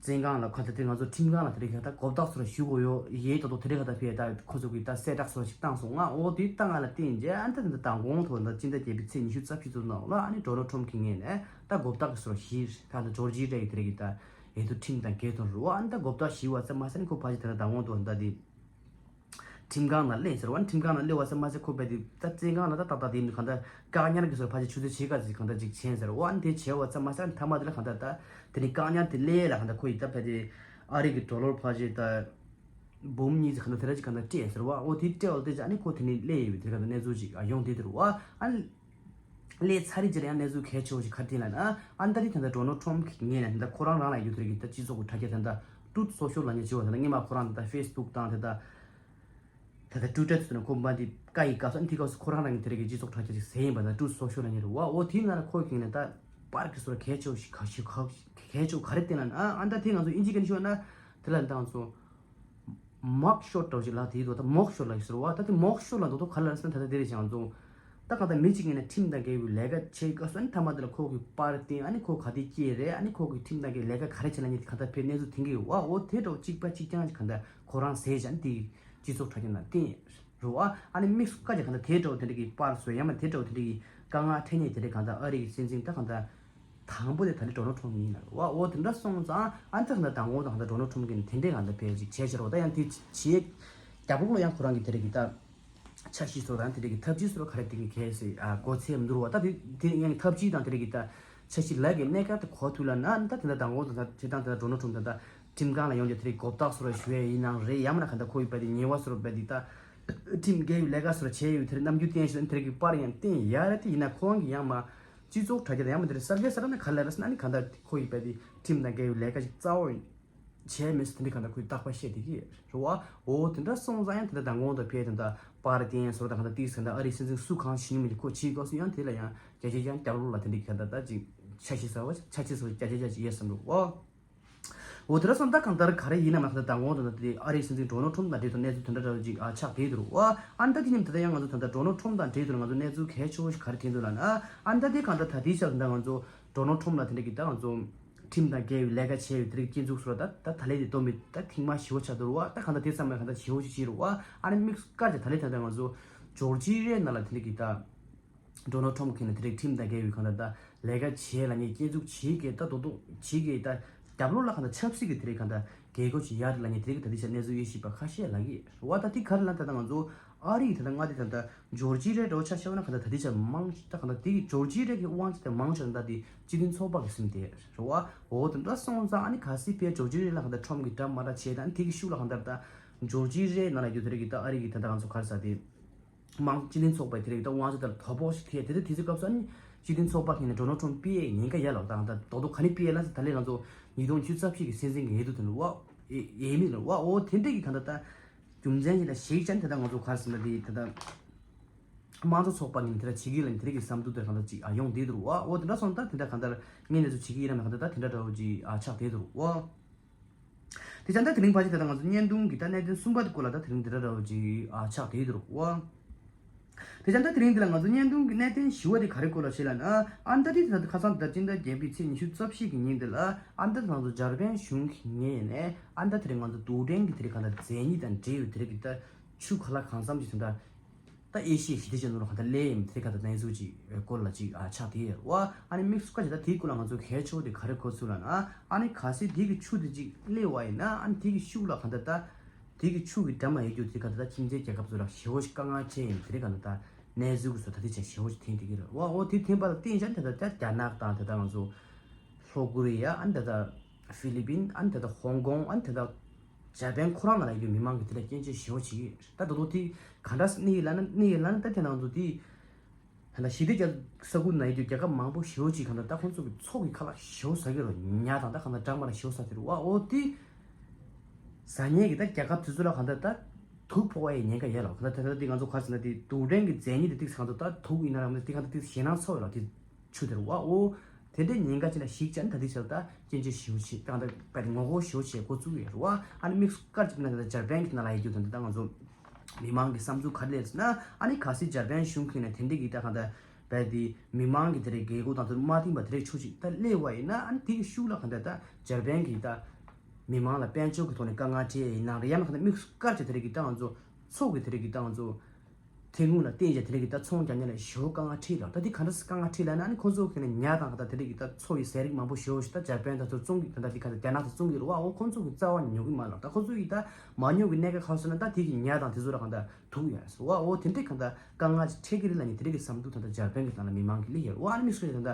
བཙོན་ཁང་ལ་གང་ལྟར་དེ་ང་ཚོ་ཁྲིམས་ཁང་ལ་དེ་རིང་གང་ལྟར་མགོ་བཏགས་བཟོ་འདྲ་ཞུ་དགོས་ཡོད་ཡེ་ད་དོ་དེ་རིང་གང་ལྟར་ཕའི་ད་ཁོ་ཚོ་གི་ད་གསལ་བསྒྲགས་བཟོ་འདྲ་ཞིག་བཏང་སོང་ང་། འོ་དེ་བཏང་ང་ལ་བརྟེན་རྗེས་ཨ་ནི་ད་དེ་ད་མདང་དགོང་ཐོག་ད་སྤྱི་ཟླ་བརྒྱད་པའི་ཚེས་ཉི་ཤུ་རྩ་བཞི་ཚོ་ནང་ལ་ཨ་ནི་ཌོ་ནལ་ཊམ་གི་ངོས་ནས་ད་མགོ་བཏགས་གི་བཟོ་འདྲ་ཞིག་ད་ད་ཇོར་ཇི་རེ་གི་དེ་རིང་གི་ད་ཡེ་དུ་ཁྲིམས་དང་འགལ་དོན་རུ་ཨ་ནི་ད་མགོ་བཏགས་ཞུ་བ་ཙམ་མ་ཟད་ཨ་ནི་ཁོ་ཕལ་ཆེར་དེ་ད་མདང་དགོང་ཐོག་ད་དེ། ཁྲིམས་ཁང་ནང་སླེབས་ཟེར་བ་ནི་ཁྲིམས་ཁང་ནང་སླེབས་པ་ཙམ་མ་ཟད་ཁོ་ཕ་གི་ད་བཙོན་ཁང་ལ་ད་ཏག་ཏག་དེ་ཡིན་གང་ལྟར་བཀག་ཉར་གྱི་བཟོ་འདྲ་ཕལ་ཆེར་ཆུ་ཚོད་ཕྱེད་ཀ་ཙམ་གང་ལྟར་ཅིག་བྱས་ཟེར་བ་ནི་དེ་བྱས་པ་ཙམ་མ་ཟད་ཨ་ནི་མཐའ་མ་དེ་ལ་གང་ལྟར་ད་དེ་ནི་བཀག་ཉར་དེ་སླེབས་ལ་གང་ལྟར་ཁོ་ཡི་ད་ཕ་གི་ཨ་རི་གི་ཌོ་ལར་ཕལ་ཆེར་ད་འབུམ་གཉིས་ཙམ་གང་ལྟར་དེ་འདྲ་ཅིག་གང་ལྟར་སྤྲད་ཟེར་བ། འོ་དེ་སྤྲད་པ་དེ་ཅིག་ཨ་ནི་ཁོ་དེ་ནི་སླེབས་ཡོད་པའི་དེ་གང་ལྟར་གནས་ཚུལ་ཅིག་ཡོང་བསྡད་དེ་རུ་བ་ཨ་ནི། སླེབས་ཚར་རེད་ཅེས་ཡང་གནས་ཚུལ་གལ་ཆེ་བ་ཞིག་ག་རེ་བསྟན་ལབ་ན། ཨ་ནི་ད་རེས་ད་ལྟ་ཌོ་ནལ་ཊམ་གི་ངོས་ནས་ད་ལྟ་ཁོ་རང་རང་ལ་ཡོད་དེ་རིགས་ད་སྤྱི་ཚོགས་ཀྱི་དྲ་རྒྱ་ད་ལྟ་ཊུ་རུཐ་སོ་ཤལ་ལབ་མཁན་ཅིག་ཡོད་པ། ད་ལྟ་སྔོན་མ་ཁོ་རང་ད་ལྟ་ཕེ་སི་བུག་དང་ད་ལྟ་ད་ལྟ་ཊུ་ཝི་ཊར་དེ་ཚོ་ནས་ཁོ་མ་དེ་བཀག་ཡི་སྐབས་སུ། ཨ་ནི་དེ་སྐབས་སུ་ཁོ་རང་རང་གི་དེ་རིགས་ཀྱི་སྤྱི་ཚོགས་དྲ་རྒྱ་ཅིག་ཟེར་ཡིན་པ་ད་ཊུ་རུཐ་སོ་ཤལ་ལབ་མཁན་རེད་བ། འོ་དེའི་ནང་ལ་ཁོ་གི་ངོས་ནས་ད་པར་གི་སོ་གལ་ཆེ་བ་ཞིག་ག་ཞིག་ག་གལ་ཆེ་བ་ག་རེ་བསྟན་ལབ་ན། ཨ་ནི་ད་དེ་ང་ཚོ་ཨིན་ཇི་སྐད་ནས་ཞུས་ན་དེ་ལ་ད་ང་ཚོ། མག་ཤོཊ་འདྲ་བོ་ཞིག་ལབ་དེ་ཡོད་དོ། ད་མོག་ཤོཊ་ལབ་ཡོད་ཟེར་བ། ད་དེ་མོག་ཤོཊ་ལབ་མདོག་མདོག་ག་ལ་ཟེར་ན་ད་ལྟ་དེ་རེད་ཞང་ཚོ། ད་གང་ལྟར་མི་གཅིག་ཡིན་ན་ཁྲིམས་དང་འགལ་བའི་ལས་ཀ་བྱེད་སྐབས་སུ་ཨ་ནི་མཐའ་མ་དེ་ལ་ཁོ་གི་པར་བསྟན། ཨ་ནི་ཁོ་ག་དེ་སྐྱེས་རེད། ཨ་ནི་ཁོ་གི་ཁྲིམས་དང་འགལ་ལས་ཀ་ག་རེ་བྱེད་ལ་ཉེ་དེ་གང་ལྟར་ཕེབས་གནས་ཚུལ་ཐོན་གི་ཡོད་བ། འོ་དེ་འདྲ་བོ་གཅིག་པ་གཅིག་རྐྱང་ཞིག་གང་ལྟར་ཁོ་རང་ཟེར་བཞག་ནི་དེ་སྤྱི་ཚོགས་དྲ་རྒྱ་ནང་བསྟན་རུ་བ། ཨ་ནི་དམིགས་སུ་བཀར་ཀྱང་གང་ལྟར་དེ་འདྲ་བོ་དེ་འདྲ་གི་པར་བཟོ་ཡང་མ་དེ་འདྲ་བོ་དེ་འདྲ་གི་དཀའ་ངལ་འཕྲད་ཉེ་དེ་འདྲ་གང་ལྟར་ཨ་རི་གི་སྲིད་འཛིན་ད་གང་ལྟར། དང་པོ་དེ་ད་ནི་ཌོ་ནལ་ཊམ་ཡིན་ལ་བ། འོ་དེ་འདྲ་སོང་ཙང་ཨ་ནི་ད་ད་དང་པོ་དང་ད་ཌོ་ནལ་ཊམ་གྱིས་དེ་འདྲའི་ང་ད་ཕལ་ཅིག་བྱས་ཕྱིར་རོ། ད་ཡང་དེ་བྱེད་རྒྱབ་ལོགས་ལ་ཡང་ཁོ་རང་གི་དེ་རིགས་ཀྱི་ད་འཆར་གཞི་སོགས་དང་དེ་རིགས་ཀྱི་ཐབས་ཇུས་སོགས་ག་རེ་དེ་གི་གལ་སྲིད་ཨ་མགོ་ཚད་མི་འདུག་བ། ད་དེ་དེ་ཡང་ཐབས་ཇུས་དང་དེ་རིགས་ཀྱི་ད་འཆར་གཞི་ལག་གི་གནས་སྐབས་དེ་གོ་ཐུབ་ལ་ན་ཨ་ནི་ད་དེ་འདྲ་དང་པོ་དང་ད་བྱེད་སྟངས་དེ་ད་ཌོ་ནལ་ཊམ་ད་ད་ཁྲིམས་ཁང་ལ་ཡོང་རྒྱུ་དེ་རིགས་གོ་བརྡ་སོགས་ར་ཞུ་ཡ་ཡིན་ནའང་རེད། ཡང་མིན་ན་ག་ད་ཁོ་ཡི་བ་དེ་ཉེས་པ་སོགས་ར་བ་དེ་ད་ཁྲིམས་འགལ་བའི་ལས་ཀ་སོགས་ར་བྱས་ཡོད་དེ་རིགས་རྣམ་འགྱུར་བསྟན་ཞིག་ད་དེ་རིགས་ཀྱི་པར་ཡང་བསྟན་ཡ་རེད། དེ་ཡིན་ན་ཁོ་རང་གི་ཡང་མ། སྤྱི་ཚོགས་དྲ་རྒྱ་དང་ཡང་མ་དེར་གསར་རྒྱ་གསར་ནས་ག་ལ་ར་སྣ་ནི་ག་འདྲ་ཁོ་ཡི་བས་དེ་ཁྲིམས་དང་འགལ་བའི་ལས་ཀ་ཞིག་རྩ་བོ་བྱས་མེད་ཟེར་དེ་འདྲ་ག་འདྲ་ཁོས་རྟག་པར་བཤད་དེ་གི་རེད་བ། འོ་དེ་འདྲ་སོང་ཙང་ཡང་དེ་འདྲ་དང་དགོང་དུ་ཕེབས་དེ་འདྲ་པར་བསྟན་སོགས་དང་ག་འདྲ་ཏིག་ཟེར་འདྲ་ཨ་རིའི་སྲིད་འཛིན་སུ་གང་ཞིག་ཡིན་མིན་ཁོ་ཕྱིའི་སྐབས་སུ་ཡང་དེ་ལ་ཡང་རྒྱ་ཆེ་ཡང་རྒྱབ་ལོགས་ལ་དེ་འདྲ་ག་འདྲ་ད་ཅིག་ཆ་ཤས་ཟེར་བ་ཆ་ཤས་ཟེར་བ་རྒྱ་ཆེ་རྒྱ་ཆེ་ཡོད་བསམ་འདུག་བ། འོ་དེ་འདྲ་སོང་ད་གང་ལྟར་ག་རེ་ཡིན་ནམ་ད་དང་དགོང་དུ་ན་དེ་ཨ་རིའི་སྲིད་འཛིན་ཌོ་ནལ་ཊམ་དང་འབྲེལ་དུ་གནས་ཚུལ་དེ་འདྲ་འདྲ་ཅིག་ཨ་ཆགས་བསྡད་འདུག་བ། ཨ་ནི་ད་དེ་མཉམ་དུ་ད་ཡང་ང་ཚོ་ད་ལྟ་ཌོ་ནལ་ཊམ་དང་འབྲེལ་དུ་ང་ཚོ་གནས་ཚུལ་གལ་ཆེ་བོ་ཞིག་ག་རེ་ཐོན་འདུག་ལབ་ན། ཨ་ནི་ད་དེ་གང་ལྟར་ད་ལྟའི་ཆར་ད་ང་ཚོ་ཌོ་ནལ་ཊམ་ལ་དེ་འདྲ་གི་ད་ང་ཚོ་ཁྲིམས་དང་འགལ་བའི་ལས་ཀ་བྱས་ཡོད་དེ་རིགས་སྐྱོན་འཛུགས་སོགས་ད་ད་ད་ལས་དེ་སྟོན་པའི་ད་ཐེངས་མ་ཞེ་བོ་ཆགས་འདུག་བ། ད་གང་ལྟར་དེ་ཚང་མས་གང་ལྟར་ཞེ་བོ་ཞིག་བྱས་རུ་བ། ཨ་ནི་དམིགས་སུ་བཀར་ཅིག་ད་ལས་ད་ལྟ་ང་ཚོ་ཇོར་ཇི་རའི་ནང་ལ་དེ་འདྲ་གི་ད་ཌོ་ནལ་ཊམ་གིས་ནི་དེ་རིགས་ཁྲིམས་དང་འགལ་བའི་གང་ལྟར་ད་ལས་ཀ་བྱེད་ལ་ནི་སྐྱེ་འཛུགས་བྱེད་ཀྱི་ད་རྡོག་རྡོག་བྱེད་ཀྱི་ད་རྒྱབ་ལོགས་ལ་གང་ལྟར་ཆབ་སྲིད་ཀྱི་དེ་རིགས་གང་ལྟར་རྒྱལ་སྒོ་ཅིག་ཡར་ལ་ནི་དེ་རིགས་ད་དེ་ཆ་གནས་ཚུལ་དབྱེ་ཞིབ་པ་ཁ་ཤས་ལ་གི་རེད་བ། ད་དེ་ག་རེ་ལ་ད་ལྟ་ང་ཚོ་ཨ་རི་ད་ལྟ་ང་དེ་ད་ལྟ་ཇོར་ཇི་རའི་འགྲོ་ཆ་ཤེས་ན་གང་ལྟར་ད་དེ་ཆ་མང་ད་གང་ལྟར་དེ་གི་ཇོར་ཇི་རའི་གི་དབང་ཆ་དེ་མང་ཆེ་ད་དེ་སྤྱི་མཐུན་ཚོགས་པ་གི་སེམས་དེ་རེད་བ། འོ་དེ་འདྲ་སོང་ཙང་ཨ་ནི་གལ་སྲིད་ཕའི་ཇོར་ཇི་རའི་ལ་གང་ལྟར་ཁྲོམ་གི་འདྲ་མ་འདྲ་བྱས་ད་ཨ་ནི་དེ་གི་ཤུགས་ལ་གང་ལྟར་ད་ཇོར་ཇི་རའི་ནང་ལ་ཡོད་དེ་རིགས་གི་ད་ཨ་རི་གི་ད་ལྟ་ང་ཚོ་ག་རེ་ཟ་དེ། དམངས་སྤྱི་མཐུན་ཚོགས་པའི་དེ་རིགས་དང་དབང་ཆ་དེར་དོ་ཕོག་ཞིག་ཐེབས་དེ་དེ་དུས་སྐབས་སུ་ནི་སྤྱི་མཐུན་ཚོགས་པ་ཁེ་ནས་ཌོ་ནལ་ཊམ་པི་ཨེ་ཉེན་ཁ་ཡ་ལ་དང་ད་རྡོག་རྡོག་ག་ནི་པི་ཨེ་ལ་ཟེར་ད་ལས་ང་ཚོ་ཉིས་སྟོང་བཅུ་རྩ་བཞི་གི་སྲིད་འཛིན་གྱི་འོས་བསྡུ་དེ་ལ་བ་ཨེ་མི་ལ་བ་འོ་དེ་འདྲས་ཀྱི་གང་ལྟར་ད་རྒྱུ་མཚན་ཞིག་ལ་ཞིག་ཅན་དེ་ད་ང་ཚོ་ག་རེ་ཟེར་ན་དེ་ད་ད་དམངས་གཙོ་ཚོགས་པ་ནི་དེ་འདྲ་བྱེད་ཀྱི་ལ་ནི་དེ་རིགས་ཀྱི་བསམ་ཚུལ་དེ་གང་ལྟར་ཅིག་ཨ་ཡོང་བསྡད་འདུག་བ། འོ་དེ་འདྲ་སོང་ད་དེ་འདྲ་གང་ལྟར་ངས་ནས་ཚོ་བྱེད་ཀྱི་ཡིན་ན་མ་གང་ལྟར་ད་དེ་འདྲ་འདྲ་བོ་ཅིག་ཨ་ཆགས་བསྡད་འདུག་བ། དེ་ཙང་ད་དེ་རིང་ཕལ་ཆེར་ད་ལྟ་ང་ཚོ་བརྙན་ཐུང་གི་ད་གནད་དོན་གསུམ་པ་དེ་སྐོར་ལ་ད་དེ་རིང་འདི་འདྲ་འདྲ་བོ་ཅིག་ཨ་ཆགས་བསྡད་འདུག་བ། དེ་ཙང་ད་དེ་རིང་འདི་ལ་ང་ཚོ་བརྙན་ཐུང་གི་གནད་དོན་བཞི་བ་དེ་ག་རེ་སྐོར་ལ་བྱེད་ལབ་ན། ཨ་ནི་ད་དེ་ད་ཁ་སང་ད་སྤྱི་ཟླ་བརྒྱད་པའི་ཚེས་ཉི་ཤུ་རྩ་བཞི་གི་ཉིན་དེ་ལ་ཨ་ནི་ད་ང་ཚོ་འཇར་པན་གཞུང་གི་ངོས་ནས་ཨ་ནི་ད་དེ་རིང་ང་ཚོ་རྡུལ་ཕྲན་གྱི་དེ་རིང་གང་ལྟར་མཛེས་ཉིད་དང་འབྲེལ་བའི་དེ་རིང་གི་ད་ཆུ་ག་ལ་གང་འཚམ་ཅིག་དེ་འདྲ། ད་ཨེ་ཤི་ཡའི་ཞི་བདེ་ཅན་ནོར་ག་ད་ལེ་ཡིན་དེ་ག་ད་གནས་ཚུལ་ཅིག་སྐོར་ལ་ཅིག་ཨ་ཆགས་དེ་ཡོད་བ། ཨ་ནི་དམིགས་སུ་བཀར་ཅིག་ད་དེའི་སྐོར་ལ་ང་ཚོ་གལ་ཆེ་བོ་དེ་ག་རེ་གོ་ཚུལ་ལབ་ན། ཨ་ནི་གལ་སྲིད་དེ་གི་ཆུ་དེ་ཅིག་སླེབས་པ་ཡིན་ན་ཨ་ནི་དེ་གི་ཤུགས་ལ་ག་ད་ད་དེ་གི་ཆུ་གི་འགྲམ་ལ་ཡོད་རྒྱུ་དེ་ག་ད་ད་ཁྱིམ་མཚེས་རྒྱལ་ཁབ་ཚོ་ལ་ཞེ་བོ་ཞིག་དཀའ་ངལ་ཆེ་ཡིན་དེ་རེད་ག་ད་ད་གནས་ཚུལ་གི་བཟོ་ད་དེ་ཆ་ཞེ་བོ་ཞིག་ཐོན་དེ་གི་རེད་བ། འོ་དེ་ཐོན་པ་ལ་བརྟེན་བྱས་ད་ད་ད་རྒྱ་ནག་དང་ད་ད་ང་ཚོ་ལྷོ་ཀོ་རི་ཡ་ཨ་ནི་ད་ད་ཧྥི་ལི་པིན་ཨ་ནི་ད་ད་ཧོང་ཀོང་ཨ་ནི་ད་ད། འཇར་པན་ཁོ་རང་ནང་ལ་ཡོད་མི་མང་གི་དེ་ལ་སྐྱོན་བརྗོད་ཞེ་བོ་བྱེད་ཀྱི་ཡོད། ད་དོ་དོ་དེ་ག་འདྲ་གནས་ཡིན་ལབ་ན་གནས་ཡིན་ལབ་ན་ད་དེ་ནང་དུ་དེ་ད་ལྟ་ཞི་བདེ་རྒྱ་ས་ཁུལ་ན་ཡོད་དུས་རྒྱལ་ཁབ་མང་པོ་ཞེ་བོ་ཅིག་གང་ལྟར་ད་ཁོང་ཚོ་གི་ཚོགས་ཀྱི་ཁ་ལག་ཞེ་བོ་ཟ་གི་རོ་ཉ་དང་ད་གང་ལྟར་འདྲ་མ་ར་ཞེ་བོ་ཟ་གི་རོ་བ། འོ་དེ་ ཟ་མཁན་གྱི་ད་རྒྱལ་ཁབ་དེ་ཚོ་ལ་གང་ལྟར་ད་དུག་ཕོག་པའི་ཉེན་ཁ་ཡོད་ལ། གང་ལྟར་ད་ལྟ་དེ་ང་ཚོ་ག་རེ་ཟེར་ན་དེ་དུག་ཕྲན་གྱི་རྫས་ཉིད་དེ་ཏིག་ཙམ་གང་ལྟར་ད་དུག་ཡིན་ན་རང་ད་དེ་གང་ལྟར་ཏིག་ཙམ་ཞེད་སྣང་ཚ་བ་ལ་དེ་ཆུ་དེ་རུ་བ་འོ། དེ་འདྲའི་ཉེན་ཁ་ཅིག་ལ་ཞིག་ཅན་ད་དེ་ཆ་ད་སྐྱོན་བརྗོད་ཞེ་པོ་བྱེད་ད་གང་ལྟར་པའི་ངོ་རྒོལ་ཞེ་པོ་བྱེད་འགོ་བཙུགས་ཡོད་རུ་བ། ཨ་ནི་དམིགས་སུ་བཀར་གྱི་ན་ད་འཇར་པན་གྱི་ནང་ལ་ཡོད་རྒྱུ་དང་ད་ང་ཚོ་མི་མང་གི་བསམ་ཚུལ་ག་རེ་ལས་ཟེར་ན། ཨ་ནི་གལ་སྲིད་འཇར་པན་གཞུང་གིས་ནས་དེ་འདྲའི་གི་ད་གང་ལྟར་བས་དེ་མི་མང་གི་དེ་རེད་དགོས་མཁོ་དང་དེ་མ་མཐུན་པ་དེ་རེད་ཆོག་ཅིག་ད་སླེབས་པ་ཡིན་ན། ཨ་ནི་དེ་གི་ཤུགས་ལ་གང་ལྟར་ད་འཇར་པན་གྱི་ད་མི་མང་ལ་དཔལ་འབྱོར་གྱི་ཐོག་ནས་དཀའ་ངལ་འཕྲད་ཡིན་ན་རེད། ཡང་ན་གང་ལྟར་དམིགས་སུ་བཀར་བྱས་དེ་རེད་གི་ད་ང་ཚོ་ཚོགས་ཀྱི་དེ་རེད་གི་ད་ང་ཚོ་ཐེངས་ངུ་ལ་བརྟེན་བྱས་དེ་རེད་གི་ད་ཚོང་རྒྱག་མཁན་ལ་ཞེ་པོ་དཀའ་ངལ་འཕྲད་ལ། ད་དེ་གང་འདྲ་སེ་དཀའ་ངལ་འཕྲད་ལ་ན། ཨ་ནི་ཁོང་ཚོ་གི་ནས་ཉ་དང་གང་ལྟར་དེ་རེད་གི་ད་ཚོ་ཡི་ཟས་རིགས་མང་པོ་ཞེ་པོ་ཞིག་ད་འཇར་པན་དང་ཚོ་བཙོང་གི་གང་ལྟར་དེ་གང་ལྟར་རྒྱ་ནག་ཚོ་བཙོང་གི་རེད་བ། འོ་ཁོང་ཚོ་གི་རྩ་བ་ཉོ་གི་མ་ལ། ད་ཁོང་ཚོ་ཡི་ད་མ་ཉོ་གི་གནད་འགག་ག་རེ་ཟེར་ན་ད་དེ་གི་ཉ་དང་དེ་ཚོ་ལ་གང་ལྟར་དུག་ཡོད་རེད་ཟེར་བ། འོ་དེ་འདྲའི་གང་ལྟར་དཀའ་ངལ་ཅིག་འཕྲད་ཀྱི་རེད་ལབ་ནས་དེ་འདྲའི་གི་བསམ་ཚུལ་ད་ལྟ་འཇར་པན་གི་ནང་ལ་མི་མང་གི་སླེབས་ཡོད་རེད་བ། ཨ་ནི་དམིགས་སུ་ད་ལྟ་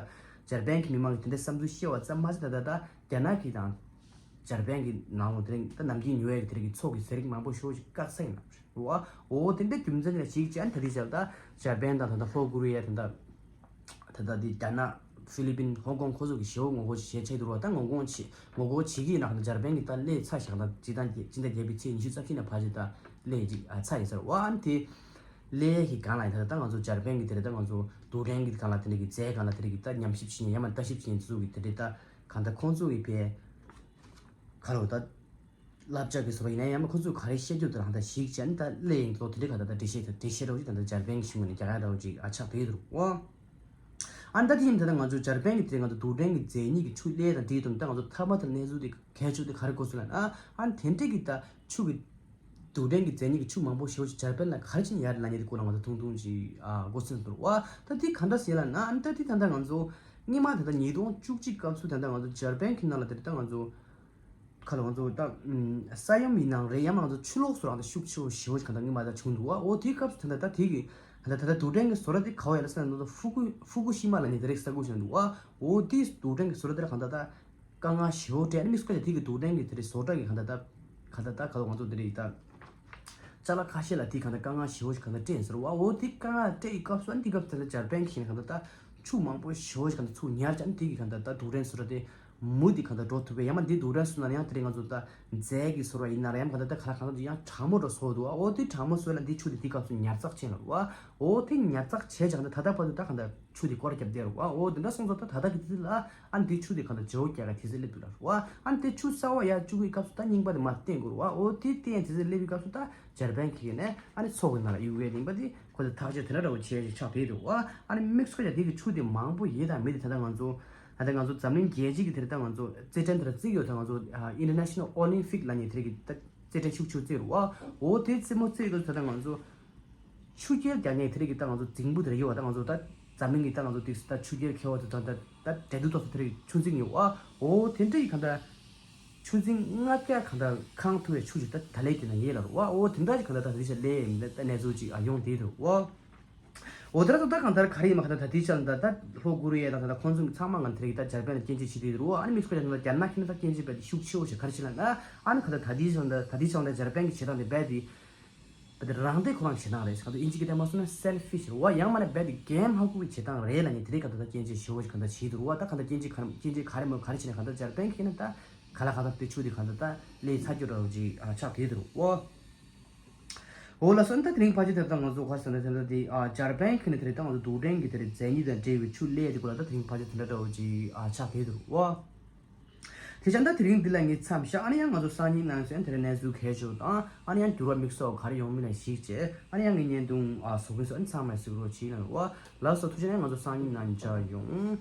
འཇར་པན་གི་མི་མང་གི་དེ་འདྲའི་བསམ་ཚུལ་བཤད་པ་ཙམ་མ་ཟད་ད་ལྟ་ད་རྒྱ་ནག་གི་དང་འཇར་པན་གི་ནང་ལོགས་དེ་རིང་ད་ནམ་རྒྱུན་ཉོ་ཡ་གི་དེ་རིང་གི་ཚོགས་ཀྱི་ཟས་རིགས་མང་པོ་ཞེ་པོ་ཞིག་བཀག་ཚར་ཡིན་ནམ་རེད་བ། འོ་དེ་འདྲའི་རྒྱུ་མཚན་ལ་གཞིགས་བྱས་ཨ་ནི་ད་ལྟའི་ཆར་ད་འཇར་པན་དང་ད་ལྟ་ལྷོ་ཀོ་རི་ཡ་ད་ལྟ་ད་ལྟ་དེ་རྒྱ་ནག་ཧྥི་ལི་པིན་ཧོང་ཀོང་ཁོ་ཚོ་གི་ཞེ་པོ་ངོ་རྒོལ་བྱེད་ཆེད་དུ་རུ་བ། ད་ངོ་རྒོལ་བྱེད་ངོ་རྒོལ་བྱེད་ཀྱི་ཡིན་ན་ད་འཇར་པན་གྱི་ད་སླེབས་ཚར་བཞག་ད་སྤྱི་ཟླ་བརྒྱད་སྤྱི་ཟླ་བརྒྱད་པའི་ཚེས་ཉི་ཤུ་རྩ་བཞི་ནས་ཕར་ཅིག་ད་སླེབས་ཅིག་ཨ་ཚར་ཡིན་ཟེར་བ། ཨ་ནི་དེ་སླེབས་ཀྱི་སྒང་ལ་ཡིན་ད་ད་ང་ཚོ་འཇར་པན་གྱི་དེ་རེད་ད་ང་ཚོ་དུག་ཕྲན་གྱི་སྒང་ལ་དེ་འདྲ་གི་རྫས་སྒང་ལ་དེ་འདྲ་གི་ད་ཉམས་ཞིབ་བྱེད་མཁན་ཡང་མ་ལྟ་ཞིབ་བྱེད་མཁན་ཚོ་གི་དེ་འདྲ་ད་གང་ལྟར་ཁོང་ཚོ་གི་ཕའི་ཁ་ལོ་ད། བསླབ་བྱ་གི་བཟོ་པ་ཡིན་ན་ཡང་མ་ཁོ་ཚོས་ག་རེ་བཤད་རྒྱུ་དེ་རང་ད་ཞིག་བྱས་ནས་ད་སླེབས་ཡིན་ལོ་དེ་འདྲའི་ག་ད་ད་འགྲེལ་བཤད་ད་འགྲེལ་བཤད་རོགས་ཅིག་ད་ད་འཇར་པན་གྱི་གཞུང་ནས་རྒྱག་ཡ་རོགས་ཅིག་ཨ་ཆགས་བསྡད་འདུག་ཨོ། ཨ་ད་དེ་ཡིན་ད་ད་ང་ཚོ་འཇར་པན་གྱི་དེ་ང་ཚོ་དུག་ཕྲན་གྱི་རྫས་ཉིད་ཀྱི་ཆུ་སླེབས་དང་འདྲིས་དང་ད་ང་ཚོ་ཐ་མ་དེ་གནས་ཚུལ་དེ་གལ་ཆུ་དེ་ག་རེ་གོ་སོང་ལ་ཨ་ཨ་དེ་འདྲའི་གི་ད་ཆུ་གི་དུག་ཕྲན་གྱི་རྫས་ཉིད་ཀྱི་ཆུ་མང་པོ་ཞེ་པོ་ཞིག་འཇར་པན་ལ་ག་རེ་བྱས་ནས་ཡར་ལངས་ཡ་དེ་སྐོར་ལ་ང་ཚོ་ཐུང་ཐུང་ཅིག་ཨ་གོ་སོང་འདུག་ཨ་ད་དེ་ག་འདྲ་ཟེར་ལ་ན་ཨ་ད་དེ་ད་ད་ང་ཚོ་སྔོན་མ་ད་ད་ཉིས་སྟོང་བཅུ་གཅིག་སྐབས་སུ་ད་ད་ང་ཚོ་འཇར་པན་གྱི་ནང་ལ་དེ་ད་ང་ཚོ། ཁ་ལོ་ང་ཚོ་ད་ས་ཡོམ་ཡིན་ནའང་རེད་ཡང་མ་ང་ཚོ་ཆུ་ལོག་སོགས་རང་ད་ཤུགས་ཆེ་བོ་ཞེ་བོ་ཞིག་ག་ད་ངི་མ་ད་བྱུང་འདུག་བ། འོ་དེའི་སྐབས་སུ་ད་ད་ད་དེ་གི་ད་ད་ད་དུག་ཕྲན་གྱི་བཟོ་གྲྭ་དེ་ག་བ་ཡ་ལ་ས་ན་ད་ད་ཧྥུ་ཀུ་ཧྥུ་ཀུ་ཤི་མ་ལ་ནི་ད་རེག་ས་གོ་ཞིག་འདུག་བ། འོ་དེའི་དུག་ཕྲན་གྱི་བཟོ་གྲྭ་དེ་ལ་ག་ད་ད་དཀའ་ངལ་ཞེ་བོ་སྤྲད་ནི་མི་སྐོ་ད་དེ་གི་དུག་ཕྲན་གྱི་དེ་རེད་བཟོ་གྲྭ་གི་ག་ད་ད་ག་ད་ད་ག་ང་ཚོ་དེ་རེད་ད། ཅ་ལག་ཁ་ཤས་ལ་དེ་གང་ལྟར་དཀའ་ངལ་ཞེ་པོ་ཞིག་གང་ལྟར་སྤྲད་ཟེར་བ། འོ་དེ་དཀའ་ངལ་སྤྲད་ཡི་སྐབས་སུ་ཨ་ནི་དེ་སྐབས་དེ་ལ་འཇར་པན་གྱིས་གང་ལྟར་ད་ཆུ་མང་པོ་ཞེ་པོ་ཞིག་གང་ལྟར་ཚུར་ཉར་བྱས་ཨ་ནི་དེ་གི་གང་ལྟར་ད་དུག་ཕྲན་བཟོ་གྲྭ་དེ་མུ་མཐུད་གང་ལྟར་འགྲོ་ཐུབ་པས། ཡང་མ་དེ་དུག་ཕྲན་བཟོ་ན་ཡང་དེ་རིང་ང་ཚོ་ད་རྫས་ཀྱི་བཟོ་བ་ཡིན་ན་ར་ཡང་གང་ལྟར་ད་ག་ལ་གང་ལྟར་ཡང་གྲང་མོ་འདྲ་བཟོ་འདུག་བ། འོ་དེ་གྲང་མོ་བཟོས་ལ་འདི་ཆུ་དེ་དེ་སྐབས་སུ་ཉར་ཚགས་བྱས་ལ་བ། འོ་དེ་ཉར་ཚགས་བྱས་ཀྱང་ད་ད་ལྟ་བར་དུ་ད་གང་ལྟར་ཆུ་དེ་སྐོར་ར་བརྒྱབ་བསྡད་རུ་བ། འོ་དེ་འདྲ་སོང་ཙང་ད་ད་ལྟ་གི་དུས་ལ་ཨ་ནི་དེ་ཆུ་དེ་གང་ལྟར་བརྗེ་བོ་རྒྱག་ག་དུས་ཚོད་སླེབས་འདུག་ལ་རུ་བ། ཨ་ནི་དེ་ཆུ་གསར་བ་ཡར་བཅུག་གི་སྐབས་སུ་ད་རྙིང་པ་དེ་མར་བཏོན་དགོས་རུ་བ། འོ་དེ་བཏོན་དུས་ཚོད་སླེབས་པའི་སྐབས་སུ་ད་འཇར་པན་གྱིས་ནས་ཨ་ནི་ཚོགས་པའི་ནང་ལ་ཡུ་གེ་རྙིང་པ་དེ་ཁོ་ཚོ་ཐག་གཅོད་དེ་འདྲ་འདྲ་བོ་བྱས་ཤིག་ཆགས་བསྡད་འདུག་བ། ཨ་ནི་དམིགས་སུ་ཡ་དེ་གི་ཆུ་དེ་མང་པོ་ཡོད་དང་མེད་དེ་ད་ལྟ་ང་ཚོ་ད་ལྟ་ང་ཚོ་འཛམ་གླིང་རྒྱལ་སྤྱི་གི་དེ་རེད་ད་ང་ཚོ་རྩེད་འགྲན་དེ་ར་རྩེ་གི་ཡོད་ད་ང་ཚོ་ཨ་International Olympic་ལ་ནི་དེ་རེད་གི་ད་རྩེད་འགྲན་ཤུགས་ཆེ་རྩེ་རུ་བ། འོ་དེ་རྩེད་མོ་རྩེ་གི་ད་ལྟ་ང་ཚོ། ཆུ་རྐྱལ་རྒྱག་མཁན་དེ་རིགས་ཀྱི་ད་ང་ཚོ་རྫིང་བུ་དེ་རིགས་ཡོད་པ་ད་ང་ཚོ་ད་འཛམ་གླིང་གི་ད་ང་ཚོ་ཏིག་ད་ཆུ་རྐྱལ་མཁས་པ་ཚོ་ད་ད་ད་འབྲེལ་གཏུག་ཐོག་ཏུ་དེ་རིགས་ཆུ་རྫིང་ཡོད་བ། འོ་དེ་འདྲ་ཡི་གང་ལྟར་ཆུ་རྫིང་ལྔ་བརྒྱ་གང་ལྟར་ཁེངས་ཐུབ་པའི་ཆུ་ཞིག་ད་ད་ལས་དེ་ན་ཡོད་ལ་རུ་བ། འོ་དེ་འདྲ་ཞིག་གང་ལྟར་ད་དེ་ཞིག་ལས་མི་ད་གནས་ཚུལ་ཅིག་ཨ་ཡོང་དེ་རུ་བ། འོ་དེ་ར་ད་ད་གང་ལྟར་ག་རེ་ཡིན་མ་གང་ལྟར་ད་དེ་ཞིག་ད་ད་ལྷོ་ཀོ་རི་ཡ་དང་ད་ད་ཁོང་ཚོ་ཚང་མ་ང་དེ་རིགས་ད་འཇར་པན་ལ་སྐྱོན་བརྗོད་བྱེད་དེ་རུ་བ། ཨ་ནི་མི་སྐོར་ཡ་ད་ད་རྒྱ་ནག་ཁྱིམ་ད་སྐྱོན་བརྗོད་བྱས་ཏེ་ཤུགས་ཆེ་བོ་ཞིག་ག་རེ་བྱེད་ལ་ན་ཨ་ནི་གང་ལྟར་ད་དེ་ཞིག་ད་ད་དེ་ཞིག་ད་འཇར་པན་གྱི་བྱེད་སྟངས་དེ་རྦད་དེ། བ་དེ་རང་བདེ་ཁོ་རང་གི་བྱེད་སྟངས་རེད། གང་ལྟར་ཨིན་ཇི་སྐད་དེ་མ་སོང་ན་selfish་རེད་བ། ཡང་མ་ན་རྦད་དེ་གན་ཧ་གོ་གི་བྱེད་སྟངས་རེད་ལ་ནི་དེ་རིང་གང་ལྟར་ད་སྐྱོན་བརྗོད་ཞེ་བོ་ཞིག་གང་ལྟར་བྱེད་འདུག་རུ་བ། ད་གང་ལྟར་སྐྱོན་བརྗོད་ག་རེ་སྐྱོན་བརྗོད་ག་རེ་མོ་ག་རེ་བྱས་ནས་གང་ལྟར་འཇར་པན་གྱིས་ན་ད་ག་ལ་གང་ལྟར་དེ་ཆུ་དེ་གང་ལྟར་ད་ལས་ཚ་རྒྱུ་འདྲ་བོ་ཅིག་ཨ་ཆགས་བསྡད་འདུག་རུ་བ། འོ་ལགས་སོ། ད་དེ་རིང་ཕལ་ཆེར་དེ་ལྟར་ང་ཚོ་ག་རེ་ཟེར་ན་དེ་ལྟར་དེ་ཨ་འཇར་པན་གྱིས་ན་དེ་རིང་ད་ང་ཚོ་དུག་ཕྲན་གྱི་དེ་རིང་རྫས་ཉིད་དང་འབྲེལ་བའི་ཆུ་ལས་དེ་སྐོར་ལ་ད་དེ་རིང་ཕལ་ཆེར་དེ་འདྲ་འདྲ་བོ་ཅིག་ཨ་ཆགས་བསྡད་འདུག་རུ་བ། དེ་ཙང་ད་དེ་རིང་འདི་ལ་ངས་མཚམས་བཞག་ཨ་ནི་ཡང་ང་ཚོ་སང་ཉིན་གནངས་ཚེ་དེ་རིང་གནས་ཚུལ་གལ་ཆེ་བ་དང་ཨ་ནི་ཡང་འགྱུར་བ་དམིགས་བསལ་ག་རེ་ཡོང་མིན་ལ་གཞིགས་བྱས་ཨ་ནི་ཡང་ངའི་བརྙན་ཐུང་ཨ་བཟོ་མཁན་ཚོ་ཨ་ནི་ཚང་མས་གཟིགས་རོགས་བྱེད་གནང་རོགས། ལགས་སོ། ཐུགས་རྗེ་ཆེ། ང་ཚོ་སང་ཉིན་ནང་མཇལ་ཡོང་།